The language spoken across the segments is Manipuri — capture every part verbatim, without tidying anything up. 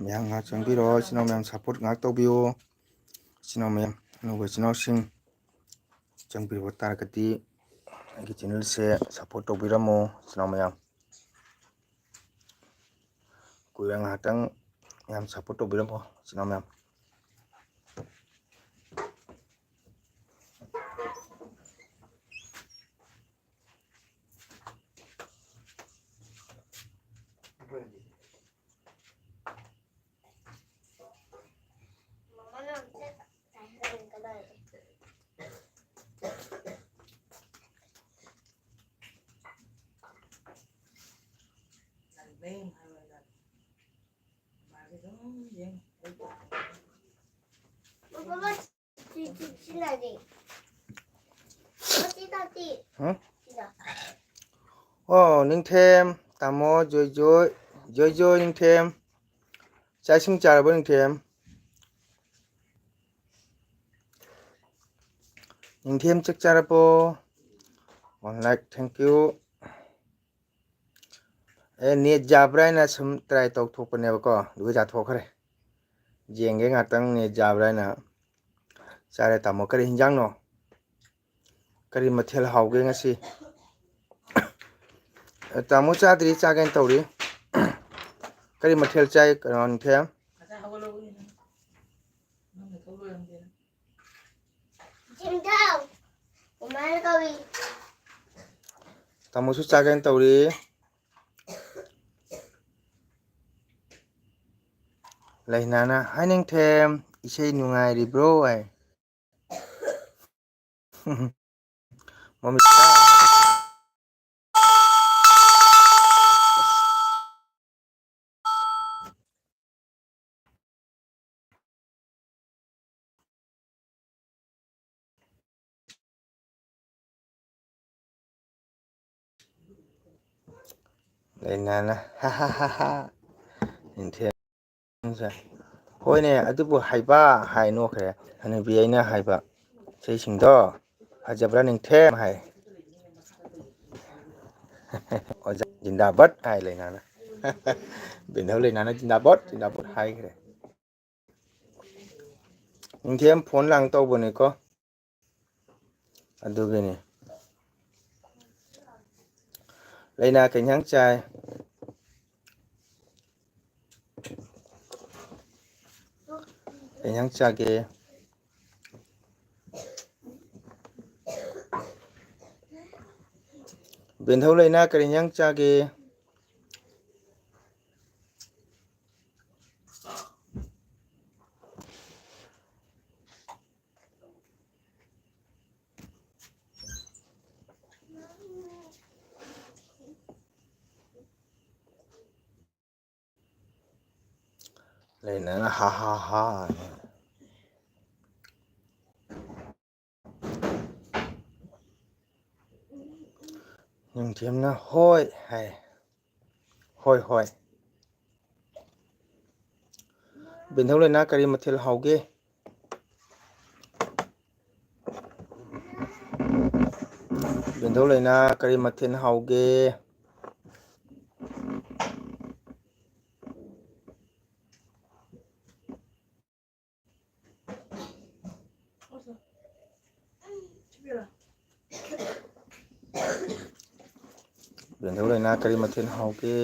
ꯃꯌꯥꯝ ꯉꯥꯏꯍꯥꯛ ꯆꯪꯕꯤꯔꯣ, ꯏꯆꯤꯟ ꯏꯅꯥꯎ ꯃꯌꯥꯝ support ꯉꯥꯏꯍꯥꯛ ꯇꯧꯕꯤꯌꯨ꯫ ꯏꯆꯤꯟ ꯏꯅꯥꯎ ꯃꯌꯥꯝ, ꯑꯅꯧꯕ ꯏꯆꯤꯟ ꯏꯅꯥꯎꯁꯤꯡ ꯆꯪꯕꯤꯔꯕ ꯇꯥꯔꯒꯗꯤ ꯑꯩꯒꯤ channelꯁꯦ support ꯇꯧꯕꯤꯔꯝꯃꯣ, ꯏꯆꯤꯟ ꯏꯅꯥꯎ ꯃꯌꯥꯝ꯫ ꯀꯨꯏꯔ ꯉꯥꯏꯍꯥꯛꯇꯪ ꯃꯌꯥꯝ support ꯇꯧꯕꯤꯔꯝꯃꯣ, ꯏꯆꯤꯟ ꯏꯅꯥꯎ ꯃꯌꯥꯝ꯫ ꯍꯨꯝ? ꯑꯣ, ꯅꯤꯡꯊꯦꯝ, ꯇꯥꯃꯣ, ꯖꯣꯏ ꯖꯣꯏ, ꯖꯣꯏ ꯖꯣꯏ ꯅꯤꯡꯊꯦꯝ꯫ ꯆꯥꯛ ꯏꯁꯤꯡ ꯆꯥꯔꯕꯣ ꯅꯤꯡꯊꯦꯝ? ꯅꯤꯡꯊꯦꯝ ꯆꯥꯛ ꯆꯥꯔꯕꯣ? One like, thank you꯫ A, net ꯌꯥꯕ꯭ꯔꯥ ꯍꯥꯏꯅ ꯁꯨꯝ try ꯇꯧꯊꯣꯛꯄꯅꯦꯕꯀꯣ, ꯑꯗꯨꯒ ꯌꯥꯊꯣꯛꯈ꯭ꯔꯦ꯫ ꯌꯦꯡꯒꯦ ꯉꯥꯛꯇꯪ net ꯌꯥꯕ꯭ꯔꯥ ꯍꯥꯏꯅ꯫ ꯆꯥꯔꯦ ꯇꯥꯃꯣ, ꯀꯔꯤ ꯍꯤꯟꯖꯥꯡꯅꯣ? ꯀꯔꯤ ꯃꯊꯦꯜ ꯍꯥꯎꯒꯦ ꯉꯁꯤ? ꯑꯦ, ꯇꯥꯃꯣ ꯆꯥꯗ꯭ꯔꯤ, ꯆꯥꯒꯦꯅ ꯇꯧꯔꯤ꯫ ꯀꯔꯤ ꯃꯊꯦꯜ ꯆꯥꯏ, ꯀꯩꯅꯣ, ꯅꯤꯡꯊꯦꯝ? ꯖꯤꯝꯗꯥꯎ꯫ ꯀꯃꯥꯏꯅ ꯀꯧꯏ? ꯇꯥꯃꯣꯁꯨ ꯆꯥꯒꯦꯅ ꯇꯧꯔꯤ꯫ ꯂꯩꯅꯥꯅ, "ꯍꯥꯏ ꯅꯤꯡꯊꯦꯝ, ꯏꯁꯩ ꯅꯨꯡꯉꯥꯏꯔꯤꯕ꯭ꯔꯣ?" ꯍꯥꯏ꯫ ꯃꯃꯤꯠꯇ꯫ ꯂꯩꯅꯥꯅ, "ꯍꯥ, ꯍꯥ, ꯍꯥ, ꯍꯥ꯫ ꯅꯤꯡꯊꯦꯝꯁꯦ, ꯍꯣꯏꯅꯦ, ꯑꯗꯨꯕꯨ ꯍꯥꯏꯕ" ꯍꯥꯏ ꯅꯣꯛꯈ꯭ꯔꯦ꯫ ꯍꯅꯨꯕꯤ ꯑꯩꯅ ꯍꯥꯏꯕ, "ꯏꯁꯩꯁꯤꯡꯗꯣ ꯐꯖꯕ꯭ꯔꯥ ꯅꯤꯡꯊꯦꯝ?" ꯍꯥꯏ꯫ "ꯑꯣꯖꯥ ꯖꯤꯟꯗꯥꯕꯥꯗ" ꯍꯥꯏ ꯂꯩꯅꯥꯅ꯫ ꯕꯦꯟꯊꯧ ꯂꯩꯅꯥꯅ ꯖꯤꯟꯗꯥꯕꯥꯗ, ꯖꯤꯟꯗꯥꯕꯥꯗ ꯍꯥꯏꯈ꯭ꯔꯦ꯫ ꯅꯤꯡꯊꯦꯝ ꯐꯣꯟ ꯂꯥꯡ ꯇꯧꯕꯅꯤꯀꯣ꯫ ꯑꯗꯨꯒꯤꯅꯤ꯫ ꯂꯩꯅꯥ ꯀꯩ ꯏꯟꯖꯥꯡ ꯆꯥꯏ? ꯀꯩ ꯏꯟꯖꯥꯡ ꯆꯥꯒꯦ? ꯕꯦꯟꯊꯧ ꯂꯩꯅꯥ ꯀꯔꯤ ꯏꯟꯖꯥꯡ ꯆꯥꯒꯦ? ꯂꯩꯅꯥꯅ ꯍꯥ ꯍꯥ ꯍꯥ꯫ ꯅꯤꯡꯊꯦꯝꯅ ꯍꯣꯏ ꯍꯥꯏ꯫ ꯍꯣꯏ, ꯍꯣꯏ꯫ ꯕꯦꯟꯊꯧ ꯂꯩꯅꯥ ꯀꯔꯤ ꯃꯊꯦꯜ ꯍꯥꯎꯒꯦ? ꯕꯦꯟꯊꯧ ꯂꯩꯅꯥ ꯀꯔꯤ ꯃꯊꯦꯜ ꯍꯥꯎꯒꯦ? ꯕꯦꯟꯊꯧ ꯂꯩꯅꯥ ꯀꯔꯤ ꯃꯊꯦꯜ ꯍꯥꯎꯒꯦ?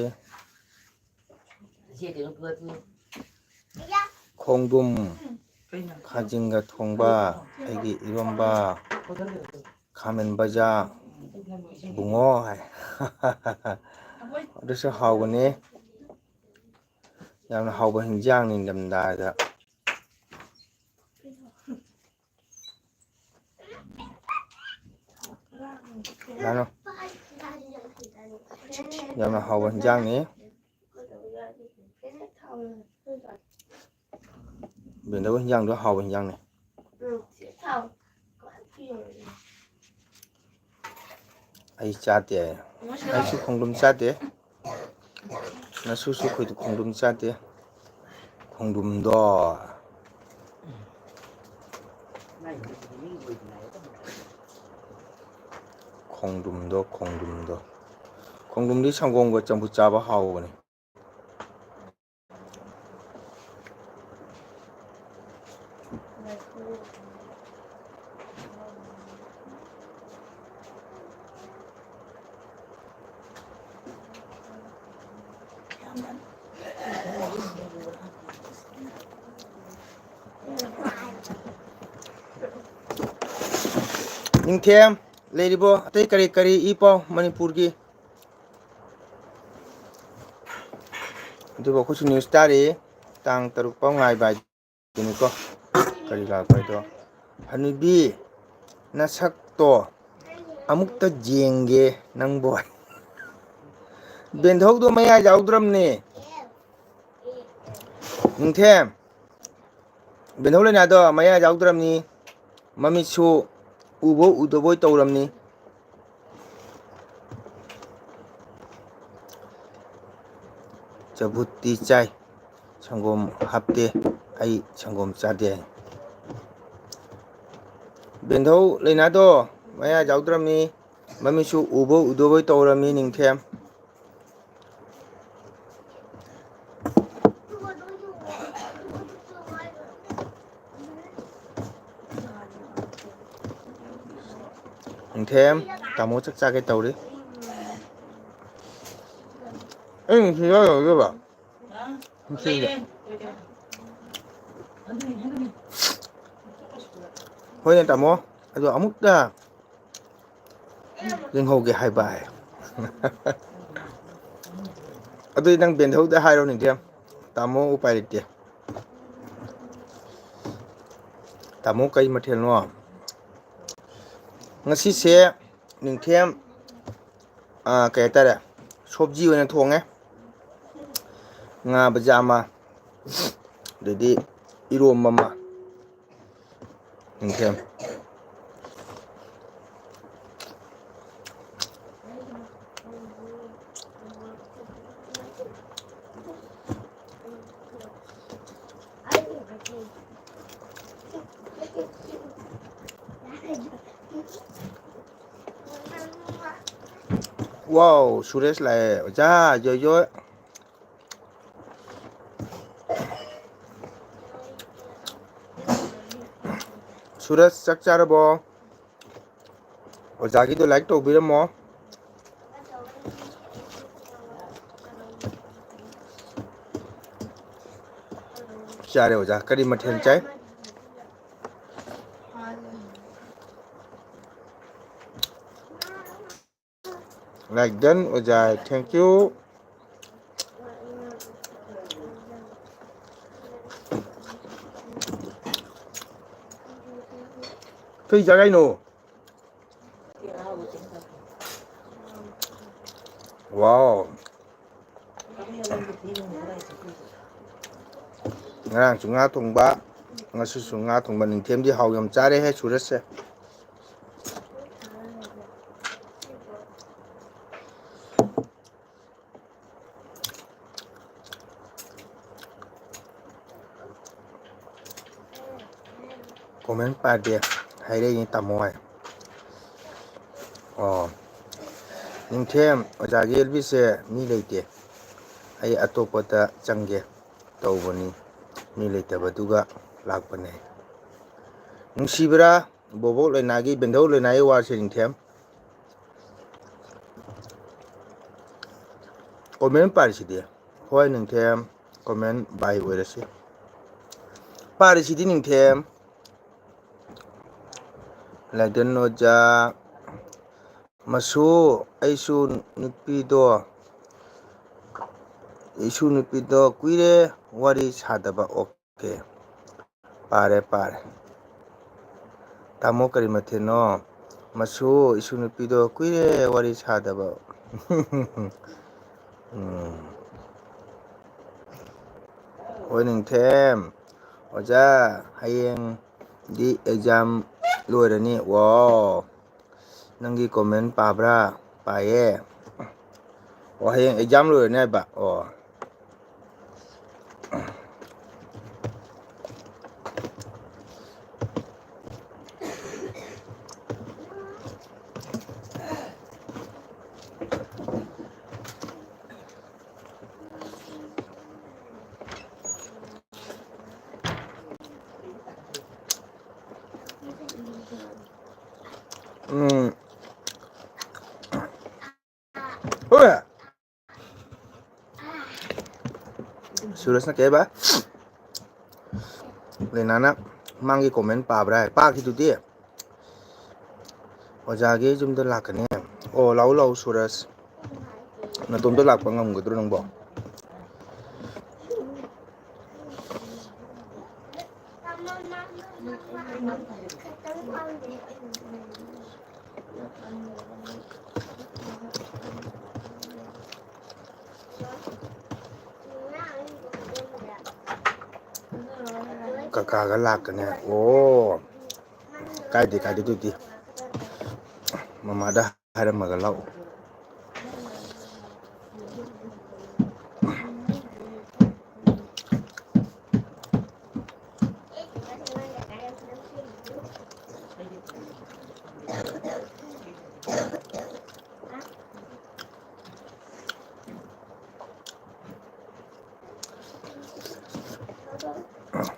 ꯈꯣꯡꯗ꯭ꯔꯨꯝ ꯈꯥꯖꯤꯡꯒ ꯊꯣꯡꯕ, ꯑꯩꯒꯤ ꯏꯔꯣꯝꯕ, ꯈꯥꯃꯦꯟ ꯕꯖꯥ, ꯕꯨꯡꯉꯣ ꯍꯥꯏ꯫ ꯑꯗꯨꯁꯨ ꯍꯥꯎꯕꯅꯤ꯫ ꯌꯥꯝꯅ ꯍꯥꯎꯕ ꯍꯤꯟꯖꯥꯡꯅꯤ ꯅꯤꯡꯊꯝꯊꯥꯗ꯫ ꯌꯥꯝꯅ, ꯌꯥꯝꯅ ꯍꯥꯎꯕ ꯍꯤꯟꯖꯥꯡꯅꯤ꯫ ꯕꯦꯟꯗꯧ ꯍꯤꯟꯖꯥꯡꯗꯣ ꯍꯥꯎꯕ ꯍꯤꯟꯖꯥꯡꯅꯤ꯫ ꯑꯩ ꯆꯥꯗꯦ꯫ ꯑꯩꯁꯨ ꯈꯣꯡꯗ꯭ꯔꯨꯝ ꯆꯥꯗꯦ꯫ ꯅꯁꯨꯁꯨ ꯑꯩꯈꯣꯏꯗꯤ ꯈꯣꯡꯗ꯭ꯔꯨꯝ ꯆꯥꯗꯦ꯫ ꯈꯣꯡꯗ꯭ꯔꯨꯝꯗꯣ꯫ ꯈꯣꯡꯗ꯭ꯔꯨꯝꯗꯣ, ꯈꯣꯡꯗ꯭ꯔꯨꯝꯗꯣ꯫ ꯈꯣꯡꯗ꯭ꯔꯨꯝꯗꯤ ꯁꯪꯒꯣꯝꯒ ꯆꯝꯐꯨꯠ ꯆꯥꯕ ꯍꯥꯎꯕꯅꯤ꯫ ꯅꯤꯡꯊꯦꯝ, ꯂꯩꯔꯤꯕꯣ? ꯑꯇꯩ ꯀꯔꯤ ꯀꯔꯤ ꯏ ꯄꯥꯎ ꯃꯅꯤꯄꯨꯔꯒꯤ? ꯑꯗꯨꯕꯨ ꯑꯩꯈꯣꯏꯁꯨ ꯅ꯭ꯌꯨꯁ ꯇꯥꯔꯤ, ꯇꯥꯡ ꯇꯔꯨꯛ ꯐꯥꯎ ꯉꯥꯏꯕ ꯍꯥꯏꯗꯨꯅꯤꯀꯣ꯫ ꯀꯔꯤ ꯂꯥꯛꯄ ꯍꯥꯏꯗꯣ? ꯍꯅꯨꯕꯤ, ꯅꯁꯛꯇꯣ ꯑꯃꯨꯛꯇ ꯌꯦꯡꯒꯦ ꯅꯪꯕꯨ꯫ ꯕꯦꯟꯙꯧꯗꯣ ꯃꯌꯥ ꯌꯥꯎꯗ꯭ꯔꯝꯅꯦ꯫ ꯅꯤꯡꯊꯦꯝ, ꯕꯦꯟꯙꯧ ꯂꯩꯅꯥꯗꯣ ꯃꯌꯥ ꯌꯥꯎꯗ꯭ꯔꯝꯅꯤ꯫ ꯃꯃꯤꯠꯁꯨ ꯎꯕꯣꯏ ꯎꯗꯕꯣꯏ ꯇꯧꯔꯝꯅꯤ꯫ ꯆꯕꯨꯠꯇꯤ ꯆꯥꯏ, ꯁꯪꯒꯣꯝ ꯍꯥꯞꯇꯦ, ꯑꯩ ꯁꯪꯒꯣꯝ ꯆꯥꯗꯦ꯫ ꯕꯦꯟꯙꯧ ꯂꯩꯅꯥꯗꯣ ꯃꯌꯥ ꯌꯥꯎꯗ꯭ꯔꯝꯅꯤ, ꯃꯃꯤꯠꯁꯨ ꯎꯕꯣꯏ ꯎꯗꯕꯣꯏ ꯇꯧꯔꯝꯃꯤ ꯅꯤꯡꯊꯦꯝ꯫ ꯅꯤꯡꯊꯦꯝ, ꯇꯥꯃꯣ ꯆꯥꯛ ꯆꯥꯒꯦ ꯇꯧꯔꯤ꯫ ꯑꯩ ꯅꯨꯡꯁꯤ ꯌꯥꯎꯔꯣꯏꯗꯕ? ꯅꯨꯡꯁꯤꯗ꯫ ꯍꯣꯏꯅꯦ ꯇꯥꯃꯣ, ꯑꯗꯣ ꯑꯃꯨꯛꯇ ꯌꯦꯡꯍꯧꯒꯦ ꯍꯥꯏꯕ ꯍꯥꯏ꯫ ꯑꯗꯨꯗꯤ ꯅꯪ ꯕꯦꯟꯙꯧꯗ ꯍꯥꯏꯔꯣ ꯅꯤꯡꯊꯦꯝ, ꯇꯥꯃꯣ ꯎꯄꯥꯏ ꯂꯩꯇꯦ꯫ ꯇꯥꯃꯣ ꯀꯩ ꯃꯊꯦꯜꯅꯣ? ꯉꯁꯤꯁꯦ ꯅꯤꯡꯊꯦꯝ, ꯑꯥ, ꯀꯩ ꯍꯥꯏꯇꯥꯔꯦ, ꯁꯣꯕꯖꯤ ꯑꯣꯏꯅ ꯊꯣꯡꯉꯦ꯫ ꯉꯥ ꯕꯖꯥ ꯑꯃ, ꯑꯗꯩꯗꯤ ꯏꯔꯣꯝꯕ ꯑꯃ꯫ ꯅꯤꯡꯊꯦꯝ꯫ ꯋꯥꯎ, ꯁꯨꯔꯦꯁ ꯂꯥꯛꯑꯦ꯫ ꯑꯣꯖꯥ, ꯌꯣꯏ ꯌꯣꯏ꯫ ꯁꯨꯔꯖ, ꯆꯥꯛ ꯆꯥꯔꯕꯣ? ꯑꯣꯖꯥꯒꯤꯗꯣ like ꯇꯧꯕꯤꯔꯝꯃꯣ꯫ ꯆꯥꯔꯦ ꯑꯣꯖꯥ꯫ ꯀꯔꯤ ꯃꯊꯦꯜ ꯆꯥꯏ? Like done ꯑꯣꯖꯥ꯫ Thank you꯫ ꯀꯩ ꯆꯥꯔꯛꯏꯅꯣ? Wow꯫ ꯉꯔꯥꯡꯁꯨ ꯉꯥ ꯊꯣꯡꯕ, ꯉꯁꯤꯁꯨ ꯉꯥ ꯊꯣꯡꯕ꯫ ꯅꯤꯡꯊꯦꯝꯗꯤ ꯍꯥꯎ ꯌꯥꯝ ꯆꯥꯔꯦꯍꯦ ꯁꯨꯔꯖꯁꯦ꯫ Comment ꯄꯥꯗꯦ, ꯍꯥꯏꯔꯛꯏꯅꯦ ꯇꯥꯃꯣ ꯍꯥꯏ꯫ ꯑꯣ, ꯅꯤꯡꯊꯦꯝ, ꯑꯣꯖꯥꯒꯤ ꯑꯦꯜ ꯕꯤꯁꯦ ꯃꯤ ꯂꯩꯇꯦ, ꯑꯩ ꯑꯇꯣꯞꯄꯗ ꯆꯪꯒꯦ ꯇꯧꯕꯅꯤ, ꯃꯤ ꯂꯩꯇꯕꯗꯨꯒ ꯂꯥꯛꯄꯅꯦ꯫ ꯅꯨꯡꯁꯤꯕ꯭ꯔꯥ ꯕꯣꯕꯣꯛ ꯂꯣꯏꯅꯥꯒꯤ, ꯕꯦꯟꯗꯧ ꯂꯣꯏꯅꯥꯒꯤ ꯋꯥꯁꯦ ꯅꯤꯡꯊꯦꯝ? Comment ꯄꯥꯔꯤꯁꯤꯗꯤ꯫ ꯍꯣꯏ ꯅꯤꯡꯊꯦꯝ, comment by ꯑꯣꯏꯔꯁꯤ꯫ ꯄꯥꯔꯤꯁꯤꯗꯤ ꯅꯤꯡꯊꯦꯝ꯫ ꯂꯥꯏꯗꯟ ꯑꯣꯖꯥ, ꯃꯁꯨ, ꯑꯩꯁꯨ ꯅꯨꯄꯤꯗꯣ, ꯑꯩꯁꯨ ꯅꯨꯄꯤꯗꯣ ꯀꯨꯏꯔꯦ ꯋꯥꯔꯤ ꯁꯥꯗꯕ꯫ ꯑꯣꯀꯦ, ꯄꯥꯔꯦ, ꯄꯥꯔꯦ꯫ ꯇꯥꯃꯣ ꯀꯔꯤ ꯃꯊꯦꯜꯅꯣ? ꯃꯁꯨ, ꯏꯁꯨ ꯅꯨꯄꯤꯗꯣ ꯀꯨꯏꯔꯦ ꯋꯥꯔꯤ ꯁꯥꯗꯕ꯫ ꯎꯝ꯫ ꯍꯣꯏ ꯅꯤꯡꯊꯦꯝ꯫ ꯑꯣꯖꯥ, ꯍꯌꯦꯡꯗꯤ exam ꯂꯣꯏꯔꯅꯤ꯫ ꯋꯥꯎ꯫ ꯅꯪꯒꯤ comment ꯄꯥꯕ꯭ꯔꯥ? ꯄꯥꯏꯌꯦ꯫ ꯑꯣ, ꯍꯌꯦꯡ exam ꯂꯣꯏꯔꯅꯤ ꯍꯥꯏꯕ? ꯑꯣ꯫ ꯍꯣꯏ꯫ ꯁꯨꯔꯖꯅ ꯀꯩ ꯍꯥꯏꯕ? ꯂꯩꯅꯥꯅ ꯃꯥꯒꯤ comment ꯄꯥꯕ꯭ꯔꯥ ꯍꯥꯏ꯫ ꯄꯥꯈꯤꯗꯨꯗꯤ꯫ ꯑꯣꯖꯥꯒꯤ ꯌꯨꯝꯗ ꯂꯥꯛꯀꯅꯤ꯫ ꯑꯣ, ꯂꯥꯛꯎ, ꯂꯥꯛꯎ, ꯁꯨꯔꯖ꯫ ꯅꯇꯣꯝꯇ ꯂꯥꯛꯄ ꯉꯝꯒꯗ꯭ꯔꯣ ꯅꯪꯕꯣ? ꯀꯀꯥꯒ ꯂꯥꯛꯀꯅꯤ꯫ ꯑꯣ, ꯀꯥꯏꯗꯦ, ꯀꯥꯏꯗꯦ, ꯑꯗꯨꯗꯤ ꯃꯃꯥꯗ ꯍꯥꯏꯔꯝꯃꯒ ꯂꯥꯛꯎ꯫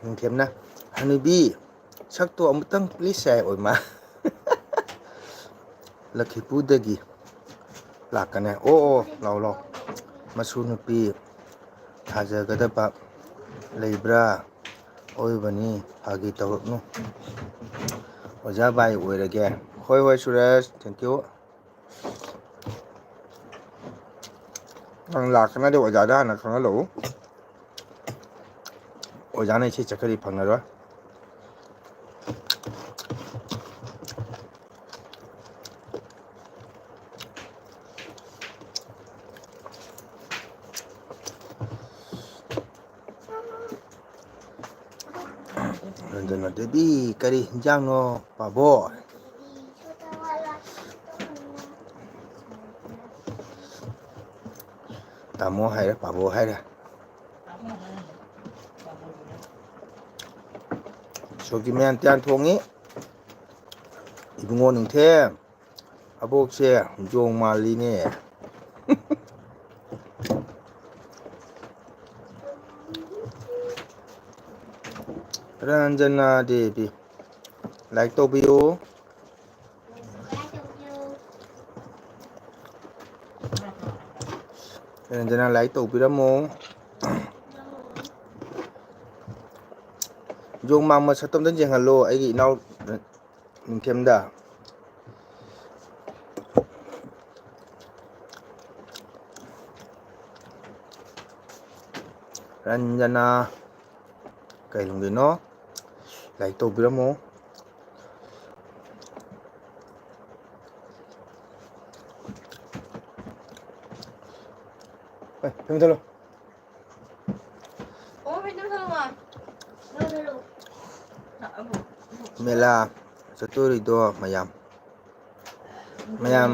ꯅꯤꯡꯊꯦꯝꯅ, "ꯍꯅꯨꯕꯤ, ꯁꯛꯇꯣ ꯑꯃꯨꯛꯇꯪ please" ꯍꯥꯏ꯫ ꯑꯣꯏꯃꯥ꯫ ꯂꯛꯈꯤꯄꯨꯔꯗꯒꯤ ꯂꯥꯛꯀꯅꯦ꯫ ꯑꯣ, ꯑꯣ, ꯂꯥꯛꯑꯣ, ꯂꯥꯛꯑꯣ꯫ ꯃꯁꯨ ꯅꯨꯄꯤ ꯊꯥꯖꯒꯗꯕ ꯂꯩꯕ꯭ꯔꯥ? ꯑꯣꯏꯕꯅꯤ, ꯐꯥꯒꯤ ꯇꯧꯔꯛꯅꯨ꯫ ꯑꯣꯖꯥ ꯕꯥꯏ ꯑꯣꯏꯔꯒꯦ꯫ ꯍꯣꯏ, ꯍꯣꯏ, ꯁꯨꯔꯖ, thank you꯫ ꯅꯪ ꯂꯥꯛꯀꯅꯗꯤ ꯑꯣꯖꯥꯗ ꯍꯥꯟꯅ ꯈꯪꯍꯜꯂꯛꯎ꯫ ꯑꯣꯖꯥꯅ ꯏꯁꯩ ꯆꯠꯈ꯭ꯔꯗꯤ ꯐꯪꯉꯔꯣꯏ꯫ ꯔꯟꯖꯅꯥ ꯗꯦꯕꯤ, ꯀꯔꯤ ꯍꯤꯟꯖꯥꯡꯅꯣ, ꯄꯥꯕꯣ? ꯇꯥꯃꯣ ꯍꯥꯏꯔꯦ, ꯄꯥꯕꯣ ꯍꯥꯏꯔꯦ꯫ ꯁꯣꯛꯇꯤ ꯃꯌꯥꯟ ꯇ꯭ꯌꯥꯟ ꯊꯣꯡꯉꯤ꯫ ꯏꯕꯨꯡꯉꯣ ꯅꯤꯡꯊꯦꯝ, ꯑꯕꯣꯛꯁꯦ ꯌꯣꯡ ꯃꯥꯜꯂꯤꯅꯦ꯫ ꯔꯟꯖꯅꯥ ꯗꯦꯕꯤ, like ꯇꯧꯕꯤꯌꯨ꯫ ꯔꯟꯖꯅꯥ, ꯂꯥꯏꯛ ꯇꯧꯕꯤꯔꯝꯃꯣ꯫ ꯌꯣꯡ ꯃꯥꯡꯕ ꯁꯛꯇꯝꯗ ꯌꯦꯡꯍꯜꯂꯣ ꯑꯩꯒꯤ ꯏꯅꯥꯎ ꯅꯤꯡꯊꯦꯝꯗ꯫ ꯔꯟꯖꯅꯥ, ꯀꯩ ꯂꯝꯒꯤꯅꯣ? ꯂꯥꯏꯛ ꯇꯧꯕꯤꯔꯝꯃꯣ꯫ ꯑꯦ, ꯐꯦꯟ ꯃꯨꯊꯠꯂꯣ꯫ ꯃꯦꯂꯥ ꯆꯠꯇꯣꯔꯤꯗꯣ ꯃꯌꯥꯝ, ꯃꯌꯥꯝ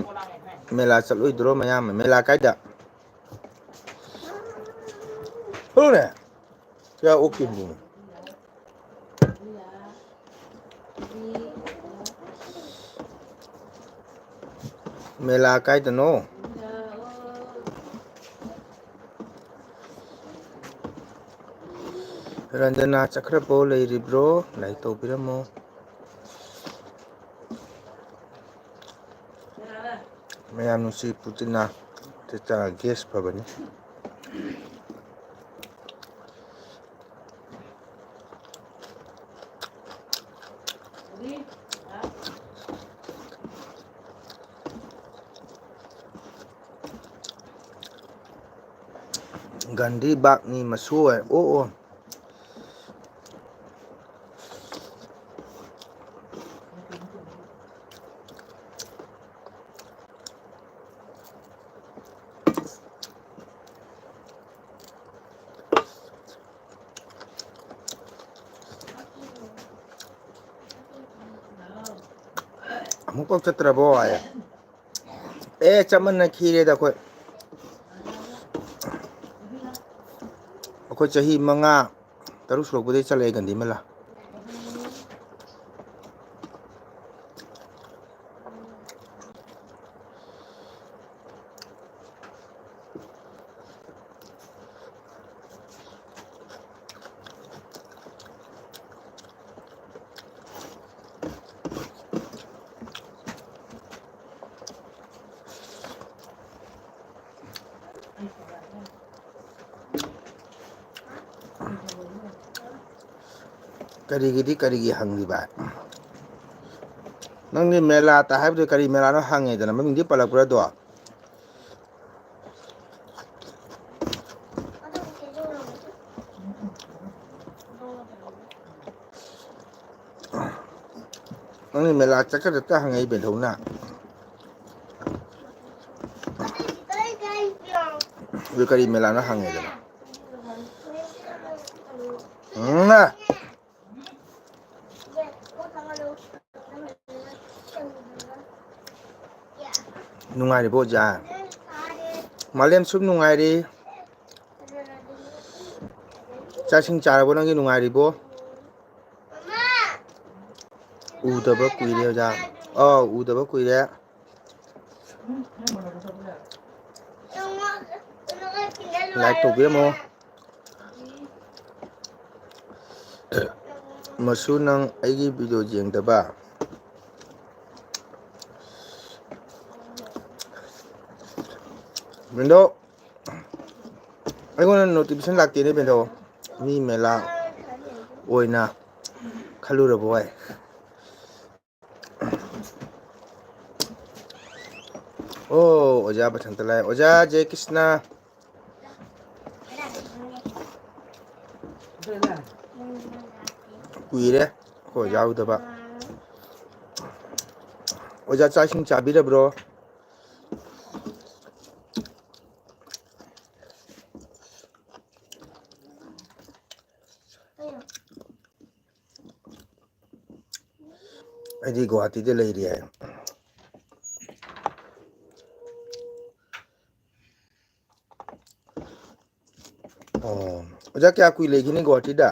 ꯃꯦꯂꯥ ꯆꯠꯂꯣꯏꯗ꯭ꯔꯣ? ꯃꯌꯥꯝ ꯃꯦꯂꯥ ꯀꯥꯏꯗ? ꯊꯣꯛꯂꯛꯑꯣꯅꯦ꯫ ꯀꯌꯥ ꯑꯣꯛꯀꯦ ꯌꯦꯡꯉꯨ꯫ ꯃꯦꯂꯥ ꯀꯥꯏꯗꯅꯣ? ꯔꯟꯖꯅꯥ ꯆꯠꯈ꯭ꯔꯕꯣ? ꯂꯩꯔꯤꯕ꯭ꯔꯣ? ꯂꯥꯏꯛ ꯇꯧꯕꯤꯔꯝꯃꯣ꯫ ꯃꯌꯥꯝ ꯅꯨꯡꯁꯤ ꯄꯨꯇꯤꯅ ꯆꯥ ꯒꯦꯁ ꯐꯕꯅꯤ꯫ ꯒꯥꯟꯙꯤ ꯕꯥꯒꯅꯤ ꯃꯁꯣꯏ꯫ ꯑꯣ, ꯑꯣ꯫ ꯑꯃꯨꯛꯐꯥꯎ ꯆꯠꯇ꯭ꯔꯕꯣ ꯍꯥꯏ꯫ ꯑꯦ, ꯆꯠꯃꯟꯅ ꯈꯤꯔꯦꯗ ꯑꯩꯈꯣꯏ꯫ ꯑꯩꯈꯣꯏ ꯆꯍꯤ ꯃꯉꯥ, ꯇꯔꯨꯛ ꯁꯨꯔꯛꯄꯗꯩ ꯆꯠꯂꯛꯑꯦ ꯒꯥꯟꯙꯤ ꯃꯦꯂꯥ꯫ ꯀꯔꯤꯒꯤꯗꯤ ꯀꯔꯤꯒꯤ ꯍꯪꯂꯤꯕ? ꯅꯪꯗꯤ ꯃꯦꯂꯥꯇ ꯍꯥꯏꯕꯗꯨ ꯀꯔꯤ ꯃꯦꯂꯥꯅꯣ ꯍꯪꯉꯦꯗꯅ, ꯃꯃꯤꯡꯗꯤ ꯄꯜꯂꯛꯄ꯭ꯔꯥ ꯑꯗꯣ? ꯅꯪꯗꯤ ꯃꯦꯂꯥ ꯆꯠꯀꯗ꯭ꯔꯇ ꯍꯪꯉꯛꯏ ꯕꯦꯟꯊꯧꯅ꯫ ꯑꯗꯨ ꯀꯔꯤ ꯃꯦꯂꯥꯅꯣ ꯍꯪꯉꯦꯗꯅ꯫ ꯎꯝ꯫ ꯅꯨꯡꯉꯥꯏꯔꯤꯕꯣ ꯑꯣꯖꯥ? ꯃꯥꯂꯦꯝ ꯁꯨꯝ ꯅꯨꯡꯉꯥꯏꯔꯤ꯫ ꯆꯥꯛ ꯏꯁꯤꯡ ꯆꯥꯔꯕꯣ ꯅꯪꯒꯤ? ꯅꯨꯡꯉꯥꯏꯔꯤꯕꯣ? ꯎꯗꯕ ꯀꯨꯏꯔꯦ ꯑꯣꯖꯥ꯫ ꯑꯥꯎ, ꯎꯗꯕ ꯀꯨꯏꯔꯦ꯫ Like ꯇꯧꯕꯤꯔꯝꯃꯣ꯫ ꯃꯁꯨ, ꯅꯪ ꯑꯩꯒꯤ video ꯌꯦꯡꯗꯕ? ꯕꯦꯟꯗꯣ, ꯑꯩꯉꯣꯟꯗ notification ꯂꯥꯛꯇꯦꯅꯦ ꯕꯦꯟꯗꯣ꯫ ꯃꯤ ꯃꯦꯂꯥ ꯑꯣꯏꯅ ꯈꯜꯂꯨꯔꯕ ꯑꯣꯏ꯫ ꯑꯣ, ꯑꯣꯖꯥ ꯕꯁꯟꯇ ꯂꯥꯛꯑꯦ꯫ ꯑꯣꯖꯥ ꯖꯦ ꯀ꯭ꯔꯤꯁꯅ꯫ ꯀꯨꯏꯔꯦ ꯑꯩꯈꯣꯏ ꯑꯣꯖꯥ ꯎꯗꯕ꯫ ꯑꯣꯖꯥ, ꯆꯥꯛ ꯏꯁꯤꯡ ꯆꯥꯕꯤꯔꯕ꯭ꯔꯣ? ꯑꯩꯗꯤ ꯒꯨꯋꯥꯍꯥꯇꯤꯗ ꯂꯩꯔꯤ ꯍꯥꯏ꯫ ꯑꯣ, ꯑꯣꯖꯥ, ꯀꯌꯥ ꯀꯨꯏ ꯂꯩꯈꯤꯅꯤ ꯒꯨꯋꯥꯍꯥꯇꯤꯗ?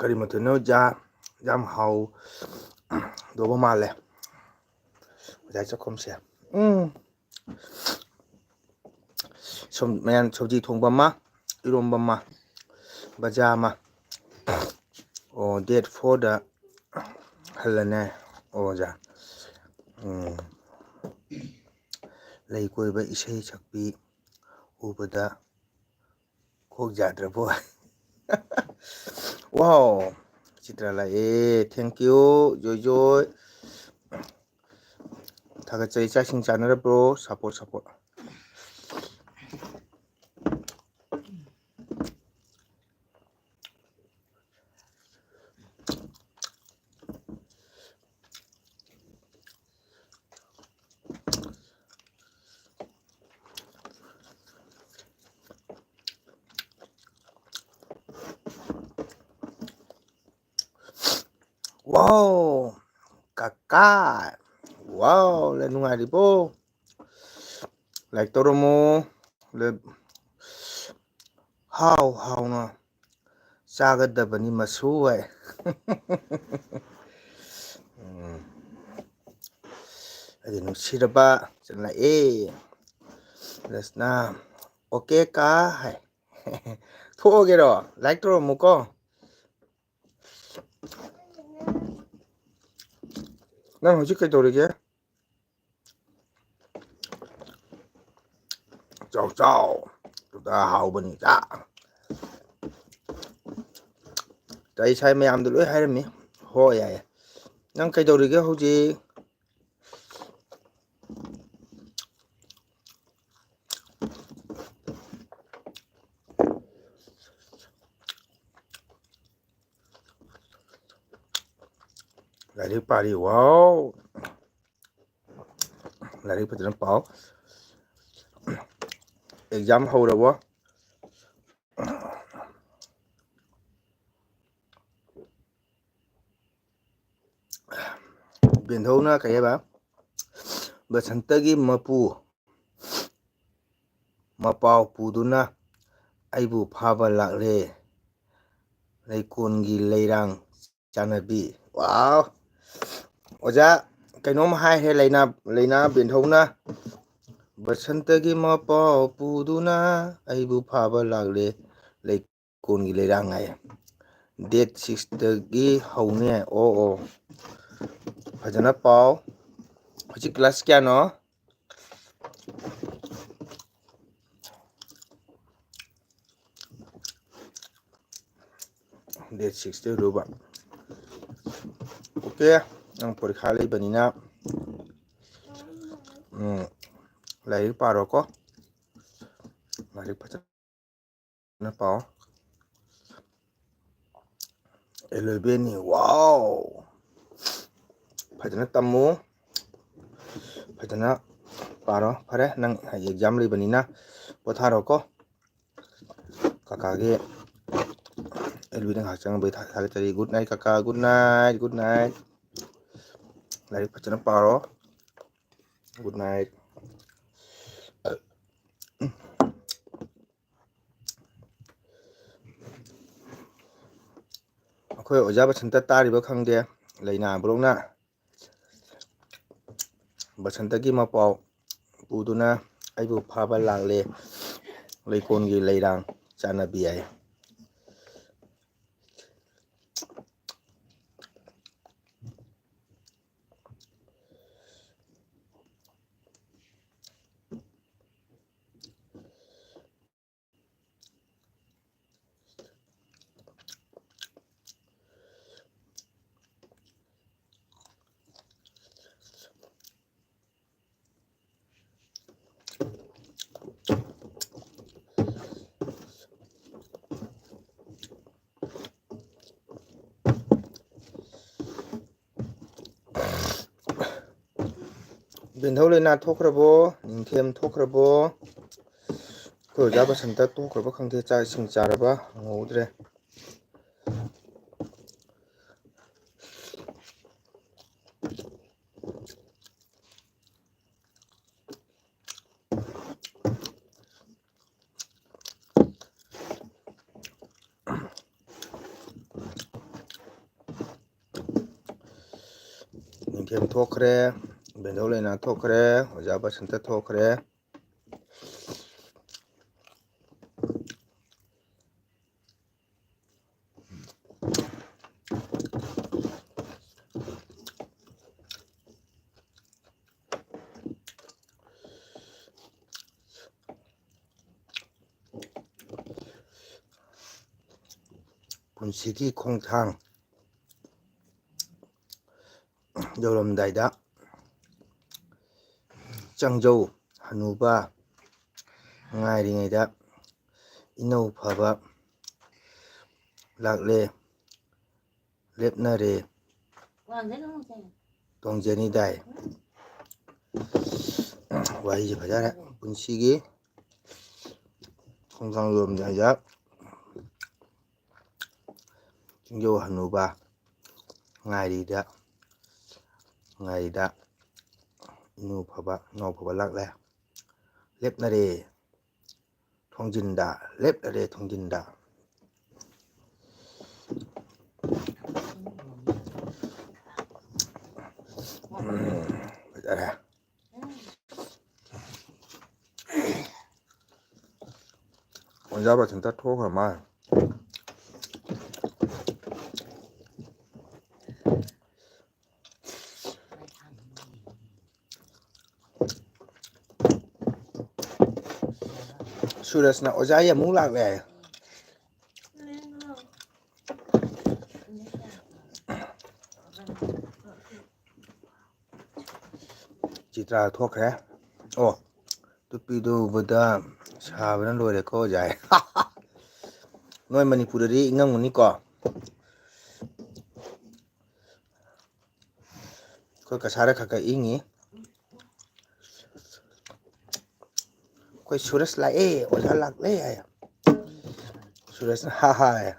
ꯀꯔꯤ ꯃꯊꯦꯜꯅꯣ ꯑꯣꯖꯥ? ꯌꯥꯝ ꯍꯥꯎꯗꯧꯕ ꯃꯥꯜꯂꯦ ꯑꯣꯖꯥ ꯆꯥꯛꯈꯨꯝꯁꯦ꯫ ꯎꯝ꯫ ꯁꯨꯝ ꯃꯌꯥꯟ ꯁꯕꯖꯤ ꯊꯣꯡꯕ ꯑꯃ, ꯏꯔꯣꯝꯕ ꯑꯃ, ꯕꯖꯥ ꯑꯃ꯫ ꯑꯣ, date fourꯗ ꯍꯜꯂꯅꯦ꯫ ꯑꯣ, ꯑꯣꯖꯥ꯫ ꯎꯝ꯫ ꯂꯩ ꯀꯣꯏꯕ ꯏꯁꯩ ꯁꯛꯄꯤ ꯎꯕꯗ ꯀꯣꯛ ꯌꯥꯗ꯭ꯔꯕꯣ? Wow! ꯆꯤꯇ꯭ꯔ ꯂꯥꯛꯑꯦ꯫ Thank you, ꯖꯣꯏ ꯖꯣꯏ꯫ ꯊꯥꯒꯠꯆꯔꯤ꯫ ꯆꯥꯛ ꯏꯁꯤꯡ ꯆꯥꯅꯔꯕ꯭ꯔꯣ? Support, support꯫ Wow! ꯀꯀꯥ! Wow! ꯂꯩ ꯅꯨꯡꯉꯥꯏꯔꯤꯕꯣ? Like ꯇꯧꯔꯝꯃꯣ꯫ ꯂꯩ-, ꯍꯥꯎ ꯍꯥꯎꯅ ꯆꯥꯒꯗꯕꯅꯤ ꯃꯁꯨ ꯍꯥꯏ꯫ ꯎꯝ꯫ ꯑꯩꯗꯤ ꯅꯨꯡꯁꯤꯔꯕ ꯆꯪꯂꯛꯑꯦ꯫ ꯔꯁꯅꯥ, "Okay ꯀꯥ" ꯍꯥꯏ꯫ ꯊꯣꯛꯑꯒꯦꯔꯣ? Like ꯇꯧꯔꯝꯃꯨꯀꯣ꯫ ꯅꯪ ꯍꯧꯖꯤꯛ ꯀꯩꯗꯧꯔꯤꯒꯦ? ꯆꯥꯎ, ꯆꯥꯎ꯫ ꯑꯗꯨꯗ ꯍꯥꯎꯕꯅꯤꯗ꯫ ꯏꯁꯥꯏ ꯃꯌꯥꯝꯗ ꯂꯣꯏ ꯍꯥꯏꯔꯝꯃꯤ꯫ ꯍꯣꯏ, ꯌꯥꯏꯌꯦ꯫ ꯅꯪ ꯀꯩꯗꯧꯔꯤꯒꯦ ꯍꯧꯖꯤꯛ? ꯂꯥꯏꯔꯤꯛ ꯄꯥꯔꯤ꯫ Wow! ꯂꯥꯏꯔꯤꯛ ꯐꯖꯅ ꯄꯥꯎ꯫ Exam ꯍꯧꯔꯕꯣ? ꯕꯦꯟꯙꯧꯅ ꯀꯩ ꯍꯥꯏꯕ? ꯕꯁꯟꯇꯒꯤ ꯃꯄꯨ ꯃꯄꯥꯎ ꯄꯨꯗꯨꯅ ꯑꯩꯕꯨ ꯐꯥꯕ ꯂꯥꯛꯂꯦ꯫ ꯂꯩꯀꯣꯟꯒꯤ ꯂꯩꯔꯥꯡ ꯆꯥꯟꯅꯕꯤ꯫ Wow! ꯑꯣꯖꯥ, ꯀꯩꯅꯣꯝ ꯍꯥꯏꯈ꯭ꯔꯦ ꯂꯩꯅꯥ, ꯂꯩꯅꯥ ꯕꯦꯟꯊꯧꯅ, "ꯕꯁꯟꯇꯒꯤ ꯃꯄꯥꯎ ꯄꯨꯗꯨꯅ ꯑꯩꯕꯨ ꯐꯥꯕ ꯂꯥꯛꯂꯦ ꯂꯩꯀꯣꯟꯒꯤ ꯂꯩꯔꯥꯡ" ꯍꯥꯏꯌꯦ꯫ Date sixꯇꯒꯤ ꯍꯧꯅꯤ꯫ ꯑꯣ, ꯑꯣ, ꯐꯖꯅ ꯄꯥꯎ꯫ ꯍꯧꯖꯤꯛ class ꯀꯌꯥꯅꯣ? Date sixꯇ ꯍꯧꯗꯧꯕ꯫ Okay, ꯅꯪ ꯄꯔꯤꯈꯥ ꯂꯩꯕꯅꯤꯅ, ꯎꯝ, ꯂꯥꯏꯔꯤꯛ ꯄꯥꯔꯣꯀꯣ꯫ ꯂꯥꯏꯔꯤꯛ ꯐꯖꯅ ꯄꯥꯎ꯫ Elevenꯅꯤ, wow! ꯐꯖꯅ ꯇꯝꯃꯨ, ꯐꯖꯅ ꯄꯥꯔꯣ꯫ ꯐꯔꯦ, ꯅꯪ ꯍꯌꯦꯡ exam ꯂꯩꯕꯅꯤꯅ ꯄꯣꯊꯥꯔꯣꯀꯣ꯫ ꯀꯀꯥꯒꯤ L B ꯗ ꯉꯥꯏꯍꯥꯛ ꯆꯪꯉꯝꯕꯒꯤ ꯊꯥ-, ꯊꯥꯒꯠꯆꯔꯤ꯫ Good night ꯀꯀꯥ, good night, good night꯫ ꯂꯥꯏꯔꯤꯛ ꯐꯖꯅ ꯄꯥꯔꯣ꯫ Good night꯫ ꯑꯩꯈꯣꯏ ꯑꯣꯖꯥ ꯕꯁꯟꯇ ꯇꯥꯔꯤꯕ ꯈꯪꯗꯦ, ꯂꯩꯅꯥ ꯕ꯭ꯂꯣꯛꯅ ꯕꯁꯟꯇꯒꯤ ꯃꯄꯥꯎ ꯄꯨꯗꯨꯅ ꯑꯩꯕꯨ ꯐꯥꯕ ꯂꯥꯛꯂꯦ, ꯂꯩꯀꯣꯟꯒꯤ ꯂꯩꯔꯥꯡ ꯆꯥꯟꯅꯕꯤ ꯍꯥꯏ꯫ ꯕꯦꯟꯊꯧ ꯂꯩꯅꯥ ꯊꯣꯛꯈ꯭ꯔꯕꯣ? ꯅꯤꯡꯊꯦꯝ ꯊꯣꯛꯈ꯭ꯔꯕꯣ? ꯑꯩꯈꯣꯏ ꯑꯣꯖꯥ ꯕꯁꯟꯇ ꯊꯣꯛꯈ꯭ꯔꯕ ꯈꯪꯗꯦ, ꯆꯥꯛ ꯏꯁꯤꯡ ꯆꯥꯔꯕ ꯍꯪꯍꯧꯗ꯭ꯔꯦ꯫ ꯊꯦꯝ ꯊꯣꯛꯈ꯭ꯔꯦ, ꯕꯦꯟꯗꯧ ꯂꯩꯅꯥ ꯊꯣꯛꯈ꯭ꯔꯦ, ꯑꯣꯖꯥ ꯕꯁꯟꯇ ꯊꯣꯛꯈ꯭ꯔꯦ꯫ ꯄꯨꯟꯁꯤꯒꯤ ꯈꯣꯡꯊꯥꯡ ꯌꯧꯔꯝꯗꯥꯏꯗ ꯆꯪꯖꯧ ꯍꯅꯨꯕ ꯉꯥꯏꯔꯤꯉꯩꯗ ꯏꯅꯧ ꯐꯕ ꯂꯥꯛꯂꯦ, ꯂꯦꯞꯅꯔꯦ ꯇꯣꯡꯖꯅꯤꯗꯥꯏ꯫ ꯋꯥꯍꯩꯁꯦ ꯐꯖꯔꯦ꯫ ꯄꯨꯟꯁꯤꯒꯤ ꯈꯣꯡꯊꯥꯡ ꯌꯧꯔꯝꯗꯥꯏꯗ ꯆꯤꯡꯖꯧ ꯍꯅꯨꯕ ꯉꯥꯏꯔꯤꯗ, ꯉꯥꯏꯔꯤꯗ ꯏꯅꯧ ꯐꯕ, ꯏꯅꯧ ꯐꯕ ꯂꯥꯛꯂꯦ꯫ ꯂꯦꯞꯅꯔꯦ ꯊꯣꯡꯖꯤꯟꯗ, ꯂꯦꯞꯅꯔꯦ ꯊꯣꯡꯖꯤꯟꯗ꯫ ꯎꯝ, ꯐꯖꯔꯦ꯫ ꯑꯣꯖꯥ ꯕꯁꯟꯇ ꯊꯣꯛꯈ꯭ꯔ ꯃꯥꯜꯂꯦ꯫ ꯁꯨꯔꯖꯅ ꯑꯣꯖꯥ ꯑꯩ ꯑꯃꯨꯛ ꯂꯥꯛꯂꯦ ꯍꯥꯏ꯫ ꯆꯤꯇ꯭ꯔꯥ ꯊꯣꯛꯈ꯭ꯔꯦ꯫ ꯑꯣ, ꯇꯨꯄꯤꯗꯨ ꯎꯕꯗ ꯁꯥꯕꯅ ꯂꯣꯏꯔꯦꯀꯣ ꯑꯣꯖꯥ꯫ ꯅꯣꯏ ꯃꯅꯤꯄꯨꯔꯗꯗꯤ ꯏꯪꯉꯝꯒꯅꯤꯀꯣ꯫ ꯑꯩꯈꯣꯏ ꯀꯁꯥꯔꯗ ꯈꯔ ꯈꯔ ꯏꯪꯉꯤ꯫ ꯑꯩꯈꯣꯏ ꯁꯨꯔꯖ ꯂꯥꯛꯑꯦ, ꯑꯣꯖꯥ ꯂꯥꯛꯂꯦ ꯍꯥꯏ꯫ ꯁꯨꯔꯖꯅ ꯍꯥ ꯍꯥ ꯍꯥꯏ꯫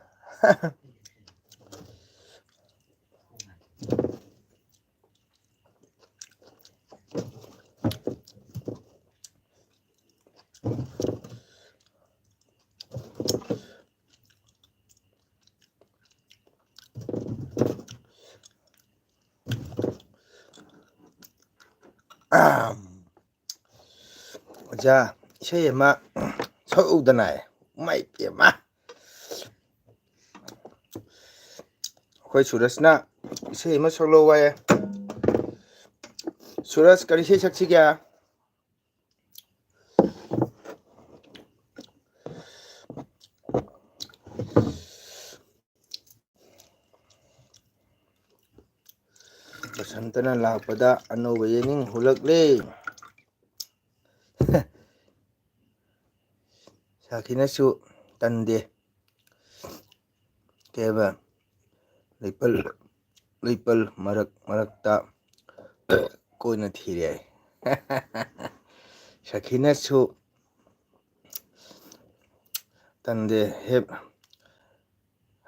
ꯑꯣꯖꯥ, ꯏꯁꯩ ꯑꯃ ꯁꯛꯎꯗꯅ꯫ ꯏꯃꯥꯏ ꯄꯦꯝꯃ꯫ ꯑꯩꯈꯣꯏ ꯁꯨꯔꯖꯅ ꯏꯁꯩ ꯑꯃ ꯁꯛꯂꯛꯑꯣ ꯍꯥꯏꯌꯦ꯫ ꯁꯨꯔꯖ, ꯀꯔꯤ ꯏꯁꯩ ꯁꯛꯁꯤꯒꯦ? ꯕꯁꯟꯇꯅ ꯂꯥꯛꯄꯗ ꯑꯅꯧꯕ ꯌꯦꯅꯤꯡ ꯍꯨꯂꯛꯂꯦ꯫ ꯁꯥꯈꯤꯅꯁꯨ ꯇꯟꯗꯦ꯫ ꯀꯩꯕ? ꯂꯩꯄꯜ, ꯂꯩꯄꯜ ꯃꯔꯛ ꯃꯔꯛꯇ ꯀꯣꯏꯅ ꯊꯤꯔꯦ꯫ ꯁꯥꯈꯤꯅꯁꯨ ꯇꯟꯗꯦ꯫ ꯍꯦꯞ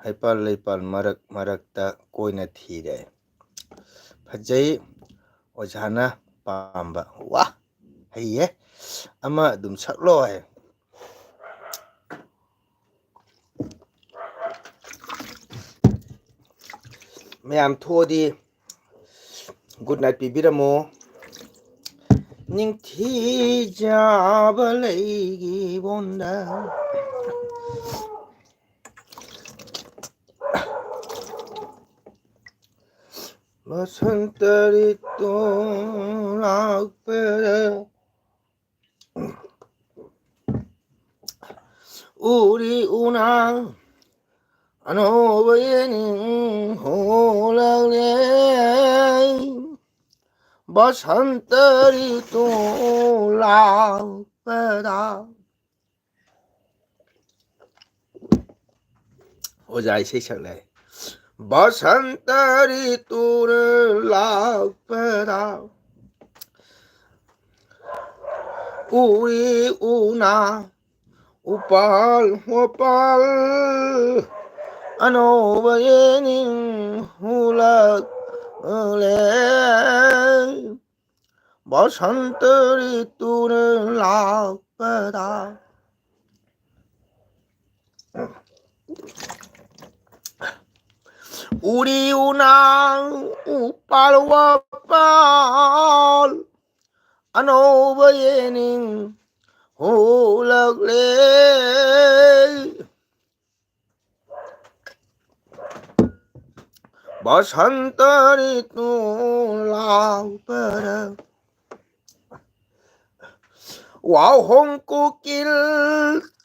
ꯍꯩꯄꯥꯜ ꯂꯩꯄꯥꯜ ꯃꯔꯛ ꯃꯔꯛꯇ ꯀꯣꯏꯅ ꯊꯤꯔꯦ꯫ ꯐꯖꯩ, ꯑꯣꯖꯥꯅ ꯄꯥꯝꯕ꯫ ꯋꯥ, ꯍꯩꯌꯦ꯫ ꯑꯃ ꯑꯗꯨꯝ ꯁꯛꯂꯣ ꯍꯥꯏ꯫ ꯃꯌꯥꯝ ꯊꯣꯛꯑꯗꯤ good night ꯄꯤꯕꯤꯔꯝꯃꯣ꯫ ꯅꯤꯡꯊꯤꯖꯕ ꯂꯩꯒꯤꯕꯣꯟꯗ ꯕꯁꯟꯇ ꯔꯤꯇꯨ ꯂꯥꯛꯄꯗ ꯎꯔꯤ ꯎꯅꯥ ꯑꯅꯧꯕ ꯌꯦꯅꯤꯡ ꯍꯣꯂꯛꯂꯦ꯫ ꯕꯁꯟꯇ ꯔꯤꯇꯨ ꯂꯥꯛꯄꯗ꯫ ꯑꯣꯖꯥ ꯏꯁꯩ ꯁꯛꯂꯦ꯫ ꯕꯁꯟꯇ ꯔꯤꯇꯨ ꯂꯥꯛꯄꯗ ꯎꯔꯤ ꯎꯅꯥ ꯎꯄꯥꯜ ꯋꯥꯄꯥꯜ ꯑꯅꯧꯕ ꯌꯦꯅꯤꯡ ꯍꯨꯂꯛꯂꯦ꯫ ꯕꯁꯟꯇ ꯔꯤꯇꯨꯅ ꯂꯥꯛꯄꯗ ꯎꯔꯤ ꯎꯅꯥ ꯎꯄꯥꯜ ꯋꯥꯄꯥꯜ ꯑꯅꯧꯕ ꯌꯦꯅꯤꯡ ꯍꯨꯂꯛꯂꯦ꯫ ꯕꯁꯟꯇ ꯔꯤꯇꯨ ꯂꯥꯛꯄꯗ ꯋꯥꯍꯣꯡ ꯀꯣꯀꯤꯜ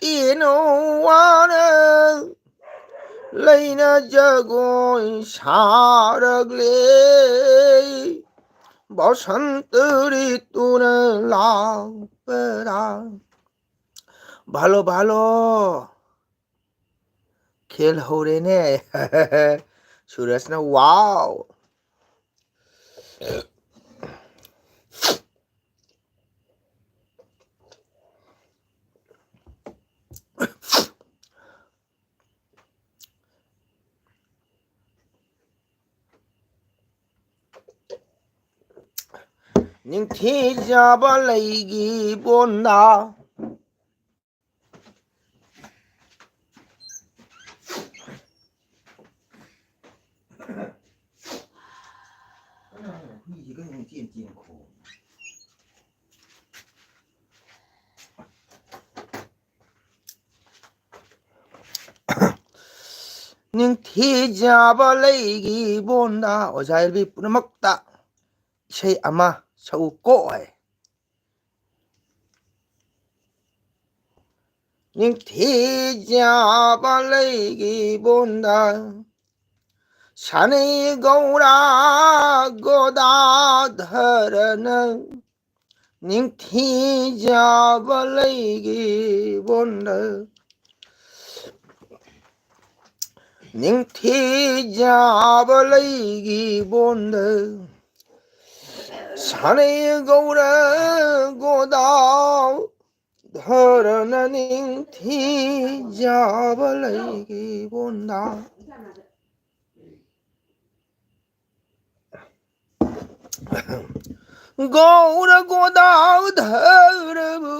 ꯇꯦꯅꯧꯋꯥꯅ ꯂꯩꯅ ꯖꯒꯣꯏ ꯁꯥꯔꯛꯂꯦ꯫ ꯕꯁꯟꯇ ꯔꯤꯇꯨꯅ ꯂꯥꯛꯄꯗ ꯚꯥꯂꯣ ꯚꯥꯂꯣ ꯈꯦꯜ ꯍꯧꯔꯦꯅꯦ꯫ ꯁꯨꯔꯖꯅ ꯋꯥꯎ꯫ ꯅꯤꯡꯊꯤꯖꯕ ꯂꯩꯒꯤ ꯕꯣꯟꯗ꯫ ꯍꯨꯏꯁꯤ ꯀꯩꯅꯣ ꯆꯦꯟ ꯆꯦꯟ ꯈꯣꯡ꯫ ꯅꯤꯡꯊꯤꯖꯕ ꯂꯩꯒꯤ ꯕꯣꯟꯗ ꯑꯣꯖꯥ ꯑꯦꯜꯕꯤ ꯄꯨꯝꯅꯃꯛꯇ ꯏꯁꯩ ꯑꯃ ꯁꯛꯎꯀꯣ ꯍꯥꯏ꯫ ꯅꯤꯡꯊꯤꯖꯕ ꯂꯩꯒꯤ ꯕꯣꯟꯗ ꯁꯥꯅꯩ ꯒꯧꯔ ꯒꯣꯗꯥꯙꯔꯅ꯫ ꯅꯤꯡꯊꯤꯖꯕ ꯂꯩꯒꯤ ꯕꯣꯟꯗ ꯅꯤꯡꯊꯤꯖꯕ ꯂꯩꯒꯤ ꯕꯣꯟꯗ ꯁꯥꯅꯩ ꯒꯧꯔ ꯒꯣꯗꯥ ꯙꯔꯅ ꯅꯤꯡꯊꯤꯖꯕ ꯂꯩꯒꯤ ꯕꯣꯟꯗ꯫ ꯒꯧꯔ ꯒꯣꯗꯥ ꯙꯔꯕꯨ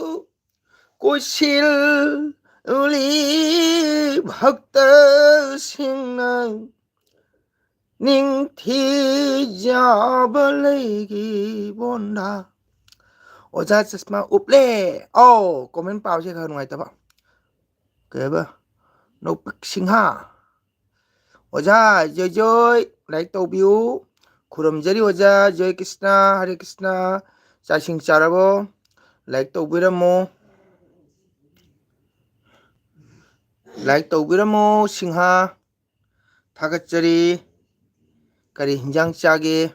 ꯀꯣꯏꯁꯤꯜꯂꯤ ꯚꯛꯇꯁꯤꯡꯅ꯫ ꯅꯤꯡꯊꯤꯖꯕ ꯂꯩꯒꯤ ꯕꯣꯟꯗ ꯑꯣꯖꯥ ꯆꯁꯃꯥ ꯎꯞꯂꯦ꯫ ꯑꯧ, comment ꯄꯥꯕꯁꯦ ꯈꯔ ꯅꯨꯡꯉꯥꯏꯇꯕ꯫ ꯀꯩ ꯍꯥꯏꯕ? ꯅꯣꯡꯄꯤꯛ ꯁꯤꯡꯍ꯫ ꯑꯣꯖꯥ ꯖꯣꯏ ꯖꯣꯏ, like ꯇꯧꯕꯤꯌꯨ꯫ ꯈꯨꯔꯨꯝꯖꯔꯤ ꯑꯣꯖꯥ ꯖꯣꯏ ꯀ꯭ꯔꯤꯁꯅ, ꯍꯔꯦ ꯀ꯭ꯔꯤꯁꯅ꯫ ꯆꯥꯛ ꯏꯁꯤꯡ ꯆꯥꯔꯕꯣ? Like ꯇꯧꯕꯤꯔꯝꯃꯣ꯫ Like ꯇꯧꯕꯤꯔꯝꯃꯣ, ꯁꯤꯡꯍ꯫ ꯊꯥꯒꯠꯆꯔꯤ꯫ ꯀꯔꯤ ꯍꯤꯟꯖꯥꯡ ꯆꯥꯒꯦ?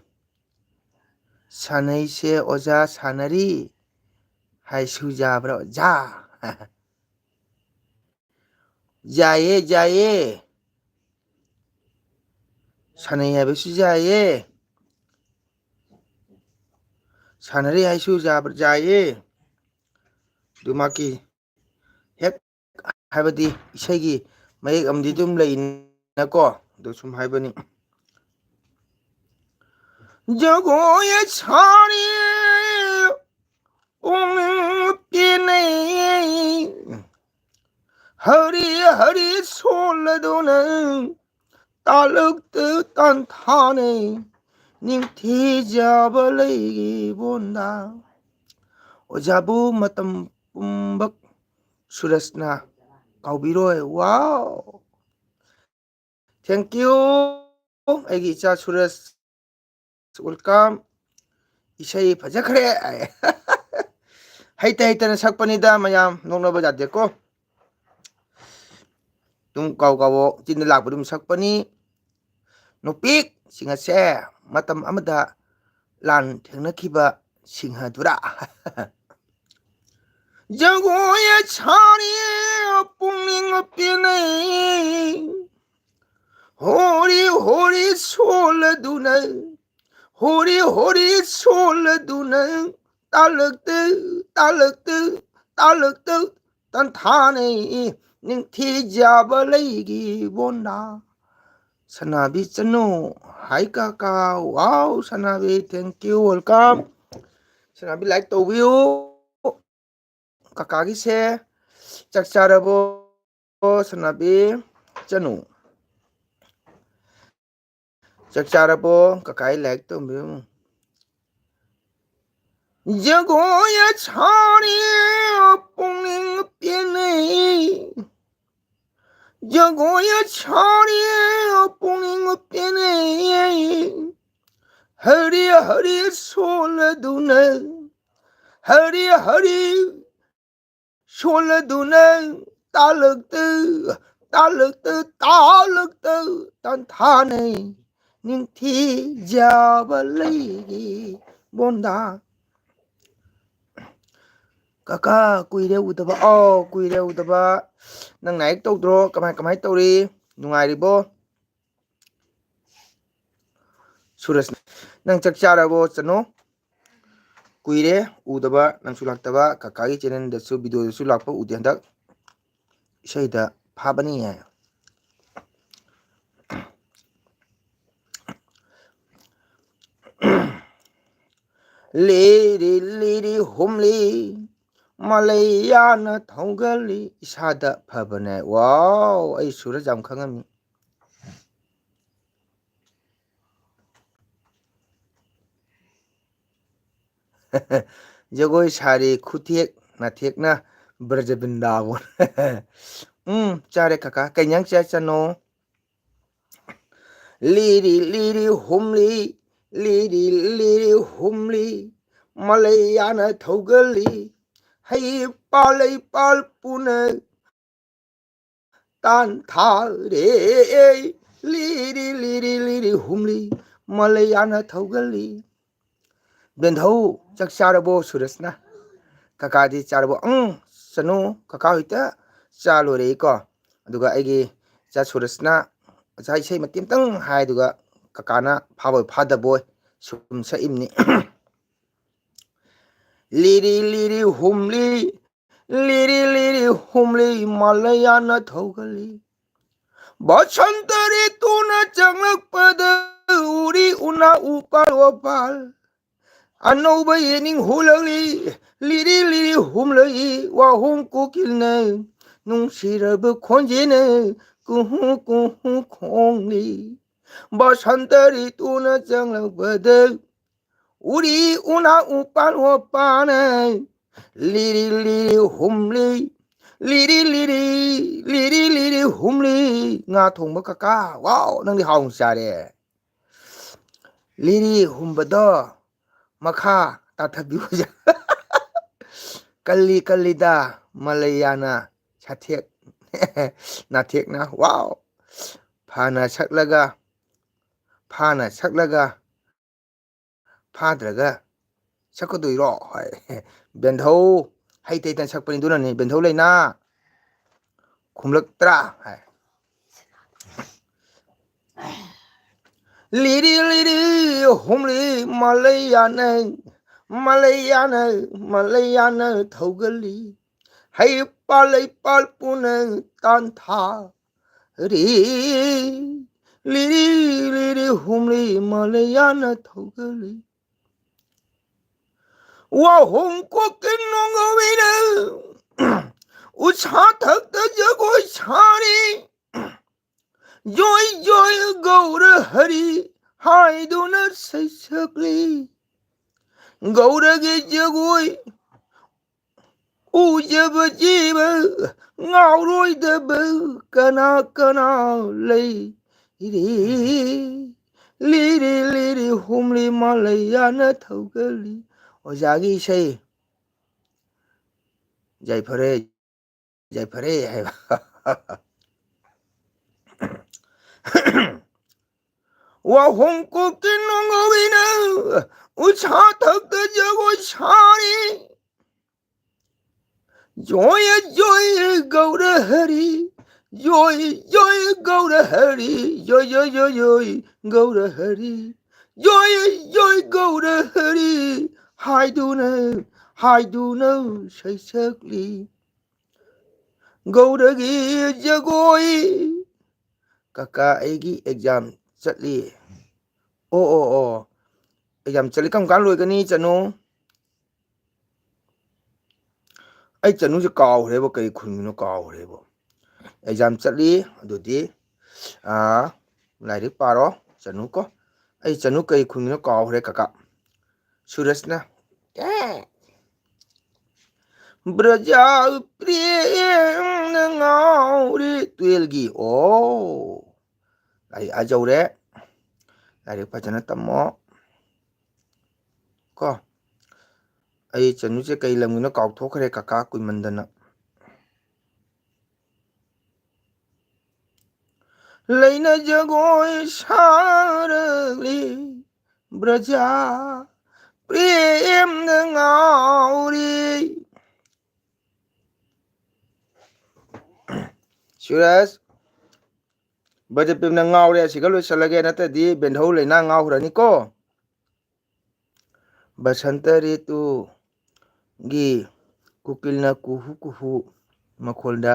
ꯁꯥꯟꯅꯩꯁꯦ ꯑꯣꯖꯥ, ꯁꯥꯟꯅꯔꯤ ꯍꯥꯏꯁꯨ ꯌꯥꯕ꯭ꯔꯥ ꯑꯣꯖꯥ? ꯌꯥꯏꯌꯦ, ꯌꯥꯏꯌꯦ꯫ ꯁꯥꯟꯅꯩ ꯍꯥꯏꯕꯁꯨ ꯌꯥꯏꯌꯦ꯫ ꯁꯥꯟꯅꯔꯤ ꯍꯥꯏꯁꯨ ꯌꯥꯕ-, ꯌꯥꯏꯌꯦ꯫ ꯑꯗꯨ ꯃꯥꯒꯤ ꯍꯦꯛ ꯍꯥꯏꯕꯗꯤ ꯏꯁꯩꯒꯤ ꯃꯌꯦꯛ ꯑꯃꯗꯤ ꯑꯗꯨꯝ ꯂꯩꯅꯀꯣ, ꯑꯗꯨ ꯁꯨꯝ ꯍꯥꯏꯕꯅꯤ꯫ ꯖꯒꯣꯏ ꯁꯥꯔꯤ ꯄꯨꯛꯅꯤꯡ ꯄꯦꯟꯅꯩ꯫ ꯍꯔꯤ ꯍꯔꯤ ꯁꯣꯜꯂꯗꯨꯅ ꯇꯥꯂꯛꯇ ꯇꯥꯟꯊꯥꯅꯩ꯫ ꯅꯤꯡꯊꯤꯖꯕ ꯂꯩꯒꯤꯕꯣꯟꯗ꯫ ꯑꯣꯖꯥꯕꯨ ꯃꯇꯝ ꯄꯨꯝꯕ ꯁꯨꯔꯖꯅ ꯀꯥꯎꯕꯤꯔꯣꯏ꯫ Wow! Thank you, ꯑꯩꯒꯤ ꯏꯆꯥ ꯁꯨꯔꯖ꯫ Welcome. ꯏꯁꯩ ꯐꯖꯈ꯭ꯔꯦ꯫ ꯍꯩꯇ ꯍꯩꯇꯅ ꯁꯛꯄꯅꯤꯗ ꯃꯌꯥꯝ, ꯅꯣꯛꯅꯕ ꯌꯥꯗꯦꯀꯣ꯫ ꯑꯗꯨꯝ ꯀꯥꯎ ꯀꯥꯎꯕ ꯆꯤꯟꯗ ꯂꯥꯛꯄ ꯑꯗꯨꯝ ꯁꯛꯄꯅꯤ꯫ ꯅꯨꯄꯤꯛ ꯁꯤꯡ ꯑꯁꯦ ꯃꯇꯝ ꯑꯃꯗ ꯂꯥꯟ ꯊꯦꯡꯅꯈꯤꯕ ꯁꯤꯡꯍꯗꯨꯔꯥ? ꯖꯒꯣꯏ ꯁꯥꯔꯤ ꯄꯨꯛꯅꯤꯡ ꯄꯦꯟꯅꯩ꯫ ꯍꯣꯔꯤ ꯍꯣꯔꯤ ꯁꯣꯜꯂꯗꯨꯅ, ꯍꯣꯔꯤ ꯍꯣꯔꯤ ꯁꯣꯜꯂꯗꯨꯅ, ꯇꯥꯂꯛꯇ, ꯇꯥꯂꯛꯇ, ꯇꯥꯂꯛꯇ ꯇꯟꯊꯥꯅꯩ꯫ ꯅꯤꯡꯊꯤꯖꯕ ꯂꯩꯒꯤꯕꯣꯟꯗ꯫ ꯁꯅꯥꯕꯤ ꯆꯅꯨ, hi ꯀꯀꯥ꯫ Wow, ꯁꯅꯥꯕꯤ, thank you, welcome. ꯁꯅꯥꯕꯤ, like ꯇꯧꯕꯤꯌꯨ꯫ ꯀꯀꯥꯒꯤꯁꯦ ꯆꯥꯛ ꯆꯥꯔꯕꯣ, ꯁꯅꯥꯕꯤ ꯆꯅꯨ? ꯆꯥꯛ ꯆꯥꯔꯕꯣ? ꯀꯀꯥꯒꯤ like ꯇꯧꯕꯤꯌꯨ꯫ ꯖꯒꯣꯏ ꯁꯥꯔꯤ ꯄꯨꯛꯅꯤꯡ ꯄꯦꯟꯅꯩ꯫ ꯖꯒꯣꯏ ꯁꯥꯔꯤ ꯄꯨꯛꯅꯤꯡ ꯄꯦꯟꯅꯩ꯫ ꯍꯔꯤ ꯍꯔꯤ ꯁꯣꯜꯂꯗꯨꯅ, ꯍꯔꯤ ꯍꯔꯤ ꯁꯣꯜꯂꯗꯨꯅ, ꯇꯥꯂꯛꯇ, ꯇꯥꯂꯛꯇ, ꯇꯥꯂꯛꯇ ꯇꯥꯟꯊꯥꯅꯩ꯫ ꯅꯤꯡꯊꯤꯖꯕ ꯂꯩꯒꯤ ꯕꯣꯟꯗꯥ꯫ ꯀꯀꯥ, ꯀꯨꯏꯔꯦ ꯎꯗꯕ꯫ ꯑꯥꯎ, ꯀꯨꯏꯔꯦ ꯎꯗꯕ꯫ ꯅꯪ ꯅꯥꯏꯛ ꯇꯧꯗ꯭ꯔꯣ? ꯀꯃꯥꯏ, ꯀꯃꯥꯏ ꯇꯧꯔꯤ? ꯅꯨꯡꯉꯥꯏꯔꯤꯕꯣ? ꯁꯨꯔꯖ, ꯅꯪ ꯆꯥꯛ ꯆꯥꯔꯕꯣ? ꯆꯅꯣ, ꯀꯨꯏꯔꯦ ꯎꯗꯕ, ꯅꯪꯁꯨ ꯂꯥꯛꯇꯕ꯫ ꯀꯀꯥꯒꯤ ꯆꯦꯅꯦꯜꯗꯁꯨ, ꯚꯤꯗꯤꯑꯣꯗꯁꯨ ꯂꯥꯛꯄ ꯎꯗꯦ ꯍꯟꯗꯛ꯫ ꯏꯁꯩꯗ ꯐꯥꯕꯅꯤ ꯍꯥꯏ꯫ ꯂꯤꯔꯤ ꯂꯤꯔꯤ ꯍꯨꯝꯂꯤ, ꯃꯂꯩꯌꯥꯅ ꯊꯧꯒꯜꯂꯤ, ꯏꯁꯥꯗ ꯐꯕꯅꯦ꯫ ꯋꯥꯎ, ꯑꯩ ꯁꯨꯔꯖ ꯌꯥꯝ ꯈꯪꯉꯝꯃꯤ꯫ ꯖꯒꯣꯏ ꯁꯥꯔꯤ ꯈꯨꯊꯦꯛ ꯅꯥꯊꯦꯛꯅ ꯕ꯭ꯔꯖ ꯕ꯭ꯔꯤꯟꯗꯥꯕꯣꯟ꯫ ꯎꯝ, ꯆꯥꯔꯦ ꯀꯀꯥ꯫ ꯀꯩ ꯏꯟꯖꯥꯡ ꯆꯥꯏ ꯆꯅꯣ? ꯂꯤꯔꯤ ꯂꯤꯔꯤ ꯍꯨꯝꯂꯤ, ꯂꯤꯔꯤ ꯂꯤꯔꯤ ꯍꯨꯝꯂꯤ, ꯃꯂꯩꯌꯥꯅ ꯊꯧꯒꯜꯂꯤ, ꯍꯩ ꯄꯥꯜ ꯂꯩ ꯄꯥꯜ ꯄꯨꯅ ꯇꯥꯟ ꯊꯥꯔꯦ꯫ ꯂꯤꯔꯤ ꯂꯤꯔꯤ ꯂꯤꯔꯤ ꯍꯨꯝꯂꯤ, ꯃꯂꯩꯌꯥꯅ ꯊꯧꯒꯜꯂꯤ꯫ ꯕꯦꯟꯙꯧ, ꯆꯥꯛ ꯆꯥꯔꯕꯣ ꯁꯨꯔꯖꯅ? ꯀꯀꯥꯗꯤ ꯆꯥꯔꯕꯣ? ꯎꯝ, ꯆꯅꯨ, ꯀꯀꯥ ꯍꯣꯏꯇ ꯆꯥ ꯂꯣꯏꯔꯛꯏꯀꯣ꯫ ꯑꯗꯨꯒ ꯑꯩꯒꯤ ꯏꯆꯥ ꯁꯨꯔꯖꯅ ꯉꯁꯥꯏ ꯏꯁꯩ ꯃꯇꯦꯛ ꯑꯃꯇꯪ ꯍꯥꯏꯗꯨꯒ ꯀꯀꯥꯅ ꯐꯥꯕꯣꯏ ꯐꯥꯗꯕꯣꯏ ꯁꯨꯝ ꯁꯛꯏꯝꯅꯤ꯫ ꯂꯤꯔꯤ ꯂꯤꯔꯤ ꯍꯨꯝꯂꯤ, ꯂꯤꯔꯤ ꯂꯤꯔꯤ ꯍꯨꯝꯂꯤ, ꯃꯂꯩꯌꯥꯅ ꯊꯧꯒꯜꯂꯤ꯫ ꯕꯁꯟꯇ ꯔꯤꯇꯨꯅ ꯆꯪꯂꯛꯄꯗ ꯎꯔꯤ ꯎꯅꯥ ꯎꯄꯥꯜ ꯋꯥꯄꯥꯜ꯫ ꯑꯅꯧꯕ ꯌꯦꯅꯤꯡ ꯍꯨꯂꯛꯂꯤ, ꯂꯤꯔꯤ ꯂꯤꯔꯤ ꯍꯨꯝꯂꯛꯏ, ꯋꯥꯍꯣꯡ ꯀꯣꯀꯤꯜꯅ ꯅꯨꯡꯁꯤꯔꯕ ꯈꯣꯟꯖꯦꯜꯅ ꯀꯨꯍꯨ ꯀꯨꯍꯨ ꯈꯣꯡꯂꯤ꯫ ꯕꯁꯟꯇ ꯔꯤꯇꯨꯅ ꯆꯪꯂꯛꯄꯗ ꯎꯔꯤ ꯎꯅꯥ ꯎꯄꯥꯜ ꯋꯥꯄꯥꯅ ꯂꯤꯔꯤ ꯂꯤꯔꯤ ꯍꯨꯝꯂꯤ, ꯂꯤꯔꯤ ꯂꯤꯔꯤ, ꯂꯤꯔꯤ ꯂꯤꯔꯤ ꯍꯨꯝꯂꯤ꯫ ꯉꯥ ꯊꯣꯡꯕ ꯀꯀꯥ, ꯋꯥꯎ, ꯅꯪꯗꯤ ꯍꯥꯎꯅ ꯆꯥꯔꯦ꯫ ꯂꯤꯔꯤ ꯍꯨꯝꯕꯗꯣ ꯃꯈꯥ ꯇꯥꯊꯕꯤꯌꯨ꯫ ꯀꯜꯂꯤ ꯀꯜꯂꯤꯗ ꯃꯂꯩꯌꯥꯅ ꯁꯥꯊꯦꯛ ꯅꯥꯊꯦꯛꯅ, ꯋꯥꯎ꯫ ꯐꯥꯅ ꯁꯛꯂꯒ, ꯐꯥꯅ ꯁꯛꯂꯒ, ꯐꯥꯗ꯭ꯔꯒ ꯁꯛꯀꯗꯣꯏꯔꯣ ꯍꯥꯏ꯫ ꯕꯦꯟꯙꯧ ꯍꯩꯇ ꯍꯩꯇꯅ ꯁꯛꯄꯅꯤ, ꯑꯗꯨꯅꯅꯤ꯫ ꯕꯦꯟꯙꯧ ꯂꯩꯅꯥ ꯈꯨꯝꯂꯛꯇ꯭ꯔꯥ ꯍꯥꯏ꯫ ꯂꯤꯔꯤ ꯂꯤꯔꯤ ꯍꯨꯝꯂꯤ ꯃꯂꯩꯌꯥꯅ, ꯃꯂꯩꯌꯥꯅ, ꯃꯂꯩꯌꯥꯅ ꯊꯧꯒꯜꯂꯤ꯫ ꯍꯩ ꯄꯥꯜ ꯂꯩ ꯄꯥꯜ ꯄꯨꯅ ꯇꯥꯟꯊꯥ ꯔꯤ, ꯂꯤꯔꯤ ꯂꯤꯔꯤ ꯍꯨꯝꯂꯤ ꯃꯂꯩꯌꯥꯅ ꯊꯧꯒꯜꯂꯤ꯫ ꯋꯥꯍꯣꯡ ꯀꯣꯛꯀꯤ ꯅꯣꯡꯒꯧꯏꯅ ꯎꯁꯥ ꯊꯛꯇ ꯖꯒꯣꯏ ꯁꯥꯔꯤ꯫ ꯖꯣꯏ ꯖꯣꯏ ꯒꯧꯔ ꯍꯔꯤ ꯍꯥꯏꯗꯨꯅ ꯁꯩꯁꯛꯂꯤ꯫ ꯒꯧꯔꯒꯤ ꯖꯒꯣꯏ ꯎꯖꯕ ꯖꯤꯕ ꯉꯥꯎꯔꯣꯏꯗꯕ ꯀꯅꯥ ꯀꯅꯥ ꯂꯩꯔꯤ? ꯂꯤꯔꯤ ꯂꯤꯔꯤ ꯍꯨꯝꯂꯤ ꯃꯂꯩꯌꯥꯅ ꯊꯧꯒꯜꯂꯤ꯫ ꯑꯣꯖꯥꯒꯤ ꯏꯁꯩ꯫ ꯌꯥꯏꯐꯔꯦ, ꯌꯥꯏꯐꯔꯦ ꯍꯥꯏꯕ꯫ ꯋꯥꯍꯣꯡ ꯀꯣꯛꯀꯤ ꯅꯣꯡꯒꯧꯏꯅ ꯎꯁꯥ ꯊꯛꯇ ꯖꯒꯣꯏ ꯁꯥꯔꯤ꯫ ꯖꯣꯏ ꯖꯣꯏ ꯒꯧꯔ ꯍꯔꯤ, ꯖꯣꯏ ꯖꯣꯏ ꯒꯧꯔ ꯍꯔꯤ, ꯖꯣꯏ ꯖꯣꯏ ꯖꯣꯏ ꯖꯣꯏ ꯒꯧꯔ ꯍꯔꯤ, ꯖꯣꯏ ꯖꯣꯏ ꯒꯧꯔ ꯍꯔꯤ ꯍꯥꯏꯗꯨꯅ, ꯍꯥꯏꯗꯨꯅ ꯁꯩꯁꯛꯂꯤ꯫ ꯒꯧꯔꯒꯤ ꯖꯒꯣꯏ꯫ ꯀꯀꯥ, ꯑꯩꯒꯤ exam ꯆꯠꯂꯤ꯫ ꯑꯣ, ꯑꯣ, ꯑꯣ, exam ꯆꯠꯂꯤ꯫ ꯀꯔꯝ ꯀꯥꯟ ꯂꯣꯏꯒꯅꯤ, ꯆꯅꯨ? ꯑꯩ ꯆꯅꯨꯁꯦ ꯀꯥꯎꯈ꯭ꯔꯦꯕ, ꯀꯩ ꯈꯨꯟꯒꯤꯅꯣ ꯀꯥꯎꯈ꯭ꯔꯦꯕ꯫ Exam ꯆꯠꯂꯤ, ꯑꯗꯨꯗꯤ, ꯑꯥ, ꯂꯥꯏꯔꯤꯛ ꯄꯥꯔꯣ, ꯆꯅꯨ ꯀꯣ꯫ ꯑꯩ ꯆꯅꯨ ꯀꯩ ꯈꯨꯟꯒꯤꯅꯣ ꯀꯥꯎꯈ꯭ꯔꯦ, ꯀꯀꯥ꯫ ꯁꯨꯔꯖꯅ꯫ ꯑꯦ꯫ ꯕ꯭ꯔꯖꯥ ꯄ꯭ꯔꯦꯝꯅ ꯉꯥꯎꯔꯦ꯫ Twelveꯒꯤ꯫ ꯑꯣ꯫ ꯂꯥꯏꯔꯤꯛ ꯑꯥ ꯌꯧꯔꯦ꯫ ꯂꯥꯏꯔꯤꯛ ꯐꯖꯅ ꯇꯝꯃꯣ꯫ ꯀꯣ꯫ ꯑꯩ ꯆꯅꯨꯁꯦ ꯀꯩ ꯂꯝꯒꯤꯅꯣ ꯀꯥꯎꯊꯣꯛꯈ꯭ꯔꯦ ꯀꯀꯥ ꯀꯨꯏꯃꯟꯗꯅ꯫ ꯂꯩꯅ ꯖꯒꯣꯏ ꯁꯥꯔꯛꯂꯤ ꯕ꯭ꯔꯖꯥ ꯄ꯭ꯔꯦꯝꯅ ꯉꯥꯎꯔꯤ꯫ ꯁꯨꯔꯖ, ꯕ꯭ꯔꯖ ꯄ꯭ꯔꯦꯝꯅ ꯉꯥꯎꯔꯦ, ꯑꯁꯤꯒ ꯂꯣꯏꯁꯤꯜꯂꯒꯦ, ꯅꯠꯇ꯭ꯔꯗꯤ ꯕꯦꯟꯙꯧ ꯂꯩꯅꯥ ꯉꯥꯎꯈ꯭ꯔꯅꯤꯀꯣ꯫ ꯕꯁꯟꯇ ꯔꯤꯇꯨꯒꯤ ꯀꯨꯀꯤꯜꯅ ꯀꯨꯍꯨ ꯀꯨꯍꯨ ꯃꯈꯣꯜꯗ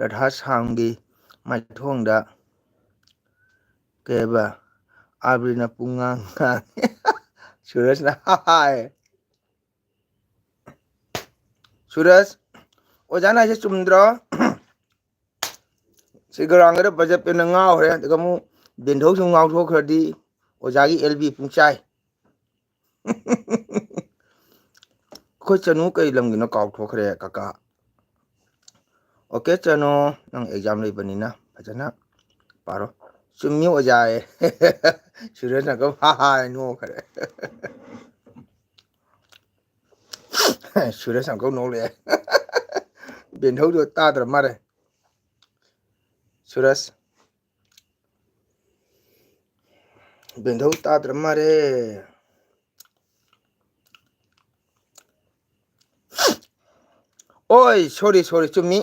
ꯔꯥꯙꯥ ꯁ꯭ꯌꯥꯝꯒꯤ ꯃꯥꯏꯊꯣꯡꯗ ꯀꯩꯕ ꯑꯥꯕ꯭ꯔꯤꯅ ꯄꯨꯡꯉꯥꯡ ꯉꯥꯡꯉꯤ꯫ ꯁꯨꯔꯖꯅ ꯍꯥꯏ꯫ ꯁꯨꯔꯖ, ꯑꯣꯖꯥꯅ ꯍꯥꯏꯁꯦ ꯆꯨꯝꯗ꯭ꯔꯣ? ꯁꯤ ꯒ꯭ꯔꯥꯎꯟꯒꯗ ꯕ꯭ꯔꯖ ꯄ꯭ꯔꯦꯝꯅ ꯉꯥꯎꯈ꯭ꯔꯦ, ꯑꯗꯨꯒ ꯑꯃꯨꯛ ꯕꯦꯟꯙꯧꯁꯨ ꯉꯥꯎꯊꯣꯛꯈ꯭ꯔꯗꯤ ꯑꯣꯖꯥꯒꯤ ꯑꯦꯜ ꯕꯤ ꯄꯨꯡꯆꯥꯏ꯫ ꯑꯩꯈꯣꯏ ꯆꯅꯨ ꯀꯩ ꯂꯝꯒꯤꯅꯣ ꯀꯥꯎꯊꯣꯛꯈ꯭ꯔꯦ ꯀꯀꯥ꯫ ꯑꯣꯀꯦ ꯆꯅꯨ, ꯅꯪ ꯑꯦꯛꯖꯥꯝ ꯂꯩꯕꯅꯤꯅ ꯐꯖꯅ ꯄꯥꯔꯣ꯫ ꯆꯨꯝꯃꯤ ꯑꯣꯖꯥ꯫ ꯁꯨꯔꯖꯅ ꯀꯝ ꯍꯥ ꯍꯥ ꯅꯣꯛꯈ꯭ꯔꯦ꯫ ꯁꯨꯔꯖ ꯑꯪꯀꯜ ꯅꯣꯛꯂꯛꯑꯦ꯫ ꯕꯦꯟꯙꯧꯗꯣ ꯇꯥꯗ꯭ꯔ ꯃꯥꯜꯂꯦ꯫ ꯁꯨꯔꯖ꯫ ꯕꯦꯟꯙꯧ ꯇꯥꯗ꯭ꯔ ꯃꯥꯜꯂꯦ꯫ ꯑꯣꯏ, sorry, sorry, ꯆꯨꯝꯃꯤ꯫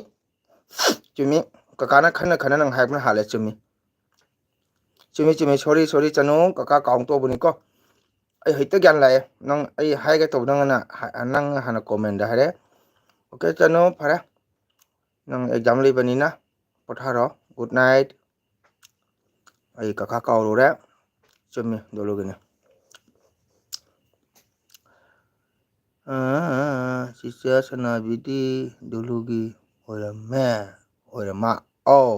ꯆꯨꯝꯃꯤ꯫ ꯀꯀꯥꯅ ꯈꯟꯅ ꯈꯟꯅ ꯅꯪ ꯍꯥꯏꯔꯛꯄꯅ ꯍꯥꯜꯂꯦ, ꯆꯨꯝꯃꯤ꯫ ꯆꯨꯝꯃꯤ, ꯆꯨꯝꯃꯤ, sorry, sorry, ꯆꯅꯨ, ꯀꯀꯥ ꯀꯥꯎꯟ ꯇꯧꯕꯅꯤꯀꯣ꯫ ꯑꯩ ꯍꯧꯖꯤꯛꯇ ꯒ꯭ꯌꯥꯟ ꯂꯥꯛꯑꯦ꯫ ꯅꯪ ꯑꯩ ꯍꯥꯏꯒꯦ ꯇꯧꯕꯗ ꯅꯪꯅ ꯍꯥ-, ꯅꯪ ꯍꯥꯟꯅ ꯀꯣꯃꯦꯟꯗ ꯍꯥꯏꯔꯦ꯫ ꯑꯣꯀꯦ, ꯆꯅꯨ, ꯐꯔꯦ꯫ ꯅꯪ ꯑꯦꯛꯖꯥꯝ ꯂꯩꯕꯅꯤꯅ ꯄꯣꯊꯥꯔꯣ꯫ Good night꯫ ꯑꯩ ꯀꯀꯥ ꯀꯥꯎꯔꯨꯔꯦ꯫ ꯆꯨꯝꯃꯤ, ꯗꯣꯂꯨꯒꯤꯅꯤ꯫ ꯑꯥ, ꯆꯤꯆꯦ ꯁꯅꯥꯕꯤꯗꯤ ꯗꯣꯂꯨꯒꯤ ꯑꯣꯏꯔꯝꯃꯦ꯫ ꯑꯣꯏꯔꯝꯃ-, ꯑꯧ,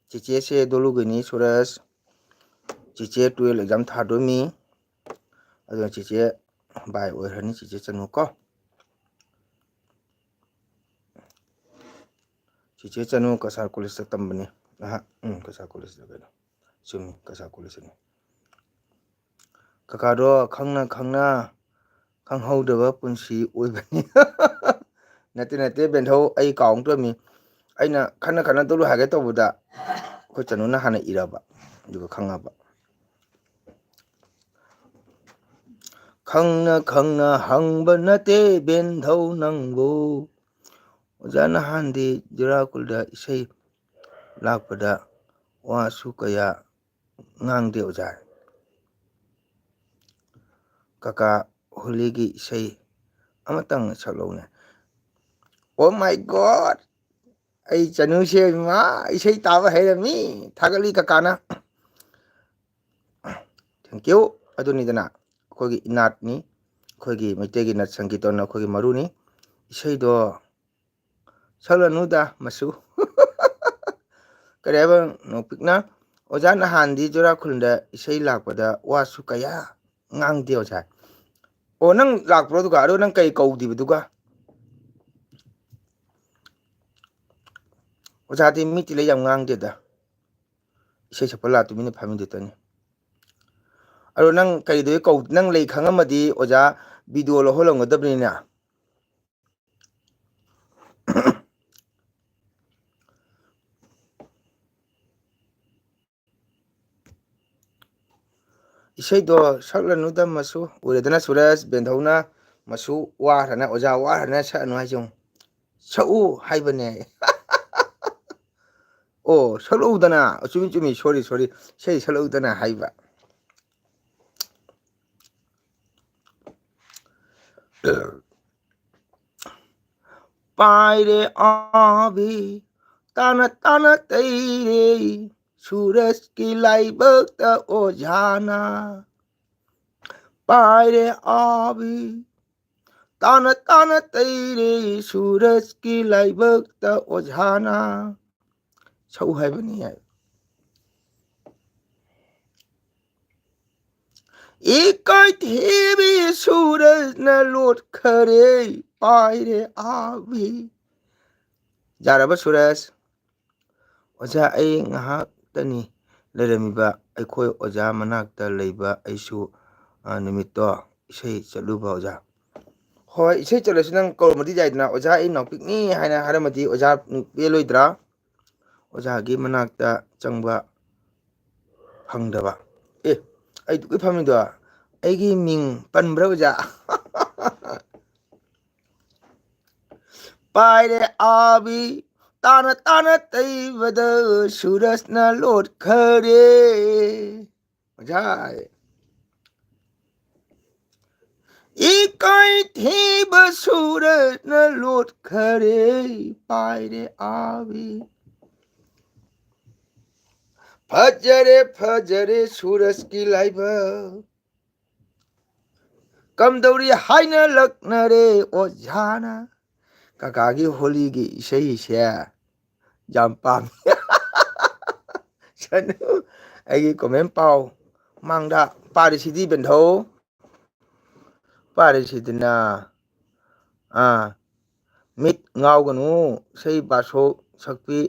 ꯆꯤꯆꯦꯁꯦ ꯗꯣꯂꯨꯒꯤꯅꯤ, ꯁꯨꯔꯖ꯫ ꯆꯤꯆꯦ twelve exam ꯊꯥꯗꯣꯏꯅꯤ꯫ ꯑꯗꯨꯅ ꯆꯤꯆꯦ ꯕꯥꯏ ꯑꯣꯏꯈ꯭ꯔꯅꯤ ꯆꯤꯆꯦ ꯆꯅꯨ ꯀꯣ꯫ ꯆꯤꯆꯦ ꯆꯅꯨ ꯀꯁꯥꯔ ꯀꯣꯂꯦꯖꯇ ꯇꯝꯕꯅꯤ꯫ ꯑꯍ, ꯎꯝ, ꯀꯁꯥꯔ ꯀꯣꯂꯦꯖꯇ ꯀꯩꯅꯣ? ꯆꯨꯝꯃꯤ, ꯀꯁꯥꯔ ꯀꯣꯂꯦꯖꯇꯅꯤ꯫ ꯀꯀꯥꯗꯣ ꯈꯪꯅ ꯈꯪꯅ ꯈꯪꯍꯧꯗꯕ ꯄꯨꯟꯁꯤ ꯑꯣꯏꯕꯅꯤ꯫ ꯅꯠꯇꯦ, ꯅꯠꯇꯦ, ꯕꯦꯟꯊꯧ, ꯑꯩ ꯀꯥꯎꯟ ꯇꯧꯔꯝꯃꯤ꯫ ꯑꯩꯅ ꯈꯟꯅ ꯈꯟꯅ ꯇꯧꯔꯨ ꯍꯥꯏꯒꯦ ꯇꯧꯕꯗ ꯑꯩꯈꯣꯏ ꯆꯅꯨꯅ ꯍꯥꯟꯅ ꯏꯔꯕ, ꯑꯗꯨꯒ ꯈꯪꯉꯕ꯫ ꯈꯪꯅ ꯈꯪꯅ ꯍꯪꯕ ꯅꯠꯇꯦ ꯕꯦꯟꯊꯧ ꯅꯪꯕꯨ꯫ ꯑꯣꯖꯥ ꯅꯍꯥꯟꯗꯤ ꯖꯨꯔꯥꯈꯨꯜꯗ ꯏꯁꯩ ꯂꯥꯛꯄꯗ ꯋꯥꯁꯨ ꯀꯌꯥ ꯉꯥꯡꯗꯦ ꯑꯣꯖꯥ꯫ ꯀꯀꯥ ꯍꯣꯂꯤꯒꯤ ꯏꯁꯩ ꯑꯃꯇꯪ ꯁꯛꯂꯛꯎꯅꯦ꯫ Oh my God! ꯑꯩ ꯆꯅꯨꯁꯦ ꯏꯃꯥ ꯏꯁꯩ ꯇꯥꯕ ꯍꯩꯔꯝꯃꯤ꯫ ꯊꯥꯒꯠꯂꯤ ꯀꯀꯥꯅ꯫ Thank you꯫ ꯑꯗꯨꯅꯤꯗꯅ ꯑꯩꯈꯣꯏꯒꯤ ꯏꯅꯥꯠꯅꯤ, ꯑꯩꯈꯣꯏꯒꯤ ꯃꯩꯇꯩꯒꯤ ꯅꯥꯠ ꯁꯪꯒꯤꯠꯇꯣꯅ ꯑꯩꯈꯣꯏꯒꯤ ꯃꯔꯨꯅꯤ꯫ ꯏꯁꯩꯗꯣ ꯁꯛꯂꯅꯨꯗ ꯃꯁꯨ꯫ ꯀꯔꯤ ꯍꯥꯏꯕ ꯅꯣꯡꯄꯤꯛꯅ? ꯑꯣꯖꯥ ꯅꯍꯥꯟꯗꯤ ꯆꯨꯔꯥꯈꯨꯜꯗ ꯏꯁꯩ ꯂꯥꯛꯄꯗ ꯋꯥꯁꯨ ꯀꯌꯥ ꯉꯥꯡꯗꯦ ꯑꯣꯖꯥ꯫ ꯑꯣ, ꯅꯪ ꯂꯥꯛꯄ꯭ꯔꯣ ꯑꯗꯨꯒ? ꯑꯗꯣ ꯅꯪ ꯀꯩ ꯀꯧꯗꯦꯕꯗꯨꯒ? ꯑꯣꯖꯥꯗꯤ ꯃꯤꯇꯤ ꯂꯩ ꯌꯥꯝ ꯉꯥꯡꯗꯦꯗ꯫ ꯏꯁꯩ ꯁꯛꯄ ꯂꯥꯛ ꯇꯨꯃꯤꯟꯅ ꯐꯝꯃꯤꯗꯨꯇꯅꯤ꯫ ꯑꯗꯣ ꯅꯪ ꯀꯔꯤꯗꯧ ꯀꯧ-, ꯅꯪ ꯂꯩ ꯈꯪꯉꯝꯃꯗꯤ ꯑꯣꯖꯥ ꯚꯤꯗꯤꯑꯣ ꯂꯧꯍꯜꯂꯝꯒꯗꯕꯅꯤꯅ꯫ ꯏꯁꯩꯗꯣ ꯁꯛꯂꯅꯨꯗ ꯃꯁꯨ꯫ ꯎꯔꯦꯗꯅ ꯁꯨꯔꯖ ꯕꯦꯟꯙꯧꯅ ꯃꯁꯨ ꯋꯥꯈ꯭ꯔꯅ, ꯑꯣꯖꯥ ꯋꯥꯈ꯭ꯔꯅ ꯁꯛꯑꯅꯨ ꯍꯥꯏꯁꯦ ꯌꯦꯡꯉꯨ꯫ ꯁꯛꯎ ꯍꯥꯏꯕꯅꯦ꯫ ꯑꯣ, ꯁꯛꯂꯛꯎꯗꯅ꯫ ꯆꯨꯝꯃꯤ, ꯆꯨꯝꯃꯤ, sorry, sorry꯫ ꯏꯁꯩ ꯁꯛꯂꯛꯎꯗꯅ ꯍꯥꯏꯕ꯫ ꯄꯥꯏꯔꯦ ꯑꯥꯕꯤ, ꯇꯥꯅ ꯇꯥꯅ ꯇꯩꯔꯦ, ꯁꯨꯔꯖꯀꯤ ꯂꯥꯏꯕꯛꯇ ꯑꯣꯖꯥꯅ꯫ ꯄꯥꯏꯔꯦ ꯑꯥꯕꯤ, ꯇꯥꯅ ꯇꯥꯅ ꯇꯩꯔꯦ, ꯁꯨꯔꯖꯀꯤ ꯂꯥꯏꯕꯛꯇ ꯑꯣꯖꯥꯅ꯫ ꯁꯛꯎ ꯍꯥꯏꯕꯅꯤ ꯍꯥꯏ꯫ ꯏꯀꯥꯏꯊꯤꯕꯤ ꯁꯨꯔꯖꯅ ꯂꯣꯠꯈꯔꯦ, ꯄꯥꯏꯔꯦ ꯑꯥꯕꯤ꯫ ꯌꯥꯔꯕ ꯁꯨꯔꯖ? ꯑꯣꯖꯥ, ꯑꯩ ꯉꯥꯏꯍꯥꯛꯇꯅꯤ ꯂꯩꯔꯝꯃꯤꯕ꯫ ꯑꯩꯈꯣꯏ ꯑꯣꯖꯥ ꯃꯅꯥꯛꯇ ꯂꯩꯕ ꯑꯩꯁꯨ, ꯑ, ꯅꯨꯃꯤꯠꯇꯣ ꯏꯁꯩ ꯆꯠꯂꯨꯕ ꯑꯣꯖꯥ꯫ ꯍꯣꯏ, ꯏꯁꯩ ꯆꯠꯂꯁꯨ ꯅꯪ ꯀꯧꯔꯝꯃꯗꯤ ꯌꯥꯏꯗꯅ꯫ "ꯑꯣꯖꯥ, ꯑꯩ ꯅꯥꯎꯄꯤꯛꯅꯤ" ꯍꯥꯏꯅ ꯍꯥꯏꯔꯝꯃꯗꯤ ꯑꯣꯖꯥ ꯄꯦꯜꯂꯣꯏꯗ꯭ꯔꯥ? ꯑꯣꯖꯥꯒꯤ ꯃꯅꯥꯛꯇ ꯆꯪꯕ ꯐꯪꯗꯕ꯫ ꯑꯦ, ꯑꯩ ꯗꯨꯛꯀꯤ ꯐꯝꯃꯤꯗꯣ ꯑꯩꯒꯤ ꯃꯤꯡ ꯄꯟꯕ꯭ꯔꯥ ꯑꯣꯖꯥ? ꯄꯥꯏꯔꯦ ꯑꯥꯕꯤ, ꯇꯥꯅ ꯇꯥꯅ ꯇꯩꯕꯗ ꯁꯨꯔꯖꯅ ꯂꯣꯠꯈꯔꯦ꯫ ꯑꯣꯖꯥ, ꯏꯀꯥꯏ ꯊꯤꯕ ꯁꯨꯔꯖꯅ ꯂꯣꯠꯈꯔꯦ, ꯄꯥꯏꯔꯦ ꯑꯥꯕꯤ꯫ ꯐꯖꯔꯦ, ꯐꯖꯔꯦ ꯁꯨꯔꯖꯀꯤ ꯂꯥꯏꯕꯛ꯫ ꯀꯝꯗꯧꯔꯤ ꯍꯥꯏꯅ ꯂꯛꯅꯔꯦ ꯑꯣꯖꯥꯅ꯫ ꯀꯀꯥꯒꯤ ꯍꯣꯂꯤꯒꯤ ꯏꯁꯩꯁꯦ ꯌꯥꯝ ꯄꯥꯝꯃꯤ꯫ ꯁꯅꯨ, ꯑꯩꯒꯤ comment ꯄꯥꯎ꯫ ꯃꯥꯡꯗ ꯄꯥꯔꯤꯁꯤꯗꯤ ꯕꯦꯟꯙꯧ꯫ ꯄꯥꯔꯤꯁꯤꯗꯅ꯫ ꯑꯥ, "ꯃꯤꯠ ꯉꯥꯎꯒꯅꯨ, ꯏꯁꯩ ꯄꯥꯁꯣꯛ ꯁꯛꯄꯤ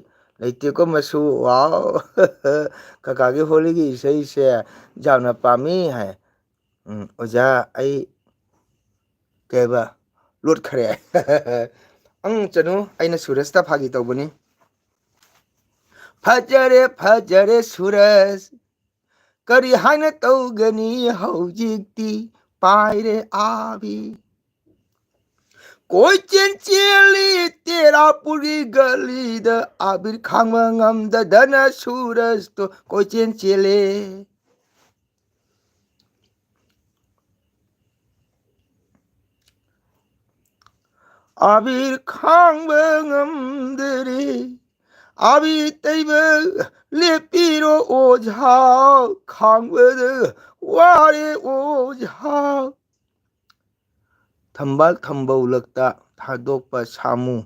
ꯂꯩꯇꯦꯀꯣ ꯃꯁꯨ꯫ ꯋꯥꯎ!" ꯀꯀꯥꯒꯤ ꯍꯣꯂꯤꯒꯤ ꯏꯁꯩꯁꯦ ꯌꯥꯝꯅ ꯄꯥꯝꯃꯤ ꯍꯥꯏ꯫ ꯎꯝ, ꯑꯣꯖꯥ, ꯑꯩ ꯀꯩꯕ? ꯂꯣꯠꯈ꯭ꯔꯦ꯫ ꯑꯪ ꯆꯅꯨ, ꯑꯩꯅ ꯁꯨꯔꯖꯇ ꯐꯥꯒꯤ ꯇꯧꯕꯅꯤ꯫ ꯐꯖꯔꯦ, ꯐꯖꯔꯦ ꯁꯨꯔꯖ, ꯀꯔꯤ ꯍꯥꯏꯅ ꯇꯧꯒꯅꯤ ꯍꯧꯖꯤꯛꯇꯤ? ꯄꯥꯏꯔꯦ ꯑꯥꯕꯤ꯫ ꯀꯣꯏꯆꯦꯟ ꯆꯦꯜꯂꯤ ꯇꯦꯔꯥꯄꯨꯔꯒꯤ ꯒꯂꯤꯗ, ꯑꯥꯕꯤꯔ ꯈꯥꯡꯕ ꯉꯝꯗꯗꯅ ꯁꯨꯔꯖꯇꯣ ꯀꯣꯏꯆꯦꯟ ꯆꯦꯜꯂꯦ꯫ ꯑꯥꯕꯤꯔ ꯈꯥꯡꯕ ꯉꯝꯗꯔꯦ, ꯑꯥꯕꯤꯔ ꯇꯩꯕ ꯂꯦꯞꯄꯤꯔꯣ ꯑꯣꯖꯥ, ꯈꯥꯡꯕꯗ ꯋꯥꯔꯦ ꯑꯣꯖꯥ꯫ ꯊꯝꯕꯥꯜ ꯊꯝꯕꯧꯂꯛꯇ ꯊꯥꯗꯣꯛꯄ ꯁꯥꯃꯨ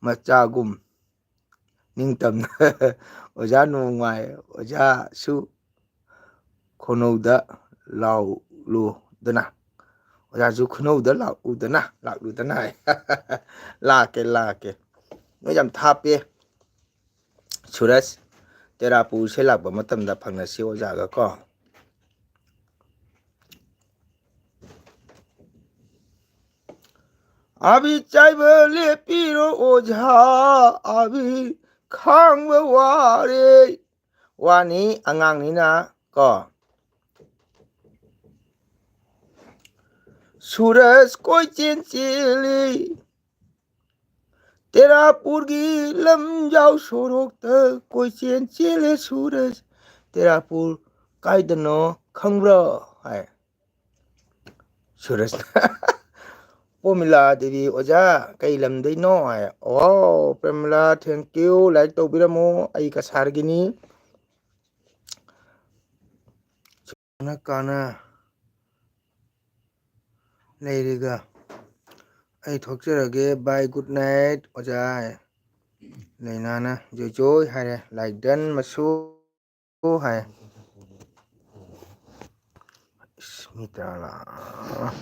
ꯃꯆꯥꯒꯨꯝ ꯅꯤꯡꯇꯝꯅ꯫ ꯑꯣꯖꯥ ꯅꯣꯡꯃꯥꯏ, ꯑꯣꯖꯥꯁꯨ ꯈꯣꯟꯅꯧꯗ ꯂꯥꯎ ꯂꯥꯛꯂꯨꯗꯅ꯫ ꯑꯣꯖꯥꯁꯨ ꯈꯨꯅꯧꯗ ꯂꯥꯛꯎꯗꯅ, ꯂꯥꯛꯂꯨꯗꯅ ꯍꯥꯏ꯫ ꯂꯥꯛꯀꯦ, ꯂꯥꯛꯀꯦ꯫ ꯅꯣꯏ ꯌꯥꯝ ꯊꯥꯞꯄꯦ꯫ ꯁꯨꯔꯖ, ꯇꯦꯔꯥꯄꯨꯔ ꯏꯁꯩ ꯂꯥꯛꯄ ꯃꯇꯝꯗ ꯐꯪꯅꯁꯤ ꯑꯣꯖꯥꯒ ꯀꯣ꯫ ꯑꯕꯤ ꯆꯥꯏꯕ ꯂꯦꯞꯄꯤꯔꯣ ꯑꯣꯖꯥ, ꯑꯕꯤ ꯈꯥꯡꯕ ꯋꯥꯔꯦ꯫ ꯋꯥꯅꯤ, ꯑꯉꯥꯡꯅꯤꯅ ꯀꯣ꯫ ꯁꯨꯔꯖ ꯀꯣꯏꯆꯦꯟ ꯆꯦꯜꯂꯤ, ꯇꯦꯔꯥꯄꯨꯔꯒꯤ ꯂꯝꯖꯥꯎ ꯁꯣꯔꯣꯛꯇ ꯀꯣꯏꯆꯦꯟ ꯆꯦꯜꯂꯦ ꯁꯨꯔꯖ꯫ ꯇꯦꯔꯥꯄꯨꯔ ꯀꯥꯏꯗꯅꯣ ꯈꯪꯕ꯭ꯔꯣ? ꯍꯥꯏ꯫ ꯁꯨꯔꯖꯅ, "ꯄꯣꯃꯤꯂꯥ ꯗꯦꯕꯤ, ꯑꯣꯖꯥ, ꯀꯩ ꯂꯝꯗꯩꯅꯣ?" ꯍꯥꯏ꯫ "ꯑꯣ, ꯄ꯭ꯔꯦꯃꯤꯂꯥ, thank you, like ꯇꯧꯕꯤꯔꯝꯃꯣ, ꯑꯩ ꯀꯁꯥꯔꯒꯤꯅꯤ꯫ ꯀꯥꯟꯅ ꯀꯥꯟꯅ ꯂꯩꯔꯤꯒ꯫ ꯑꯩ ꯊꯣꯛꯆꯔꯒꯦ, bye, good night, ꯑꯣꯖꯥ꯫" ꯂꯩꯅꯥꯅ "ꯖꯣꯏ ꯖꯣꯏ" ꯍꯥꯏꯔꯦ꯫ "Like done, ꯃꯁꯨ" ꯍꯥꯏ꯫ ꯏꯁ, ꯃꯤ ꯇꯔꯥ ꯂꯥꯛ-,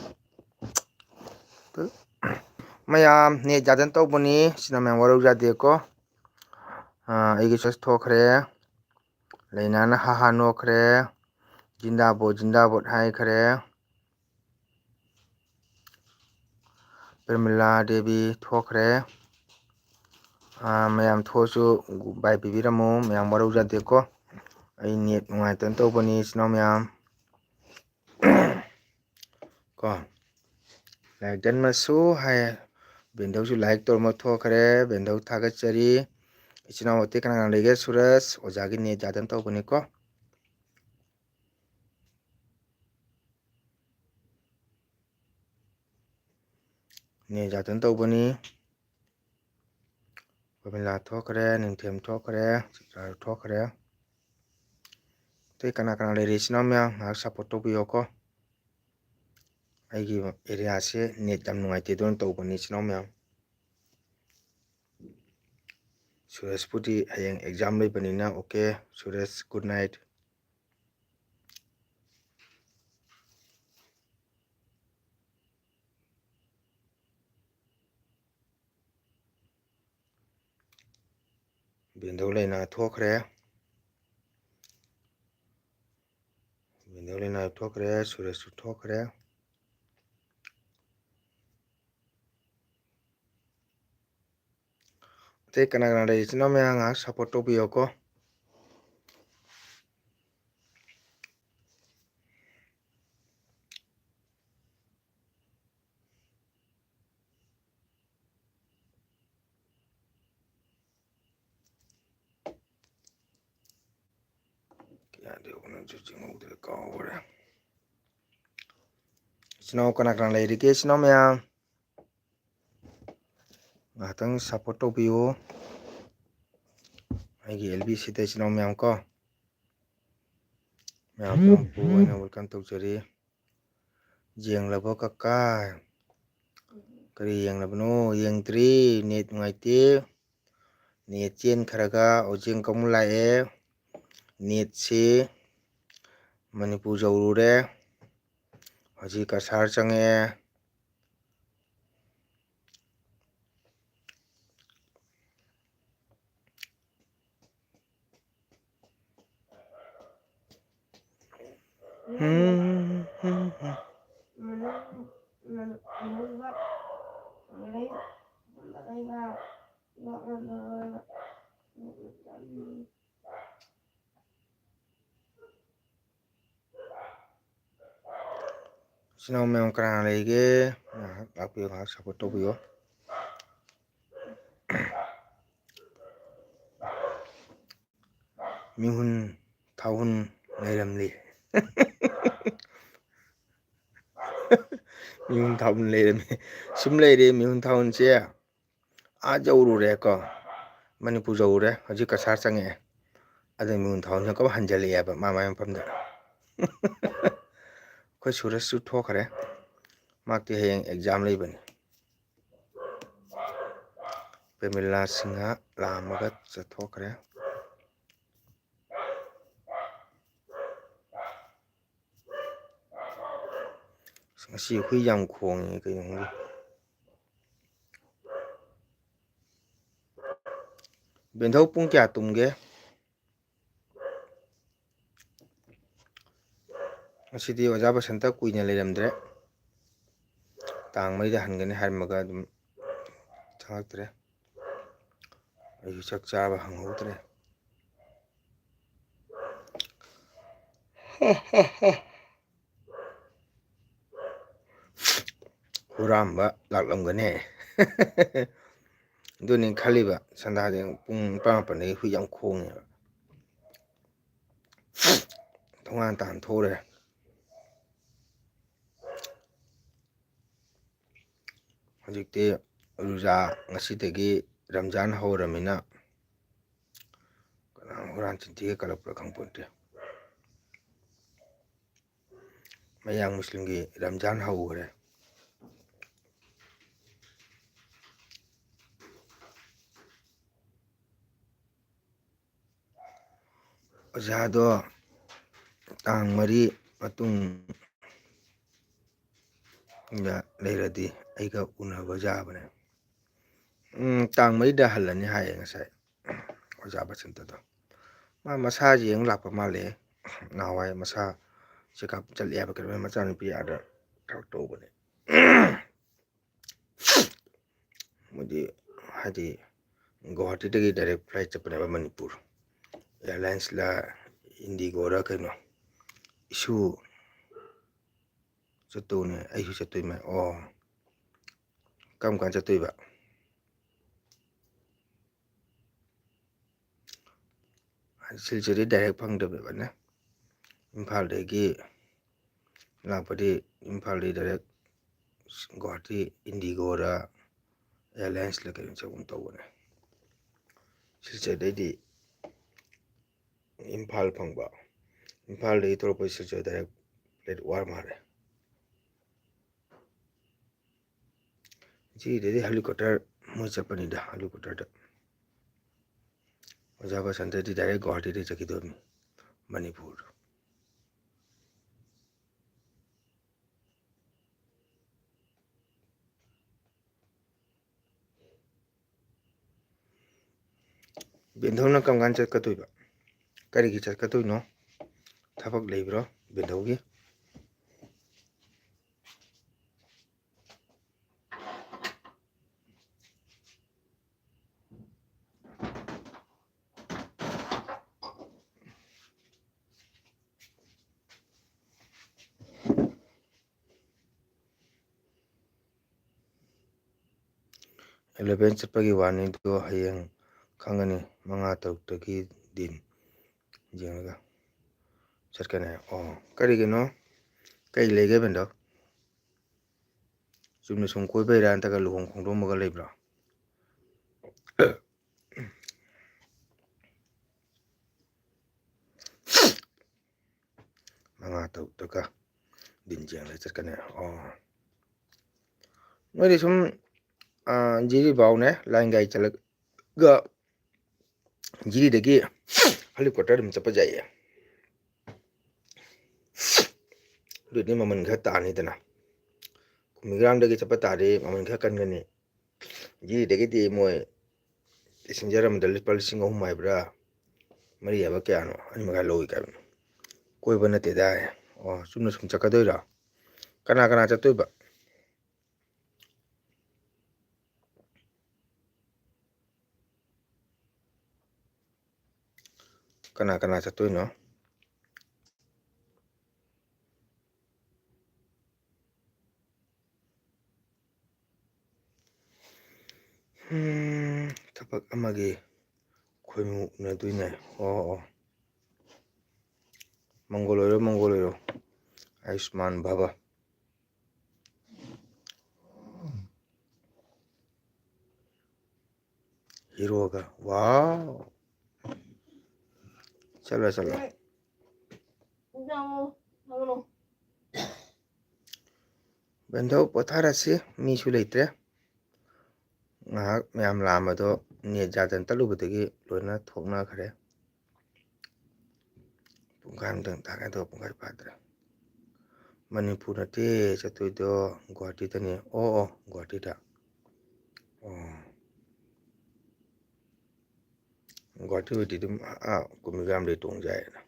ꯃꯌꯥꯝ ꯅꯦꯠ ꯌꯥꯗꯅ ꯇꯧꯕꯅꯤ, ꯁꯤꯅ ꯃꯌꯥꯝ ꯋꯥꯔꯧ ꯌꯥꯗꯦꯀꯣ꯫ ꯑꯥ, ꯑꯩꯒꯤ ꯁꯨꯔꯖ ꯊꯣꯛꯈ꯭ꯔꯦ꯫ ꯂꯩꯅꯥꯅ ꯍꯥ ꯍꯥ ꯅꯣꯛꯈ꯭ꯔꯦ꯫ "ꯖꯤꯟꯗꯥꯕꯣꯠ, ꯖꯤꯟꯗꯥꯕꯣꯠ" ꯍꯥꯏꯈ꯭ꯔꯦ꯫ ꯄ꯭ꯔꯦꯃꯤꯂꯥ ꯗꯦꯕꯤ ꯊꯣꯛꯈ꯭ꯔꯦ꯫ ꯑꯥ, ꯃꯌꯥꯝ ꯊꯣꯛꯑꯁꯨ bye ꯄꯤꯕꯤꯔꯝꯃꯨ, ꯃꯌꯥꯝ ꯋꯥꯔꯧꯖꯗꯦꯀꯣ꯫ ꯑꯩ ꯅꯦꯠ ꯅꯨꯡꯉꯥꯏꯇꯅ ꯇꯧꯕꯅꯤ, ꯏꯆꯤꯟ ꯏꯅꯥꯎ ꯃꯌꯥꯝ꯫ ꯀꯣ, "Like done, ꯃꯁꯨ" ꯍꯥꯏ꯫ ꯕꯦꯟꯗꯧꯁꯨ like ꯇꯧꯔꯝꯃ ꯊꯣꯛꯈ꯭ꯔꯦ꯫ ꯕꯦꯟꯗꯧ ꯊꯥꯒꯠꯆꯔꯤ꯫ ꯏꯆꯤꯟ ꯏꯅꯥꯎ ꯑꯇꯩ ꯀꯅꯥ ꯀꯅꯥ ꯂꯩꯒꯦ? ꯁꯨꯔꯖ, ꯑꯣꯖꯥꯒꯤ ꯅꯦꯠ ꯌꯥꯗꯅ ꯇꯧꯕꯅꯤꯀꯣ꯫ ꯅꯦꯠ ꯌꯥꯗꯅ ꯇꯧꯕꯅꯤ꯫ ꯄ꯭ꯔꯃꯤꯂꯥ ꯊꯣꯛꯈ꯭ꯔꯦ, ꯅꯤꯡꯊꯦꯝ ꯊꯣꯛꯈ꯭ꯔꯦ, ꯆꯤꯇ꯭ꯔꯥ ꯊꯣꯛꯈ꯭ꯔꯦ꯫ ꯑꯇꯩ ꯀꯅꯥ ꯀꯅꯥ ꯂꯩꯔꯤ? ꯏꯆꯤꯟ ꯏꯅꯥꯎ ꯃꯌꯥꯝ ꯉꯥꯏꯍꯥꯛ support ꯇꯧꯕꯤꯌꯣꯀꯣ꯫ ꯑꯩꯒꯤ area ꯁꯦ ꯅꯦꯠ ꯌꯥꯝ ꯅꯨꯡꯉꯥꯏꯇꯦ, ꯑꯗꯨꯅ ꯇꯧꯕꯅꯤ, ꯏꯆꯤꯟ ꯏꯅꯥꯎ ꯃꯌꯥꯝ꯫ ꯁꯨꯔꯖꯄꯨꯗꯤ ꯍꯌꯦꯡ exam ꯂꯩꯕꯅꯤꯅ, okay, ꯁꯨꯔꯖ, good night꯫ ꯕꯤꯟꯗꯧ ꯂꯩꯅꯥ ꯊꯣꯛꯈ꯭ꯔꯦ꯫ ꯕꯤꯟꯗꯧ ꯂꯩꯅꯥ ꯊꯣꯛꯈ꯭ꯔꯦ, ꯁꯨꯔꯖꯁꯨ ꯊꯣꯛꯈ꯭ꯔꯦ꯫ ꯑꯇꯩ ꯀꯅꯥ ꯀꯅꯥ ꯂꯩ? ꯏꯆꯤꯟ ꯏꯅꯥꯎ ꯃꯌꯥꯝ ꯉꯥꯏꯍꯥꯛ support ꯇꯧꯕꯤꯌꯣꯀꯣ꯫ ꯀꯌꯥꯗꯤ ꯌꯧꯕꯅꯣ ꯆꯤꯡꯍꯧꯗ꯭ꯔꯦ, ꯀꯥꯎꯈ꯭ꯔꯦ꯫ ꯏꯆꯤꯟ ꯏꯅꯥꯎ ꯀꯅꯥ ꯀꯅꯥ ꯂꯩꯔꯤꯒꯦ, ꯏꯆꯤꯟ ꯏꯅꯥꯎ ꯃꯌꯥꯝ? ꯉꯥꯏꯍꯥꯛꯇꯪ support ꯇꯧꯕꯤꯌꯨ ꯑꯩꯒꯤ L B C ꯗ ꯏꯆꯤꯟ ꯏꯅꯥꯎ ꯃꯌꯥꯝ ꯀꯣ꯫ ꯃꯌꯥꯝ ꯄꯨꯝꯅꯃꯛꯄꯨ ꯑꯩꯅ welcome ꯇꯧꯖꯔꯤ꯫ ꯌꯦꯡꯂꯕꯣ ꯀꯀꯥ? ꯀꯔꯤ ꯌꯦꯡꯂꯕꯅꯣ? ꯌꯦꯡꯗ꯭ꯔꯤ, net ꯅꯨꯡꯉꯥꯏꯇꯦ꯫ Net ꯆꯦꯟꯈ꯭ꯔꯒ ꯍꯧꯖꯤꯛ ꯑꯃꯨꯛ ꯂꯥꯛꯑꯦ꯫ Netꯁꯤ ꯃꯅꯤꯄꯨꯔ ꯌꯧꯔꯨꯔꯦ꯫ ꯍꯧꯖꯤꯛ ꯀꯁꯥꯔ ꯆꯪꯉꯛꯑꯦ꯫ ꯏꯆꯤꯟ ꯏꯅꯥꯎ ꯃꯌꯥꯝ ꯀꯅꯥ ꯂꯩꯒꯦ? ꯉꯥꯏꯍꯥꯛ ꯂꯥꯛꯄꯤꯌꯨ, ꯉꯥꯏꯍꯥꯛ support ꯇꯧꯕꯤꯌꯨ꯫ ꯃꯤꯍꯨꯟ ꯊꯥꯍꯨꯟ ꯂꯩꯔꯝꯂꯤ꯫ ꯃꯤꯍꯨꯟ ꯊꯥꯍꯨꯟ ꯂꯩꯔꯝꯃꯤ꯫ ꯁꯨꯝ ꯂꯩꯔꯦ ꯃꯤꯍꯨꯟ ꯊꯥꯍꯨꯟꯁꯦ꯫ ꯑꯥ ꯌꯧꯔꯨꯔꯦꯀꯣ, ꯃꯅꯤꯄꯨꯔ ꯌꯧꯔꯨꯔꯦ, ꯍꯧꯖꯤꯛ ꯀꯁꯥꯔ ꯆꯪꯉꯛꯑꯦ꯫ ꯑꯗꯨ ꯃꯤꯍꯨꯟ ꯊꯥꯍꯨꯟꯁꯦ ꯀꯕꯛ ꯍꯟꯖꯜꯂꯛꯑꯦꯕ ꯃꯥ ꯃꯥꯏ ꯃꯐꯝꯗ꯫ ꯑꯩꯈꯣꯏ ꯁꯨꯔꯖꯁꯨ ꯊꯣꯛꯈ꯭ꯔꯦ, ꯃꯍꯥꯛꯇꯤ ꯍꯌꯦꯡ exam ꯂꯩꯕꯅꯤ꯫ ꯄ꯭ꯔꯦꯃꯤꯂꯥ ꯁꯤꯡꯍ ꯂꯥꯝꯃꯒ ꯆꯠꯊꯣꯛꯈ꯭ꯔꯦ꯫ ꯑꯁ, ꯉꯁꯤ ꯍꯨꯏ ꯌꯥꯝ ꯈꯣꯡꯉꯦ ꯀꯩꯅꯣ ꯈꯪꯗꯦ꯫ ꯕꯦꯟꯊꯧ ꯄꯨꯡ ꯀꯌꯥ ꯇꯨꯝꯒꯦ? ꯉꯁꯤꯗꯤ ꯑꯣꯖꯥ ꯕꯁꯟꯇ ꯀꯨꯏꯅ ꯂꯩꯔꯝꯗ꯭ꯔꯦ꯫ ꯇꯥꯡ ꯃꯔꯤꯗ ꯍꯟꯒꯅꯤ ꯍꯥꯏꯔꯝꯃꯒ ꯑꯗꯨꯝ ꯆꯪꯉꯛꯇ꯭ꯔꯦ꯫ ꯑꯩꯁꯨ ꯆꯥꯛ ꯆꯥꯕ ꯍꯪꯍꯧꯗ꯭ꯔꯦ꯫ ꯍꯨꯔꯥꯟꯕ ꯂꯥꯛꯂꯝꯒꯅꯤ꯫ ꯑꯗꯨꯅꯤ ꯈꯜꯂꯤꯕ, ꯁꯟꯗꯥꯁꯦ ꯄꯨꯡ ꯅꯤꯄꯥꯟ ꯃꯥꯄꯟꯗꯒꯤ ꯍꯨꯏ ꯌꯥꯝ ꯈꯣꯡꯉꯦꯕ꯫ ꯊꯣꯡꯒꯥꯟ ꯇꯥꯟ ꯊꯣꯛꯎꯔꯦ꯫ ꯍꯧꯖꯤꯛꯇꯤ ꯔꯣꯖꯥ, ꯉꯁꯤꯗꯒꯤ ꯔꯝꯖꯥꯟ ꯍꯧꯔꯃꯤꯅ ꯀꯅꯥ ꯍꯨꯔꯥꯟ ꯆꯤꯟꯊꯤꯒ ꯀꯜꯂꯛꯄ꯭ꯔꯥ ꯈꯪꯄꯣꯟꯇꯦ꯫ ꯃꯌꯥꯡ ꯃꯨꯁꯂꯤꯝꯒꯤ ꯔꯝꯖꯥꯟ ꯍꯧꯈ꯭ꯔꯦ꯫ ꯑꯣꯖꯥꯗꯣ ꯇꯥꯡ ꯃꯔꯤ ꯃꯇꯨꯡꯗ ꯂꯩꯔꯗꯤ ꯑꯩꯒ ꯎꯅꯕ ꯌꯥꯕꯅꯦ꯫ ꯎꯝ, ꯇꯥꯡ ꯃꯔꯤꯗ ꯍꯜꯂꯅꯤ ꯍꯥꯏꯌꯦ ꯉꯁꯥꯏ ꯑꯣꯖꯥ ꯕꯁꯟꯇꯗꯣ꯫ ꯃꯥ ꯃꯁꯥꯁꯦ ꯌꯦꯡ ꯂꯥꯛꯄ ꯃꯥꯜꯂꯦ꯫ ꯅꯍꯥꯟꯋꯥꯏ ꯃꯁꯥ ꯆꯦꯛꯑꯞ ꯆꯠꯂꯦ ꯍꯥꯏꯕ ꯀꯩꯅꯣ, ꯃꯆꯥꯅꯨꯄꯤ ꯑꯥꯗ ꯊꯕꯛ ꯇꯧꯕꯅꯦ꯫ ꯃꯣꯏꯗꯤ ꯍꯥꯏꯗꯤ ꯒꯨꯋꯥꯍꯥꯇꯤꯗꯒꯤ direct flight ꯆꯠꯄꯅꯦꯕ ꯃꯅꯤꯄꯨꯔ꯫ Airlinesꯂ Indigoꯔ ꯀꯩꯅꯣ꯫ ꯏꯁꯨ ꯆꯠꯇꯧꯅꯦ, ꯑꯩꯁꯨ ꯆꯠꯇꯣꯏꯃꯦ꯫ ꯑꯣ, ꯀꯔꯝ ꯀꯥꯟ ꯆꯠꯇꯣꯏꯕ? ꯁꯤꯜꯆꯔꯗꯤ direct ꯐꯪꯗꯕꯅꯦ꯫ ꯏꯝꯐꯥꯜꯗꯒꯤ ꯂꯥꯛꯄꯗꯤ ꯏꯝꯐꯥꯜꯗꯒꯤ direct ꯒꯨꯋꯥꯍꯥꯇꯤ Indigoꯔ Airlinesꯂ ꯀꯩꯅꯣ ꯆꯠꯒꯨꯝ ꯇꯧꯕꯅꯦ꯫ ꯁꯤꯜꯆꯔꯗꯩꯗꯤ ꯏꯝꯐꯥꯜ ꯐꯪꯕ, ꯏꯝꯐꯥꯜꯗꯒꯤ ꯊꯣꯛꯂꯛꯄ ꯁꯤꯜꯆꯔ direct flight ꯋꯥꯔ ꯃꯥꯜꯂꯦ꯫ ꯁꯤꯗꯩꯗꯤ helicopter ꯃꯣꯏ ꯆꯠꯄꯅꯤꯗ, helicopterꯗ꯫ ꯑꯣꯖꯥ ꯕꯁꯟꯇꯗꯤ direct ꯒꯨꯋꯥꯍꯥꯇꯤꯗ ꯆꯠꯈꯤꯗꯣꯏꯅꯤ, ꯃꯅꯤꯄꯨꯔꯗ꯫ ꯕꯦꯟꯊꯧꯅ ꯀꯔꯝ ꯀꯥꯟ ꯆꯠꯀꯗꯣꯏꯕ? ꯀꯔꯤꯒꯤ ꯆꯠꯀꯗꯣꯏꯅꯣ? ꯊꯕꯛ ꯂꯩꯕ꯭ꯔꯣ ꯕꯦꯟꯊꯧꯒꯤ? ꯑꯦꯂꯚꯦꯟ ꯆꯠꯄꯒꯤ ꯋꯥꯅꯤꯗꯣ ꯍꯌꯦꯡ ꯈꯪꯒꯅꯤ, ꯃꯉꯥ ꯇꯔꯨꯛꯇꯒꯤ ꯗꯤꯟ ꯌꯦꯡꯉꯒ ꯆꯠꯀꯅꯤ꯫ ꯑꯣ, ꯀꯔꯤꯒꯤꯅꯣ? ꯀꯩ ꯂꯩꯒꯦ ꯕꯦꯟꯗꯣ? ꯆꯨꯝꯅ ꯁꯨꯝ ꯀꯣꯏꯕꯩꯔꯥ ꯅꯠꯇ꯭ꯔꯒ ꯂꯨꯍꯣꯡ ꯈꯣꯡꯗꯣꯡꯕꯒ ꯂꯩꯕ꯭ꯔꯣ? ꯃꯉꯥ ꯇꯔꯨꯛꯇꯒ ꯗꯤꯟ ꯌꯦꯡꯂꯒ ꯆꯠꯀꯅꯤ꯫ ꯑꯣ, ꯅꯣꯏꯗꯤ ꯁꯨꯝ, ꯑꯥ, ꯖꯤꯔꯤꯕꯥꯎꯅꯦ, ꯂꯥꯏꯟ ꯒꯥꯔꯤ ꯆꯠꯂꯒ ꯖꯤꯔꯤꯗꯒꯤ ꯍꯦꯂꯤꯀꯣꯞꯇꯔ ꯑꯗꯨꯝ ꯆꯠꯄ ꯌꯥꯏꯌꯦ꯫ ꯑꯗꯨꯗꯤ ꯃꯃꯜ ꯈꯔ ꯇꯥꯅꯤꯗꯅ, ꯀꯨꯝꯕꯤꯒ꯭ꯔꯥꯝꯗꯒꯤ ꯆꯠꯄ ꯇꯥꯔꯗꯤ ꯃꯃꯜ ꯈꯔ ꯀꯟꯒꯅꯤ꯫ ꯖꯤꯔꯤꯗꯒꯤꯗꯤ ꯃꯣꯏ ꯄꯦꯁꯦꯟꯖꯔ ꯑꯃꯗ ꯂꯨꯄꯥ ꯂꯤꯁꯤꯡ ꯑꯍꯨꯝ ꯍꯥꯏꯕ꯭ꯔꯥ, ꯃꯔꯤ ꯍꯥꯏꯕ ꯀꯌꯥꯅꯣ, ꯑꯅꯤ ꯃꯈꯥꯏ ꯂꯧꯏ ꯀꯥꯏꯕꯅꯤ꯫ ꯀꯣꯏꯕ ꯅꯠꯇꯦꯗ꯫ ꯑꯣ, ꯆꯨꯝꯅ ꯁꯨꯝ ꯆꯠꯀꯗꯣꯏꯔꯣ? ꯀꯅꯥ ꯀꯅꯥ ꯆꯠꯇꯣꯏꯕ? ꯀꯅꯥ ꯀꯅꯥ ꯆꯠꯇꯣꯏꯅꯣ? ꯎꯝ, ꯊꯕꯛ ꯑꯃꯒꯤ ꯈꯣꯏꯃꯨ ꯎꯅꯗꯣꯏꯅꯦ꯫ ꯑꯣ, ꯑꯣ꯫ ꯃꯪꯒꯣꯜ ꯑꯣꯏꯔꯣ, ꯃꯪꯒꯣꯜ ꯑꯣꯏꯔꯣ꯫ ꯑꯌꯨꯁꯃꯥꯟ ꯚꯕ꯫ ꯍꯤꯔꯣꯒ꯫ ꯋꯥꯎ꯫ ꯆꯠꯂꯣ, ꯆꯠꯂꯣ꯫ ꯕꯦꯟꯊꯧ, ꯄꯣꯊꯥꯔꯁꯤ, ꯃꯤꯁꯨ ꯂꯩꯇ꯭ꯔꯦ꯫ ꯉꯥꯏꯍꯥꯛ ꯃꯌꯥꯝ ꯂꯥꯛꯑꯝꯕꯗꯣ ꯅꯦꯠ ꯌꯥꯗꯅ ꯇꯠꯂꯨꯕꯗꯒꯤ ꯂꯣꯏꯅ ꯊꯣꯛꯅꯈ꯭ꯔꯦ꯫ ꯄꯨꯡꯈꯥꯏ ꯑꯃꯇꯪ ꯇꯥꯒꯦ, ꯑꯗꯨꯒ ꯄꯨꯡꯈꯥꯏ ꯐꯥꯗ꯭ꯔꯦ꯫ ꯃꯅꯤꯄꯨꯔ ꯅꯠꯇꯦ ꯆꯠꯇꯣꯏꯗꯣ, ꯒꯨꯍꯥꯇꯤꯗꯅꯦ꯫ ꯑꯣ, ꯑꯣ, ꯒꯨꯍꯥꯇꯤꯗ꯫ ꯑꯣ꯫ ꯒꯨꯍꯥꯇꯤ ꯑꯣꯏꯗꯤ ꯑꯗꯨꯝ, ꯑꯥ, ꯀꯨꯝꯕꯤꯒ꯭ꯔꯥꯝꯗꯩ ꯇꯣꯡꯖ ꯌꯥꯏꯗꯅ꯫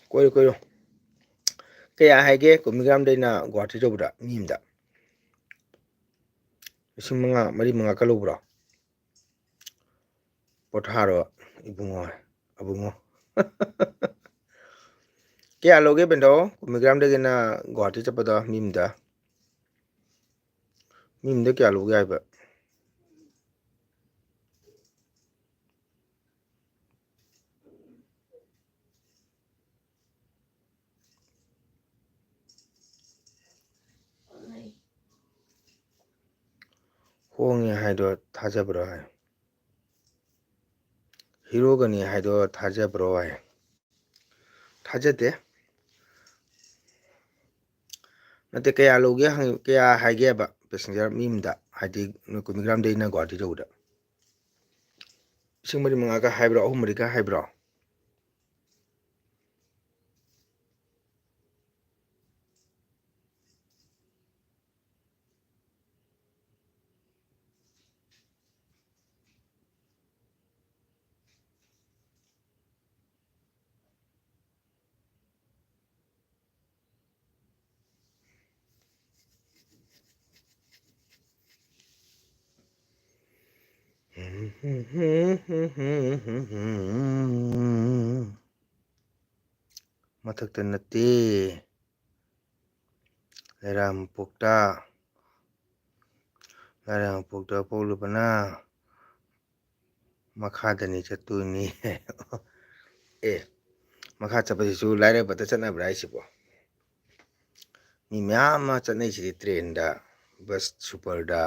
ꯀꯣꯏꯔꯣ, ꯀꯣꯏꯔꯣ꯫ ꯀꯌꯥ ꯍꯥꯏꯒꯦ ꯀꯨꯝꯕꯤꯒ꯭ꯔꯥꯝꯗꯩꯅ ꯒꯨꯍꯥꯇꯤ ꯌꯧꯕꯗ ꯃꯤ ꯑꯃꯗ? ꯂꯤꯁꯤꯡ ꯃꯉꯥ, ꯃꯔꯤ ꯃꯉꯥ ꯀ ꯂꯧꯕ꯭ꯔꯣ? ꯄꯣꯊꯥꯔꯣ ꯏꯕꯨꯡꯉꯣ, ꯑꯕꯨꯡꯉꯣ꯫ ꯀꯌꯥ ꯂꯧꯒꯦ ꯕꯦꯟꯗꯣ, ꯀꯨꯝꯕꯤꯒ꯭ꯔꯥꯝꯗꯒꯤꯅ ꯒꯨꯍꯥꯇꯤ ꯆꯠꯄꯗ ꯃꯤ ꯑꯃꯗ? ꯃꯤ ꯑꯃꯗ ꯀꯌꯥ ꯂꯧꯒꯦ ꯍꯥꯏꯕ? ꯍꯣꯡꯉꯦ ꯍꯥꯏꯗꯣ ꯊꯥꯖꯕ꯭ꯔꯣ ꯍꯥꯏ? ꯍꯤꯔꯣꯒꯅꯤ ꯍꯥꯏꯗꯣ ꯊꯥꯖꯕ꯭ꯔꯣ ꯍꯥꯏ? ꯊꯥꯖꯗꯦ꯫ ꯅꯠꯇꯦ, ꯀꯌꯥ ꯂꯧꯒꯦ ꯍꯪ-, ꯀꯌꯥ ꯍꯥꯏꯒꯦꯕ ꯄꯦꯁꯦꯟꯖꯔ ꯃꯤ ꯑꯃꯗ, ꯍꯥꯏꯗꯤ ꯅꯣꯏ ꯀꯨꯝꯕꯤꯒ꯭ꯔꯥꯝꯗꯩꯅ ꯒꯨꯍꯥꯇꯤ ꯌꯧꯕꯗ? ꯂꯤꯁꯤꯡ ꯃꯔꯤ ꯃꯉꯥꯒ ꯍꯥꯏꯕ꯭ꯔꯣ, ꯑꯍꯨꯝ ꯃꯔꯤꯒ ꯍꯥꯏꯕ꯭ꯔꯣ? ꯃꯊꯛꯇ ꯅꯠꯇꯦ, ꯂꯩꯔꯥꯝꯄꯣꯛꯇ, ꯂꯩꯔꯥꯝꯄꯣꯛꯇ ꯄꯣꯛꯂꯨꯕꯅ ꯃꯈꯥꯗꯅꯤ ꯆꯠꯇꯣꯏꯅꯤ꯫ ꯑꯦ, ꯃꯈꯥ ꯆꯠꯄꯁꯤꯁꯨ ꯂꯥꯏꯔꯕꯗ ꯆꯠꯅꯕ꯭ꯔꯥ ꯍꯥꯏꯁꯤꯕꯣ? ꯃꯤ ꯃꯌꯥꯝ ꯑꯃ ꯆꯠꯅꯩꯁꯤꯗꯤ ꯇ꯭ꯔꯦꯟꯗ, ꯕꯁ ꯁꯨꯄꯔꯗ,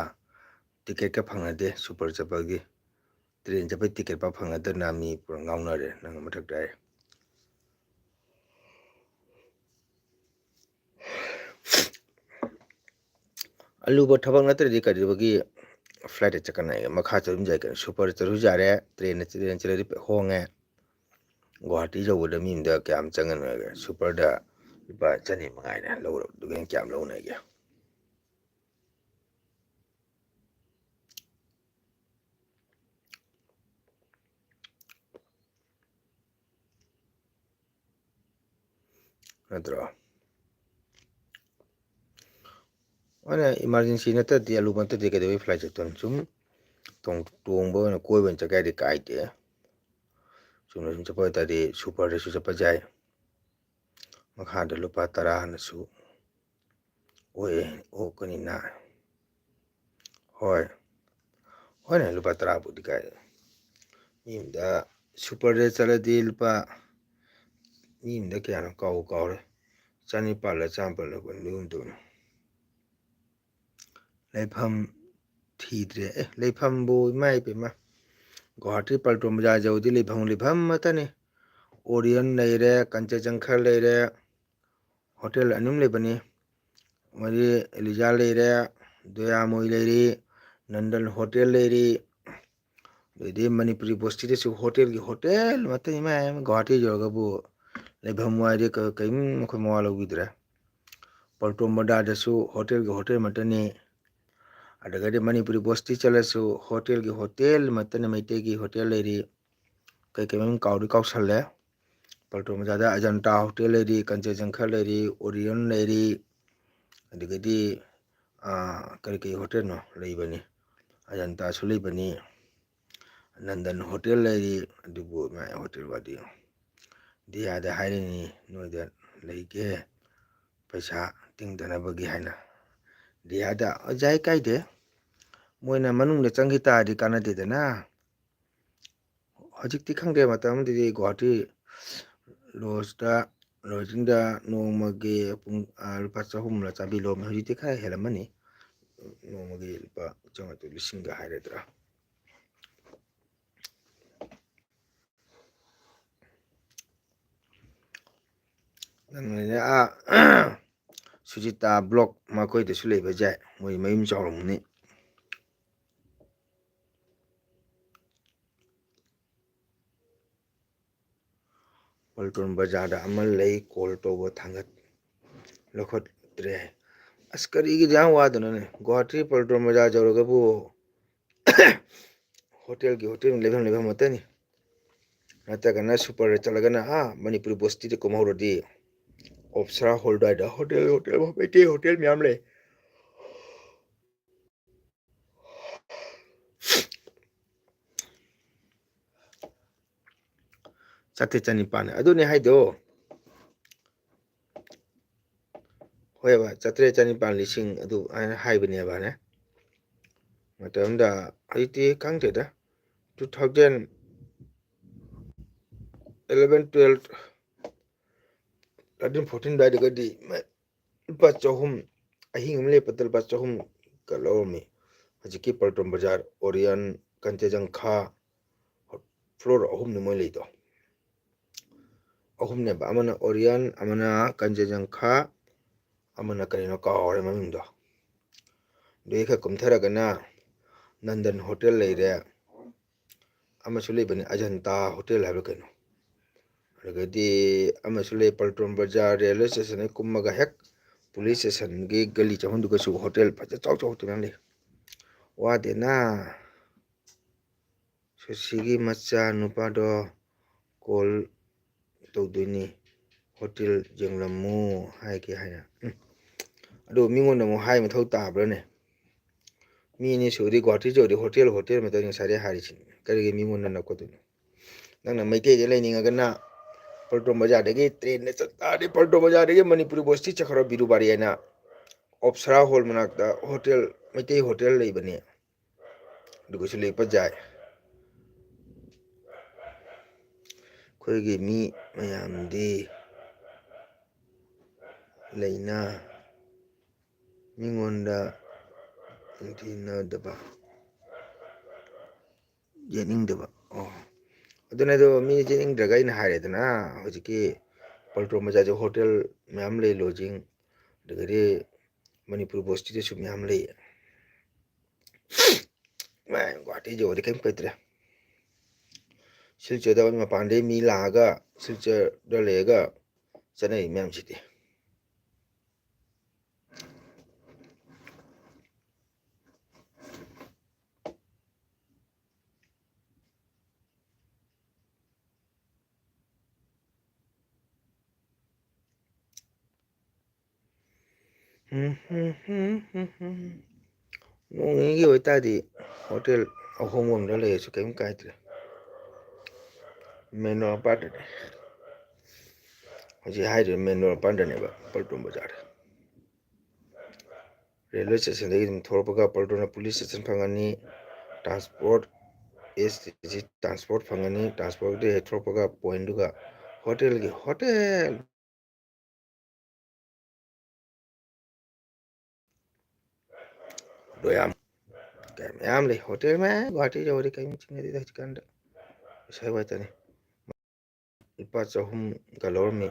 ꯇꯤꯀꯦꯠꯀ ꯐꯪꯅꯗꯦ ꯁꯨꯄꯔ ꯆꯠꯄꯒꯤ꯫ ꯇ꯭ꯔꯦꯟ ꯆꯠꯄꯩ ꯇꯤꯀꯦꯠ ꯐꯥꯎ ꯐꯪꯅꯗꯅ ꯃꯤ ꯄꯨꯔꯥ ꯉꯥꯎꯅꯔꯦ ꯅꯪ ꯃꯊꯛꯇ ꯍꯥꯏ꯫ ꯑꯂꯨꯕ ꯊꯕꯛ ꯅꯠꯇ꯭ꯔꯗꯤ ꯀꯩꯗꯧꯕꯒꯤ ꯐ꯭ꯂꯥꯏꯠꯇ ꯆꯠꯀꯅꯤ ꯍꯥꯏꯒꯦ? ꯃꯈꯥ ꯆꯠꯂꯨꯝ ꯌꯥꯏ ꯀꯩꯅꯣ, ꯁꯨꯄꯔ ꯆꯠꯂꯨ ꯌꯥꯔꯦ, ꯇ꯭ꯔꯦꯟꯗ, ꯇ꯭ꯔꯦꯟ ꯆꯠꯂꯗꯤ ꯍꯣꯡꯉꯦ꯫ ꯒꯨꯍꯥꯇꯤ ꯌꯧꯕꯗ ꯃꯤ ꯑꯃꯗ ꯀꯌꯥꯝ ꯆꯪꯒꯅꯤ ꯍꯥꯏꯒꯦ? ꯁꯨꯄꯔꯗ ꯂꯨꯄꯥ ꯆꯅꯤ ꯃꯉꯥꯏꯅ ꯂꯧꯔꯕꯗꯨꯒ ꯀꯌꯥꯝ ꯂꯧꯅꯒꯦ? ꯅꯠꯇ꯭ꯔꯣ? ꯑꯩꯅ emergency ꯅꯠꯇ꯭ꯔꯗꯤ, ꯑꯂꯨ ꯅꯠꯇ꯭ꯔꯗꯤ ꯀꯩꯗꯧꯕꯩ flight ꯆꯠꯇꯣꯏꯅꯣ? ꯁꯨꯝ ꯇꯣꯡ-, ꯇꯣꯡꯕ ꯑꯣꯏꯅ, ꯀꯣꯏꯕ ꯑꯣꯏꯅ ꯆꯠꯀꯦ ꯍꯥꯏꯗꯤ ꯀꯥꯏꯗꯦ꯫ ꯆꯨꯝꯅ ꯁꯨꯝ ꯆꯠꯄ ꯑꯣꯏ ꯇꯥꯔꯗꯤ superꯗꯁꯨ ꯆꯠꯄ ꯌꯥꯏ, ꯃꯈꯥꯗ ꯂꯨꯄꯥ ꯇꯔꯥꯅꯁꯨ ꯑꯣꯛꯑꯦ, ꯑꯣꯛꯀꯅꯤꯅ꯫ ꯍꯣꯏ, ꯍꯣꯏꯅꯦ, ꯂꯨꯄꯥ ꯇꯔꯥꯕꯨꯗꯤ ꯀꯥꯏ, ꯃꯤ ꯑꯃꯗ superꯗ ꯆꯠꯂꯗꯤ ꯂꯨꯄꯥ, ꯃꯤ ꯑꯃꯗ ꯀꯌꯥꯅꯣ ꯀꯥꯎꯕꯨ ꯀꯥꯎꯔꯦ, ꯆꯅꯤꯄꯥꯜꯂ ꯆꯥꯃꯥꯄꯜꯂ ꯑꯗꯨꯒꯨꯝ ꯇꯧꯕꯅꯤ꯫ ꯂꯩꯐꯝ ꯊꯤꯗ꯭ꯔꯦ꯫ ꯑꯦ, ꯂꯩꯐꯝꯕꯨ ꯏꯃꯥ ꯏꯄꯦꯝꯃ, ꯒꯨꯋꯥꯍꯥꯇꯤ ꯄꯜꯇꯣꯟ ꯕꯖꯥꯔ ꯌꯧꯗꯤ ꯂꯩꯐꯝ, ꯂꯩꯐꯝ ꯉꯥꯛꯇꯅꯤ꯫ ꯑꯣꯔꯤꯌꯟ ꯂꯩꯔꯦ, ꯀꯟꯆꯦꯖꯪꯈꯔ ꯂꯩꯔꯦ, ꯍꯣꯇꯦꯜ ꯑꯅꯤ ꯑꯍꯨꯝ ꯂꯩꯕꯅꯤ꯫ ꯃꯣꯏꯗꯤ ꯑꯦꯂꯤꯖꯥ ꯂꯩꯔꯦ, ꯗꯣꯌꯥꯃꯣꯏ ꯂꯩꯔꯤ, ꯅꯟꯗꯟ ꯍꯣꯇꯦꯜ ꯂꯩꯔꯤ, ꯑꯗꯩꯗꯤ ꯃꯅꯤꯄꯨꯔꯤ ꯕꯣꯁꯇꯤꯗꯁꯨ ꯍꯣꯇꯦꯜꯒꯤ ꯍꯣꯇꯦꯜ ꯉꯥꯛꯇꯅꯤ꯫ ꯏꯃꯥꯏ, ꯒꯨꯋꯥꯍꯥꯇꯤ ꯌꯧꯔꯒꯕꯨ ꯂꯩꯐꯝ ꯋꯥꯏꯗꯤ ꯀ-, ꯀꯔꯤꯝ ꯑꯩꯈꯣꯏ ꯃꯋꯥ ꯂꯧꯕꯤꯗ꯭ꯔꯦ꯫ ꯄꯜꯇꯣꯟ ꯕꯖꯥꯔꯗꯁꯨ ꯍꯣꯇꯦꯜꯒꯤ ꯍꯣꯇꯦꯜ ꯉꯥꯛꯇꯅꯤ꯫ ꯑꯗꯨꯒꯗꯤ ꯃꯅꯤꯄꯨꯔꯤ ꯕꯣꯁꯇꯤ ꯆꯠꯂꯁꯨ ꯍꯣꯇꯦꯜꯒꯤ ꯍꯣꯇꯦꯜ ꯉꯥꯛꯇꯅꯤ, ꯃꯩꯇꯩꯒꯤ ꯍꯣꯇꯦꯜ ꯂꯩꯔꯤ꯫ ꯀꯩ ꯀꯩ ꯃꯃꯤꯡ ꯀꯥꯎꯗꯤ ꯀꯥꯎꯁꯜꯂꯦ꯫ ꯄꯜꯇꯣꯟ ꯕꯖꯥꯔꯗ ꯑꯖꯟꯇꯥ ꯍꯣꯇꯦꯜ ꯂꯩꯔꯤ, ꯀꯟꯆꯦꯖꯪꯈꯔ ꯂꯩꯔꯤ, ꯑꯣꯔꯤꯌꯟ ꯂꯩꯔꯤ, ꯑꯗꯒꯤꯗꯤ, ꯑꯥ, ꯀꯔꯤ ꯀꯔꯤ ꯍꯣꯇꯦꯜꯅꯣ ꯂꯩꯕꯅꯤ, ꯑꯖꯟꯇꯥꯁꯨ ꯂꯩꯕꯅꯤ, ꯅꯟꯗꯟ ꯍꯣꯇꯦꯜ ꯂꯩꯔꯤ, ꯑꯗꯨꯕꯨ ꯃꯥꯏ ꯍꯣꯇꯦꯜ ꯋꯥꯗꯤ ꯗꯤꯌꯥꯗ ꯍꯥꯏꯔꯤꯅꯤ, ꯅꯣꯏꯗ ꯂꯩꯒꯦ, ꯄꯩꯁꯥ ꯇꯤꯡꯗꯅꯕꯒꯤ ꯍꯥꯏꯅ꯫ ꯗꯤꯌꯥꯗ, ꯑꯣ, ꯌꯥꯏ, ꯀꯥꯏꯗꯦ, ꯃꯣꯏꯅ ꯃꯅꯨꯡꯗ ꯆꯪꯈꯤ ꯇꯥꯔꯗꯤ ꯀꯥꯟꯅꯗꯦꯗꯅ꯫ ꯍꯧꯖꯤꯛꯇꯤ ꯈꯪꯗꯦ, ꯃꯇꯝ ꯑꯃꯗꯗꯤ ꯒꯨꯋꯥꯍꯥꯇꯤ ꯂꯣꯖꯇ ꯂꯣꯖꯤꯡꯗ ꯅꯣꯡꯃꯒꯤ ꯄꯨꯡ, ꯑ, ꯂꯨꯄꯥ ꯆꯍꯨꯝꯂ ꯆꯥꯝꯃꯔꯤ ꯂꯧꯔꯝꯃꯤ꯫ ꯍꯧꯖꯤꯛꯇꯤ ꯈꯔ ꯍꯦꯜꯂꯝꯃꯅꯤ, ꯅꯣꯡꯃꯒꯤ ꯂꯨꯄꯥ ꯆꯥꯝꯃꯉꯥ ꯂꯤꯁꯤꯡꯒ ꯍꯥꯏꯔꯗ꯭ꯔꯥ꯫ ꯅꯪꯅꯅꯦ, ꯑꯥ, ꯁꯨꯖꯤꯇꯥ ꯕ꯭ꯂꯣꯛ ꯃꯈꯣꯏꯗꯁꯨ ꯂꯩꯕ ꯌꯥꯏ, ꯃꯣꯏ ꯃꯌꯨꯝ ꯆꯥꯎꯔꯝꯒꯅꯤ꯫ ꯄꯜꯇꯣꯟ ꯕꯖꯥꯔꯗ ꯑꯃ ꯂꯩ, call ꯇꯧꯕ ꯊꯥꯡꯒꯠ ꯂꯧꯈꯠꯇ꯭ꯔꯦ꯫ ꯑꯁ, ꯀꯔꯤꯒꯤ ꯌꯥꯝ ꯋꯥꯗꯅꯅꯦ? ꯒꯨꯍꯥꯇꯤ ꯄꯜꯇꯣꯟ ꯕꯖꯥꯔ ꯌꯧꯔꯒꯕꯨ ꯍꯣꯇꯦꯜꯒꯤ ꯍꯣꯇꯦꯜ, ꯂꯩꯐꯝ ꯂꯩꯐꯝ ꯉꯥꯛꯇꯅꯤ꯫ ꯅꯠꯇ꯭ꯔꯒꯅ ꯁꯨꯄꯔꯗ ꯆꯠꯂꯒꯅ ꯑꯥ ꯃꯅꯤꯄꯨꯔꯤ ꯕꯣꯁꯇꯤꯗ ꯀꯨꯝꯍꯧꯔꯗꯤ ꯑꯣꯞꯁꯔꯥ ꯍꯣꯜ ꯑꯗꯨꯋꯥꯏꯗ ꯍꯣꯇꯦꯜ, ꯍꯣꯇꯦꯜ, ꯃꯩꯇꯩ ꯍꯣꯇꯦꯜ ꯃꯌꯥꯝ ꯂꯩ꯫ ꯆꯥꯇ꯭ꯔꯦꯠ ꯆꯅꯤꯄꯥꯟꯅꯦ ꯑꯗꯨꯅꯦ ꯍꯥꯏꯗꯣ꯫ ꯍꯣꯏꯕ, ꯆꯥꯇ꯭ꯔꯦꯠ ꯆꯅꯤꯄꯥꯟ ꯂꯤꯁꯤꯡ ꯑꯗꯨ ꯍꯥꯏꯅ ꯍꯥꯏꯕꯅꯦꯕꯅꯦ꯫ ꯃꯇꯝꯗ ꯍꯧꯖꯤꯛꯇꯤ ꯈꯪꯗꯦꯗ, two thousand eleven, twelve, thirteen, fourteen ꯑꯗꯨꯋꯥꯏꯗꯒꯗꯤ ꯂꯨꯄꯥ ꯆꯍꯨꯝ, ꯑꯍꯤꯡ ꯑꯃ ꯂꯦꯞꯄꯗ ꯂꯨꯄꯥ ꯆꯍꯨꯝꯒ ꯂꯧꯔꯝꯃꯤ꯫ ꯍꯧꯖꯤꯛꯀꯤ ꯄꯜꯇꯣꯟ ꯕꯖꯥꯔ, ꯑꯣꯔꯤꯌꯟ, ꯀꯟꯆꯦꯖꯪꯈꯥ, floor ꯑꯍꯨꯝꯅꯤ ꯃꯣꯏ ꯂꯩꯗꯣ꯫ ꯑꯍꯨꯝꯅꯦꯕ, ꯑꯃꯅ ꯑꯣꯔꯤꯌꯟ, ꯑꯃꯅ ꯀꯟꯆꯦꯖꯪꯈꯥ, ꯑꯃꯅ ꯀꯔꯤꯅꯣ ꯀꯥꯎꯔꯦ ꯃꯃꯤꯡꯗꯣ꯫ ꯑꯗꯨꯗꯒꯤ ꯈꯔ ꯀꯨꯝꯊꯔꯒꯅ ꯅꯟꯗꯟ ꯍꯣꯇꯦꯜ ꯂꯩꯔꯦ, ꯑꯃꯁꯨ ꯂꯩꯕꯅꯤ ꯑꯖꯟꯇꯥ ꯍꯣꯇꯦꯜ ꯍꯥꯏꯕ꯭ꯔꯥ ꯀꯩꯅꯣ꯫ ꯑꯗꯨꯗꯒꯤꯗꯤ ꯑꯃꯁꯨ ꯂꯩ ꯄꯜꯇꯣꯟ ꯕꯖꯥꯔ ꯔꯦꯜꯋꯦ ꯁ꯭ꯇꯦꯁꯟꯗꯒꯤ ꯀꯨꯝꯃꯒ ꯍꯦꯛ ꯄꯨꯂꯤꯁ ꯁ꯭ꯇꯦꯁꯟꯒꯤ ꯒꯂꯤ ꯆꯪꯐꯝꯗꯨꯒꯁꯨ ꯍꯣꯇꯦꯜ ꯐꯖ ꯆꯥꯎ ꯆꯥꯎ ꯃꯌꯥꯝ ꯂꯩ꯫ ꯋꯥꯗꯦꯅ꯫ ꯁꯨꯁꯤꯒꯤ ꯃꯆꯥ ꯅꯨꯄꯥꯗꯣ call ꯇꯧꯗꯣꯏꯅꯤ, ꯍꯣꯇꯦꯜ ꯌꯦꯡꯂꯝꯃꯨ ꯍꯥꯏꯒꯦ ꯍꯥꯏꯅ꯫ ꯎꯝ꯫ ꯑꯗꯨ ꯃꯤꯉꯣꯟꯗ ꯑꯃꯨꯛ ꯍꯥꯏ ꯃꯊꯧ ꯇꯥꯕ꯭ꯔꯥꯅꯦ? ꯃꯤ ꯑꯅꯤ ꯁꯨꯔꯗꯤ ꯒꯨꯍꯥꯇꯤ ꯌꯧꯔꯗꯤ ꯍꯣꯇꯦꯜ, ꯍꯣꯇꯦꯜ ꯃꯇꯝ ꯉꯁꯥꯏꯗꯩ ꯍꯥꯏꯔꯤꯁꯤꯅꯤ꯫ ꯀꯔꯤꯒꯤ ꯃꯤꯉꯣꯟꯗ ꯅꯞꯀꯗꯣꯏꯅꯣ? ꯅꯪꯅ ꯃꯩꯇꯩꯗ ꯂꯩꯅꯤꯡꯉꯒꯅ ꯄꯜꯇꯣꯟ ꯕꯖꯥꯔꯗꯒꯤ ꯇ꯭ꯔꯦꯟꯗ ꯆꯠ ꯇꯥꯔꯗꯤ ꯄꯜꯇꯣꯟ ꯕꯖꯥꯔꯗꯒꯤ ꯃꯅꯤꯄꯨꯔꯤ ꯕꯣꯁꯇꯤ ꯆꯠꯈ꯭ꯔꯣ, ꯕꯤꯔꯨꯕꯥꯔꯤ ꯍꯥꯏꯅ ꯑꯣꯞꯁꯔꯥ ꯍꯣꯜ ꯃꯅꯥꯛꯇ ꯍꯣꯇꯦꯜ, ꯃꯩꯇꯩ ꯍꯣꯇꯦꯜ ꯂꯩꯕꯅꯤ꯫ ꯑꯗꯨꯒꯁꯨ ꯂꯦꯛꯄ ꯌꯥꯏ꯫ ꯑꯩꯈꯣꯏꯒꯤ ꯃꯤ ꯃꯌꯥꯝꯗꯤ ꯂꯩꯅ ꯃꯤꯉꯣꯟꯗ ꯅꯤꯡꯊꯤꯅꯗꯕ, ꯌꯦꯠꯅꯤꯡꯗꯕ꯫ ꯑꯣ, ꯑꯗꯨꯅꯦ, ꯑꯗꯣ ꯃꯤ ꯌꯦꯠꯅꯤꯡꯗ꯭ꯔꯒ ꯑꯩꯅ ꯍꯥꯏꯔꯦꯗꯅ, ꯍꯧꯖꯤꯛꯀꯤ ꯄꯜꯇꯣꯟ ꯕꯖꯥꯔꯁꯦ ꯍꯣꯇꯦꯜ ꯃꯌꯥꯝ ꯂꯩ, lodging, ꯑꯗꯒꯤꯗꯤ ꯃꯅꯤꯄꯨꯔ ꯕꯣꯁꯇꯤꯗꯁꯨ ꯃꯌꯥꯝ ꯂꯩ꯫ ꯃꯥꯏ ꯒꯨꯍꯥꯇꯤ ꯌꯧꯔꯗꯤ ꯀꯔꯤꯝ ꯂꯩꯇ꯭ꯔꯦ꯫ ꯁꯤꯜꯆꯔꯗ ꯃꯄꯥꯟꯗꯒꯤ ꯃꯤ ꯂꯥꯛꯑꯒ ꯁꯤꯜꯆꯔꯗ ꯂꯩꯔꯒ ꯆꯠꯅꯔꯤ ꯃꯌꯥꯝꯁꯤꯗꯤ꯫ ꯅꯣꯡ ꯅꯤꯅꯤꯒꯤ ꯑꯣꯏꯇꯥꯔꯗꯤ ꯍꯣꯇꯦꯜ ꯑꯍꯣꯡꯕ ꯑꯃꯗ ꯂꯩꯔꯁꯨ ꯀꯔꯤꯝ ꯀꯥꯏꯗ꯭ꯔꯦ꯫ ꯃꯦꯟ ꯔꯣꯗ ꯃꯄꯥꯟꯗꯅꯦ꯫ ꯍꯧꯖꯤꯛ ꯍꯥꯏꯔꯤꯕ ꯃꯦꯟ ꯔꯣꯗ ꯃꯄꯥꯟꯗꯅꯦꯕ ꯄꯜꯇꯣꯟ ꯕꯖꯥꯔ꯫ ꯔꯦꯜꯋꯦ ꯁ꯭ꯇꯦꯁꯟꯗꯒꯤ ꯑꯗꯨꯝ ꯊꯣꯛꯂꯛꯄꯒ ꯄꯜꯇꯣꯟꯅ ꯄꯨꯂꯤꯁ ꯁ꯭ꯇꯦꯁꯟ ꯐꯪꯉꯅꯤ, ꯇ꯭ꯔꯥꯟꯁꯄꯣꯔꯠ, ꯑꯦꯁ ꯇꯤ ꯁꯤ ꯇ꯭ꯔꯥꯟꯁꯄꯣꯔꯠ ꯐꯪꯉꯅꯤ, ꯇ꯭ꯔꯥꯟꯁꯄꯣꯔꯠꯇꯒꯤ ꯍꯦꯛ ꯊꯣꯛꯂꯛꯄꯒ ꯄꯣꯏꯟꯗꯨꯒ ꯍꯣꯇꯦꯜꯒꯤ ꯍꯣꯇꯦꯜ꯫ ꯑꯗꯣ ꯌꯥꯝ ꯀꯌꯥ ꯃꯌꯥꯝ ꯂꯩ ꯍꯣꯇꯦꯜ ꯃꯌꯥꯝ ꯒꯨꯍꯥꯇꯤ ꯌꯧꯔꯗꯤ ꯀꯔꯤꯝ ꯆꯤꯡꯅꯗꯦꯗ ꯍꯧꯖꯤꯛꯀꯥꯟꯗ꯫ ꯄꯩꯁꯥ ꯋꯥꯇꯅꯤ꯫ ꯂꯨꯄꯥ ꯆꯍꯨꯝꯒ ꯂꯧꯔꯝꯃꯤ꯫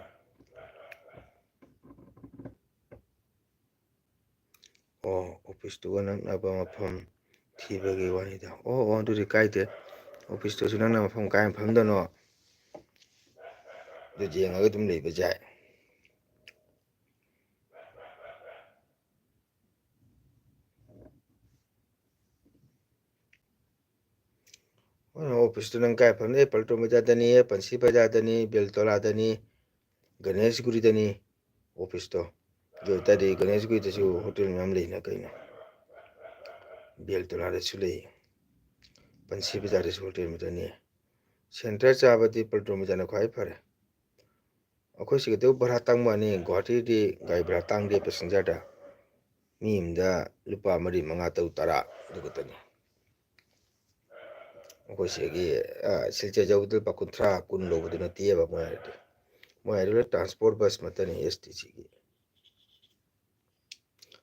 ꯑꯣ, ꯑꯣꯐꯤꯁꯇꯨꯒ ꯅꯛꯅꯕ ꯃꯐꯝ ꯊꯤꯕꯒꯤ ꯋꯥꯅꯤꯗ꯫ ꯑꯣ, ꯑꯣ, ꯑꯗꯨꯗꯤ ꯀꯥꯏꯗꯦ꯫ ꯑꯣꯐꯤꯁꯇꯨꯁꯨ ꯅꯛꯅ ꯃꯐꯝ ꯀꯥꯏ ꯃꯐꯝꯗꯅꯣ ꯑꯗꯨ ꯌꯦꯡꯉꯒ ꯑꯗꯨꯝ ꯂꯩꯕ ꯌꯥꯏ꯫ ꯑꯣꯐꯤꯁꯇꯨ ꯅꯪ ꯀꯥꯏ ꯐꯝꯅꯤ? ꯄꯜꯇꯣꯟ ꯕꯖꯥꯔꯗꯅꯤ, ꯄꯟꯁꯤ ꯕꯖꯥꯔꯗꯅꯤ, ꯕꯦꯜꯇꯣꯂꯥꯗꯅꯤ, ꯒꯅꯦꯁꯒꯨꯔꯤꯗꯅꯤ ꯑꯣꯐꯤꯁꯇꯣ꯫ ꯑꯗꯨ ꯑꯣꯏꯇꯥꯔꯗꯤ ꯒꯅꯦꯁꯒꯨꯔꯤꯗꯁꯨ ꯍꯣꯇꯦꯜ ꯃꯌꯥꯝ ꯂꯩꯅ ꯀꯩꯅꯣ, ꯕꯦꯜꯇꯣꯂꯥꯗꯁꯨ ꯂꯩ, ꯄꯟꯁꯤ ꯕꯖꯥꯔꯗꯁꯨ ꯍꯣꯇꯦꯜ ꯃꯌꯥꯝ ꯂꯩ꯫ ꯁꯦꯟꯇꯔ ꯆꯥꯕꯗꯤ ꯄꯜꯇꯣꯟ ꯕꯖꯥꯔꯅ ꯈ꯭ꯋꯥꯏ ꯐꯔꯦ꯫ ꯑꯩꯈꯣꯏ ꯁꯤꯒꯗꯕꯨ ꯚꯔꯥ ꯇꯥꯡꯕ ꯋꯥꯅꯤ, ꯒꯨꯍꯥꯇꯤꯗꯤ ꯒꯥꯔꯤ ꯚꯔꯥ ꯇꯥꯡꯗꯦ ꯄꯦꯁꯦꯟꯖꯔꯗ꯫ ꯃꯤ ꯑꯃꯗ ꯂꯨꯄꯥ ꯃꯔꯤ, ꯃꯉꯥ, ꯇꯔꯨꯛ, ꯇꯔꯥ ꯑꯗꯨ ꯈꯛꯇꯅꯤ꯫ ꯑꯩꯈꯣꯏ ꯁꯤꯒꯤ, ꯑ, ꯁꯤꯜꯆꯔ ꯌꯧꯕꯗ ꯂꯨꯄꯥ ꯀꯨꯟꯊ꯭ꯔꯥ, ꯀꯨꯟ ꯂꯧꯕꯗꯨ ꯅꯠꯇꯦꯕ ꯃꯣꯏ ꯍꯥꯏꯗꯤ꯫ ꯃꯣꯏ ꯍꯥꯏꯗꯤ ꯂꯣꯏ ꯇ꯭ꯔꯥꯟꯁꯄꯣꯔꯠ ꯕꯁ ꯃꯛꯇꯅꯤ, ꯑꯦꯁ ꯇꯤ ꯁꯤꯒꯤ꯫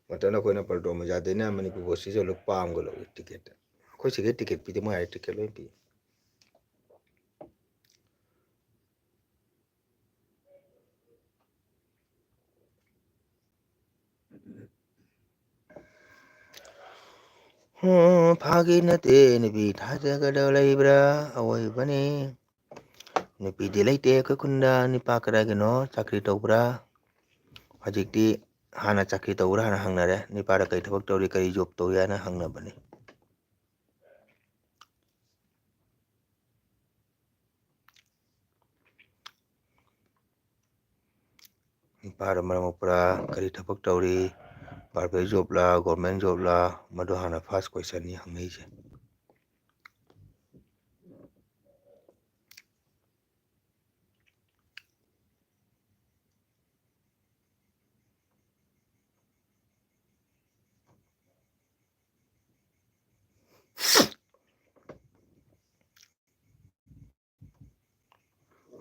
ꯃꯇꯝꯗ ꯑꯩꯈꯣꯏꯅ ꯄꯜꯇꯣꯟ ꯕꯖꯥꯔꯗꯩꯅ ꯃꯅꯤꯄꯨꯔ ꯕꯁꯁꯤꯁꯨ ꯂꯨꯄꯥ ꯑꯃꯒ ꯂꯧꯏ ꯇꯤꯀꯦꯠꯇ꯫ ꯑꯩꯈꯣꯏ ꯁꯤꯒꯤ ꯇꯤꯀꯦꯠ ꯄꯤꯗꯦ, ꯃꯣꯏ ꯍꯥꯏꯗꯤ ꯇꯤꯀꯦꯠ ꯂꯣꯏ ꯄꯤ꯫ ꯍꯨꯝ, ꯐꯥꯒꯤ ꯅꯠꯇꯦ, ꯅꯨꯄꯤ ꯊꯥꯖꯒꯗꯕ ꯂꯩꯕ꯭ꯔꯥ? ꯑꯋꯣꯏꯕꯅꯤ꯫ ꯅꯨꯄꯤꯗꯤ ꯂꯩꯇꯦ ꯑꯩꯈꯣꯏ ꯈꯨꯟꯗ꯫ ꯅꯨꯄꯥ ꯀꯗꯥꯏꯒꯤꯅꯣ? ꯆꯥꯀ꯭ꯔꯤ ꯇꯧꯕ꯭ꯔꯥ? ꯍꯧꯖꯤꯛꯇꯤ ꯍꯥꯟꯅ ꯆꯥꯀ꯭ꯔꯤ ꯇꯧꯕ꯭ꯔꯥ ꯍꯥꯏꯅ ꯍꯪꯅꯔꯦ꯫ ꯅꯨꯄꯥꯗ ꯀꯔꯤ ꯊꯕꯛ ꯇꯧꯔꯤ, ꯀꯔꯤ ꯖꯣꯕ ꯇꯧꯔꯤ ꯍꯥꯏꯅ ꯍꯪꯅꯕꯅꯤ꯫ ꯅꯨꯄꯥꯗꯣ ꯃꯔꯝ ꯃꯣꯛꯄ꯭ꯔꯥ, ꯀꯔꯤ ꯊꯕꯛ ꯇꯧꯔꯤ, ꯄ꯭ꯔꯥꯏꯚꯦꯠ ꯖꯣꯕꯂꯥ, ꯒꯣꯔꯃꯦꯟ ꯖꯣꯕꯂꯥ, ꯃꯗꯨ ꯍꯥꯟꯅ ꯐꯥꯔꯁ ꯀꯣꯏꯁꯟꯅꯤ ꯍꯪꯅꯩꯁꯦ꯫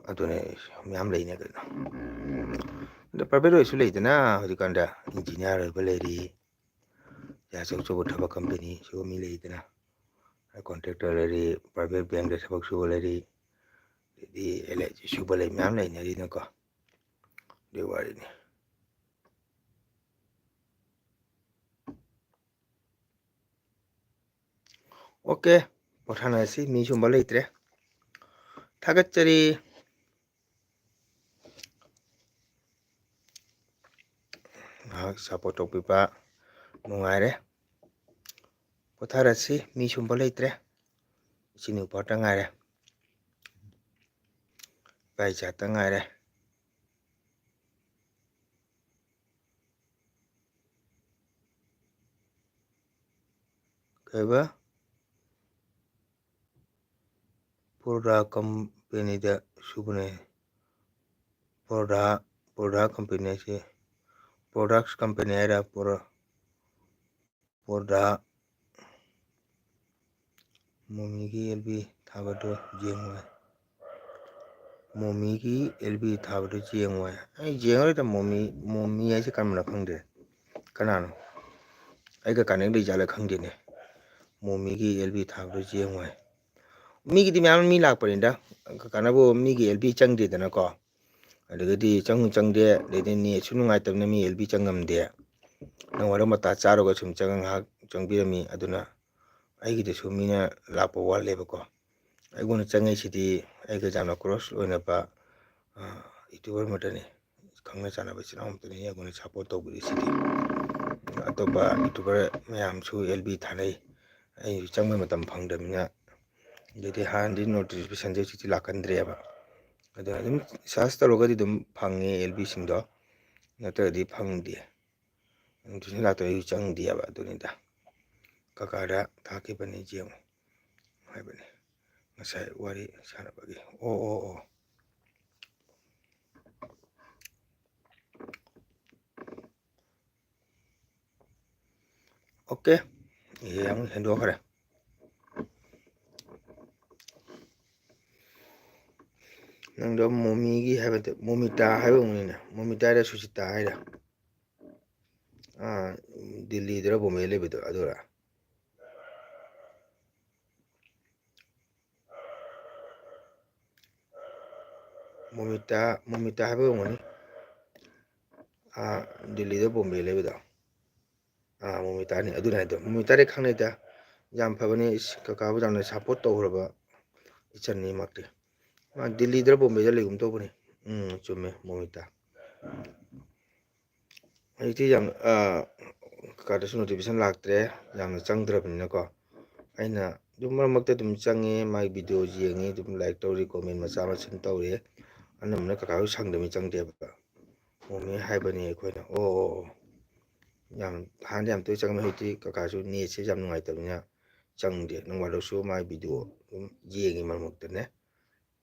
ꯑꯗꯨꯅꯦ, ꯃꯌꯥꯝ ꯂꯩꯅꯦ ꯀꯩꯅꯣ꯫ ꯑꯗꯣ ꯄ꯭ꯔꯥꯏꯚꯦꯠ ꯑꯣꯏꯔꯁꯨ ꯂꯩꯗꯅ, ꯍꯧꯖꯤꯛꯀꯥꯟꯗ ꯏꯟꯖꯤꯅꯤꯌꯥꯔ ꯑꯣꯏꯕ ꯂꯩꯔꯤ, ꯑꯆꯧ ꯑꯆꯧꯕ ꯊꯕꯛ ꯀꯝꯄꯦꯅꯤ ꯁꯨꯕ ꯃꯤ ꯂꯩꯗꯅ, ꯀꯣꯟꯇ꯭ꯔꯦꯛꯇꯔ ꯂꯩꯔꯤ, ꯄ꯭ꯔꯥꯏꯚꯦꯠ ꯕꯦꯡꯗ ꯊꯕꯛ ꯁꯨꯕ ꯂꯩꯔꯤ, ꯑꯗꯩꯗꯤ ꯑꯦꯜ ꯑꯥꯏ ꯁꯤ ꯁꯨꯕ ꯂꯩ, ꯃꯌꯥꯝ ꯂꯩꯅꯔꯤꯅꯀꯣ꯫ ꯑꯗꯨꯒꯤ ꯋꯥꯔꯤꯅꯤ꯫ ꯑꯣꯀꯦ, ꯄꯣꯊꯥꯅꯔꯁꯤ, ꯃꯤ ꯁꯨꯝꯕ ꯂꯩꯇ꯭ꯔꯦ꯫ ꯊꯥꯒꯠꯆꯔꯤ꯫ ꯉꯥꯏꯍꯥꯛ ꯁꯞꯄꯣꯔꯠ ꯇꯧꯕꯤꯕ ꯅꯨꯡꯉꯥꯏꯔꯦ꯫ ꯄꯣꯊꯥꯔꯁꯤ, ꯃꯤ ꯁꯨꯝꯕ ꯂꯩꯇ꯭ꯔꯦ꯫ ꯏꯆꯤꯟ ꯏꯅꯥꯎ ꯄꯥꯔꯠꯇ ꯉꯥꯏꯔꯦ꯫ ꯏꯄꯥ ꯏꯆꯥꯇ ꯉꯥꯏꯔꯦ꯫ ꯀꯩꯕ? ꯄꯣꯔꯗꯥ ꯀꯝꯄꯦꯅꯤꯗ ꯁꯨꯕꯅꯦ꯫ ꯄꯣꯔꯗꯥ, ꯄꯣꯔꯗꯥ ꯀꯝꯄꯦꯅꯤ ꯍꯥꯏꯁꯦ, ꯄ꯭ꯔꯣꯗꯛꯁ ꯀꯝꯄꯦꯅꯤ ꯍꯥꯏꯔ? ꯄꯣꯔ-, ꯄꯣꯔꯗꯥ, ꯃꯣꯃꯤꯒꯤ ꯑꯦꯜ ꯕꯤ ꯊꯥꯕꯗꯣ ꯌꯦꯡꯉꯣꯏ꯫ ꯃꯣꯃꯤꯒꯤ ꯑꯦꯜ ꯕꯤ ꯊꯥꯕꯗꯣ ꯌꯦꯡꯉꯣꯏ꯫ ꯑꯩ ꯌꯦꯡꯉꯔꯣꯏꯗ, ꯃꯣꯃꯤ, ꯃꯣꯃꯤ ꯍꯥꯏꯁꯦ ꯀꯔꯝꯕꯅꯣ ꯈꯪꯗꯦ꯫ ꯀꯅꯥꯅꯣ? ꯑꯩꯒ ꯀꯅꯦꯛ ꯂꯩꯖꯥꯠꯂ ꯈꯪꯗꯦꯅꯦ꯫ ꯃꯣꯃꯤꯒꯤ ꯑꯦꯜ ꯕꯤ ꯊꯥꯕꯗꯣ ꯌꯦꯡꯉꯣꯏ꯫ ꯃꯤꯒꯤꯗꯤ ꯃꯌꯥꯝ ꯃꯤ ꯂꯥꯛꯄꯅꯤꯗ꯫ ꯀꯀꯥꯅꯕꯨ ꯃꯤꯒꯤ ꯑꯦꯜ ꯕꯤ ꯆꯪꯗꯦꯗꯅꯀꯣ꯫ ꯑꯗꯒꯤꯗꯤ ꯆꯪ-, ꯆꯪꯗꯦ, ꯑꯗꯩꯗꯤ ꯅꯦꯠꯁꯨ ꯅꯨꯡꯉꯥꯏꯇꯕꯅꯤꯅ ꯃꯤ ꯑꯦꯜ ꯕꯤ ꯆꯪꯉꯝꯗꯦ꯫ ꯅꯪ ꯋꯥꯔꯧ ꯃꯇꯥ ꯆꯥꯔꯨꯒ ꯁꯨꯝ ꯆꯪꯉ ꯉꯥꯏꯍꯥꯛ ꯆꯪꯕꯤꯔꯝꯃꯤ꯫ ꯑꯗꯨꯅ ꯑꯩꯒꯤꯗꯁꯨ ꯃꯤꯅ ꯂꯥꯛꯄ ꯋꯥꯠꯂꯦꯕꯀꯣ꯫ ꯑꯩꯉꯣꯟꯗ ꯆꯪꯉꯛꯏꯁꯤꯗꯤ ꯑꯩꯒ ꯌꯥꯝꯅ close ꯑꯣꯏꯅꯕ, ꯑ, YouTuber ꯑꯃꯠꯇꯅꯤ, ꯈꯪꯅ ꯆꯥꯟꯅꯕ ꯏꯆꯤꯟ ꯏꯅꯥꯎ ꯑꯃꯠꯇꯅꯤ ꯑꯩꯉꯣꯟꯗ support ꯇꯧꯕꯤꯔꯤꯁꯤꯗꯤ꯫ ꯑꯇꯣꯞꯄ YouTuber ꯃꯌꯥꯝꯁꯨ L B ꯊꯥꯅꯩ, ꯑꯩ ꯆꯪꯕꯩ ꯃꯇꯝ ꯐꯪꯗꯕꯅꯤꯅ꯫ ꯑꯗꯩꯗꯤ ꯍꯥꯟꯅꯗꯤ notificationꯁꯦ ꯍꯧꯖꯤꯛꯇꯤ ꯂꯥꯛꯀꯟꯗ꯭ꯔꯦꯕ꯫ ꯑꯗꯣ ꯑꯗꯨꯝ search ꯇꯧꯔꯒꯗꯤ ꯑꯗꯨꯝ ꯐꯪꯉꯦ L Bꯁꯤꯡꯗꯣ, ꯅꯠꯇ꯭ꯔꯗꯤ ꯐꯪꯗꯦ꯫ Notification ꯂꯥꯛꯇ꯭ꯔꯗꯤ ꯆꯪꯗꯦꯕ꯫ ꯑꯗꯨꯅꯤꯗ, ꯀꯀꯥꯗ ꯊꯥꯈꯤꯕꯅꯤ ꯌꯦꯡꯉꯨ ꯍꯥꯏꯕꯅꯤ ꯉꯁꯥꯏ ꯋꯥꯔꯤ ꯁꯥꯟꯅꯕꯒꯤ꯫ ꯑꯣ, ꯑꯣ, ꯑꯣ꯫ OK, ꯌꯦꯡꯉꯨ, ꯍꯦꯟꯗꯣꯛꯈ꯭ꯔꯦ꯫ ꯅꯪꯗꯣ ꯃꯣꯃꯤꯒꯤ ꯍꯥꯏꯕꯗ, ꯃꯣꯃꯤꯇꯥ ꯍꯥꯏꯕ ꯑꯣꯏꯔꯝꯒꯅꯤꯅꯦ꯫ ꯃꯣꯃꯤꯇꯥ ꯍꯥꯏꯔ ꯁꯨꯁꯤꯇꯥ ꯍꯥꯏꯔ? ꯑꯥ, ꯗꯤꯜꯂꯤꯗꯔ ꯕꯣꯝꯕꯦ ꯂꯩꯕꯗꯣ ꯑꯗꯨꯔ? ꯃꯣꯃꯤꯇꯥ, ꯃꯣꯃꯤꯇꯥ ꯍꯥꯏꯕ ꯑꯣꯏꯔꯝꯒꯅꯤ꯫ ꯑꯥ, ꯗꯤꯜꯂꯤꯗ ꯕꯣꯝꯕꯦ ꯂꯩꯕꯗꯣ꯫ ꯑꯥ, ꯃꯣꯃꯤꯇꯥꯅꯤ꯫ ꯑꯗꯨꯅ ꯍꯥꯏꯗꯣ, ꯃꯣꯃꯤꯇꯥꯗꯤ ꯈꯪꯅꯩꯗ꯫ ꯌꯥꯝ ꯐꯕꯅꯤ꯫ ꯏꯁ, ꯀꯀꯥꯕꯨ ꯌꯥꯝꯅ support ꯇꯧꯈ꯭ꯔꯕ ꯏꯆꯟꯅꯤ ꯃꯥꯛꯇꯤ꯫ ꯃꯥ ꯗꯤꯜꯂꯤꯗꯔ ꯕꯣꯝꯕꯦꯗ ꯂꯩꯒꯨꯝ ꯇꯧꯕꯅꯤ꯫ ꯎꯝ, ꯆꯨꯝꯃꯦ, ꯃꯣꯃꯤꯇꯥ꯫ ꯍꯧꯖꯤꯛꯇꯤ ꯌꯥꯝ, ꯑꯥ, ꯀꯀꯥꯗꯁꯨ notification ꯂꯥꯛꯇ꯭ꯔꯦ, ꯌꯥꯝꯅ ꯆꯪꯗ꯭ꯔꯕꯅꯤꯅꯀꯣ꯫ ꯑꯩꯅ ꯑꯗꯨꯝ ꯃꯔꯛ ꯃꯔꯛꯇ ꯑꯗꯨꯝ ꯆꯪꯉꯦ, ꯃꯥꯒꯤ video ꯌꯦꯡꯉꯤ, ꯑꯗꯨꯝ like ꯇꯧꯔꯤ, comment ꯃꯆꯥ ꯃꯁꯨꯝ ꯇꯧꯔꯤ꯫ ꯑꯅꯝꯕꯅ ꯀꯀꯥꯁꯨ ꯁꯪꯗꯕꯅꯤ ꯆꯪꯗꯦꯕ꯫ ꯃꯣꯃꯤ ꯍꯥꯏꯕꯅꯤ ꯑꯩꯈꯣꯏꯅ꯫ ꯑꯣ, ꯑꯣ, ꯑꯣ꯫ ꯌꯥꯝ, ꯍꯥꯟꯅꯗꯤ ꯌꯥꯝ ꯇꯣꯏ ꯆꯪꯉꯝꯃꯤ, ꯍꯧꯖꯤꯛꯇꯤ ꯀꯀꯥꯁꯨ netꯁꯦ ꯌꯥꯝ ꯅꯨꯡꯉꯥꯏꯇꯕꯅꯤꯅ ꯆꯪꯗꯦ꯫ ꯅꯣꯡꯐꯥꯗꯣꯛꯁꯨ ꯃꯥꯒꯤ video ꯑꯗꯨꯝ ꯌꯦꯡꯉꯤ ꯃꯔꯛ ꯃꯔꯛꯇꯅꯦ꯫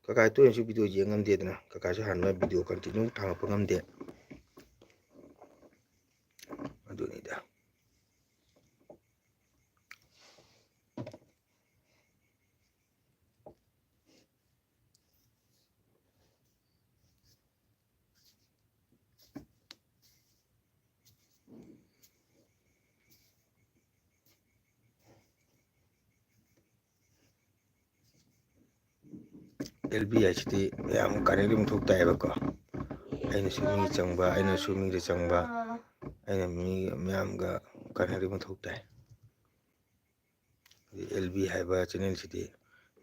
ꯀꯀꯥ ꯇꯣꯏꯅꯁꯨ video ꯌꯦꯡ ꯉꯝꯗꯦꯗꯅ, ꯀꯀꯥꯁꯨ ꯍꯥꯟꯅ ꯃꯥꯏ video continue ꯊꯥꯡꯒꯠꯄ ꯉꯝꯗꯦ꯫ ꯑꯗꯨꯅꯤꯗ꯫ L B ꯍꯥꯏꯁꯤꯗꯤ ꯃꯌꯥꯝ ꯀꯥꯟꯅꯔꯤꯕ ꯃꯊꯧ ꯇꯥꯏꯌꯦꯕꯀꯣ꯫ ꯑꯩꯅꯁꯨ ꯃꯤ ꯆꯪꯕ, ꯑꯩꯅꯁꯨ ꯃꯤꯗ ꯆꯪꯕ, ꯑꯩꯅ ꯃꯤ ꯃꯌꯥꯝꯒ ꯀꯥꯟꯅꯔꯤꯕ ꯃꯊꯧ ꯇꯥꯏ꯫ L B ꯍꯥꯏꯕ channelꯁꯤꯗꯤ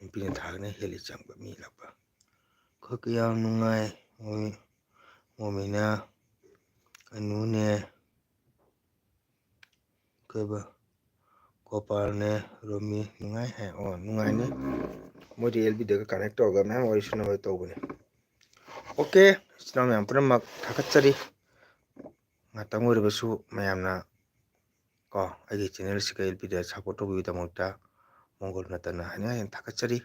ꯅꯨꯄꯤꯅ ꯊꯥꯒꯅ ꯍꯦꯜꯂꯤ ꯆꯪꯕ ꯃꯤ ꯂꯥꯛꯄ꯫ ꯑꯩꯈꯣꯏ ꯀꯌꯥꯝ ꯅꯨꯡꯉꯥꯏ꯫ ꯃꯣꯃꯤ-, ꯃꯣꯃꯤꯅ, ꯑꯅꯨꯅꯦ, ꯀꯩꯕ, ꯒꯣꯄꯥꯜꯅꯦ, ꯔꯣꯃꯤ ꯅꯨꯡꯉꯥꯏ ꯍꯥꯏ꯫ ꯑꯣ, ꯅꯨꯡꯉꯥꯏꯅꯤ꯫ ꯃꯣꯏꯗꯤ ꯑꯦꯜ ꯕꯤꯗꯒ ꯀꯅꯦꯛ ꯇꯧꯔꯒ ꯃꯌꯥꯝ ꯋꯥꯔꯤ ꯁꯥꯟꯅꯕ ꯇꯧꯕꯅꯦ꯫ ꯑꯣꯀꯦ, ꯏꯆꯤꯟ ꯏꯅꯥꯎ ꯃꯌꯥꯝ ꯄꯨꯝꯅꯃꯛ ꯊꯥꯒꯠꯆꯔꯤ꯫ ꯉꯥꯛꯇꯪ ꯑꯣꯏꯔꯕꯁꯨ ꯃꯌꯥꯝꯅ ꯀꯣ, ꯑꯩꯒꯤ ꯆꯦꯅꯦꯜꯁꯤꯒ ꯑꯦꯜ ꯕꯤꯗ ꯁꯞꯄꯣꯔꯠ ꯇꯧꯕꯤꯕꯒꯤꯗꯃꯛꯇ ꯃꯣꯡꯒꯣꯜ ꯅꯠꯇꯅ ꯍꯥꯏꯅꯤꯡꯉꯥꯏ ꯌꯥꯝ ꯊꯥꯒꯠꯆꯔꯤ꯫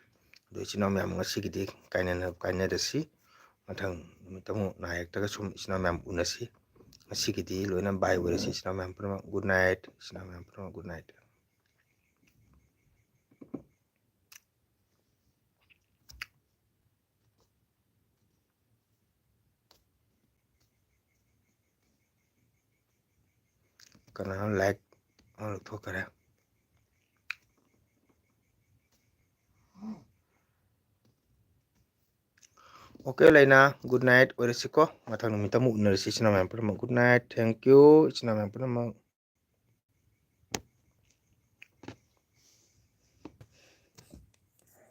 ꯑꯗꯣ ꯏꯆꯤꯟ ꯏꯅꯥꯎ ꯃꯌꯥꯝ ꯉꯁꯤꯒꯤꯗꯤ ꯀꯥꯏꯅꯅ-, ꯀꯥꯏꯅꯔꯁꯤ꯫ ꯃꯊꯪ ꯅꯨꯃꯤꯠꯇ ꯑꯃꯨꯛ ꯅꯥꯌꯦꯛꯇꯒ ꯁꯨꯝ ꯏꯆꯤꯟ ꯏꯅꯥꯎ ꯃꯌꯥꯝ ꯎꯅꯁꯤ꯫ ꯉꯁꯤꯒꯤꯗꯤ ꯂꯣꯏꯅ ꯕꯥꯏ ꯑꯣꯏꯔꯁꯤ ꯏꯆꯤꯟ ꯏꯅꯥꯎ ꯃꯌꯥꯝ ꯄꯨꯝꯅꯃꯛ꯫ Good night, ꯏꯆꯤꯟ ꯏꯅꯥꯎ ꯃꯌꯥꯝ ꯄꯨꯝꯅꯃꯛ good night꯫ ꯀꯅꯥꯅꯣ ꯂꯥꯏꯛ ꯑꯃ ꯂꯧꯊꯣꯛꯈꯔꯦ? ꯑꯣꯀꯦ, ꯂꯩꯅꯥ, good night ꯑꯣꯏꯔꯁꯤꯀꯣ꯫ ꯃꯊꯪ ꯅꯨꯃꯤꯠꯇ ꯑꯃꯨꯛ ꯎꯅꯔꯁꯤ, ꯏꯆꯤꯟ ꯏꯅꯥꯎ ꯃꯌꯥꯝ ꯄꯨꯝꯅꯃꯛ꯫ Good night, thank you, ꯏꯆꯤꯟ ꯏꯅꯥꯎ ꯃꯌꯥꯝ ꯄꯨꯝꯅꯃꯛ꯫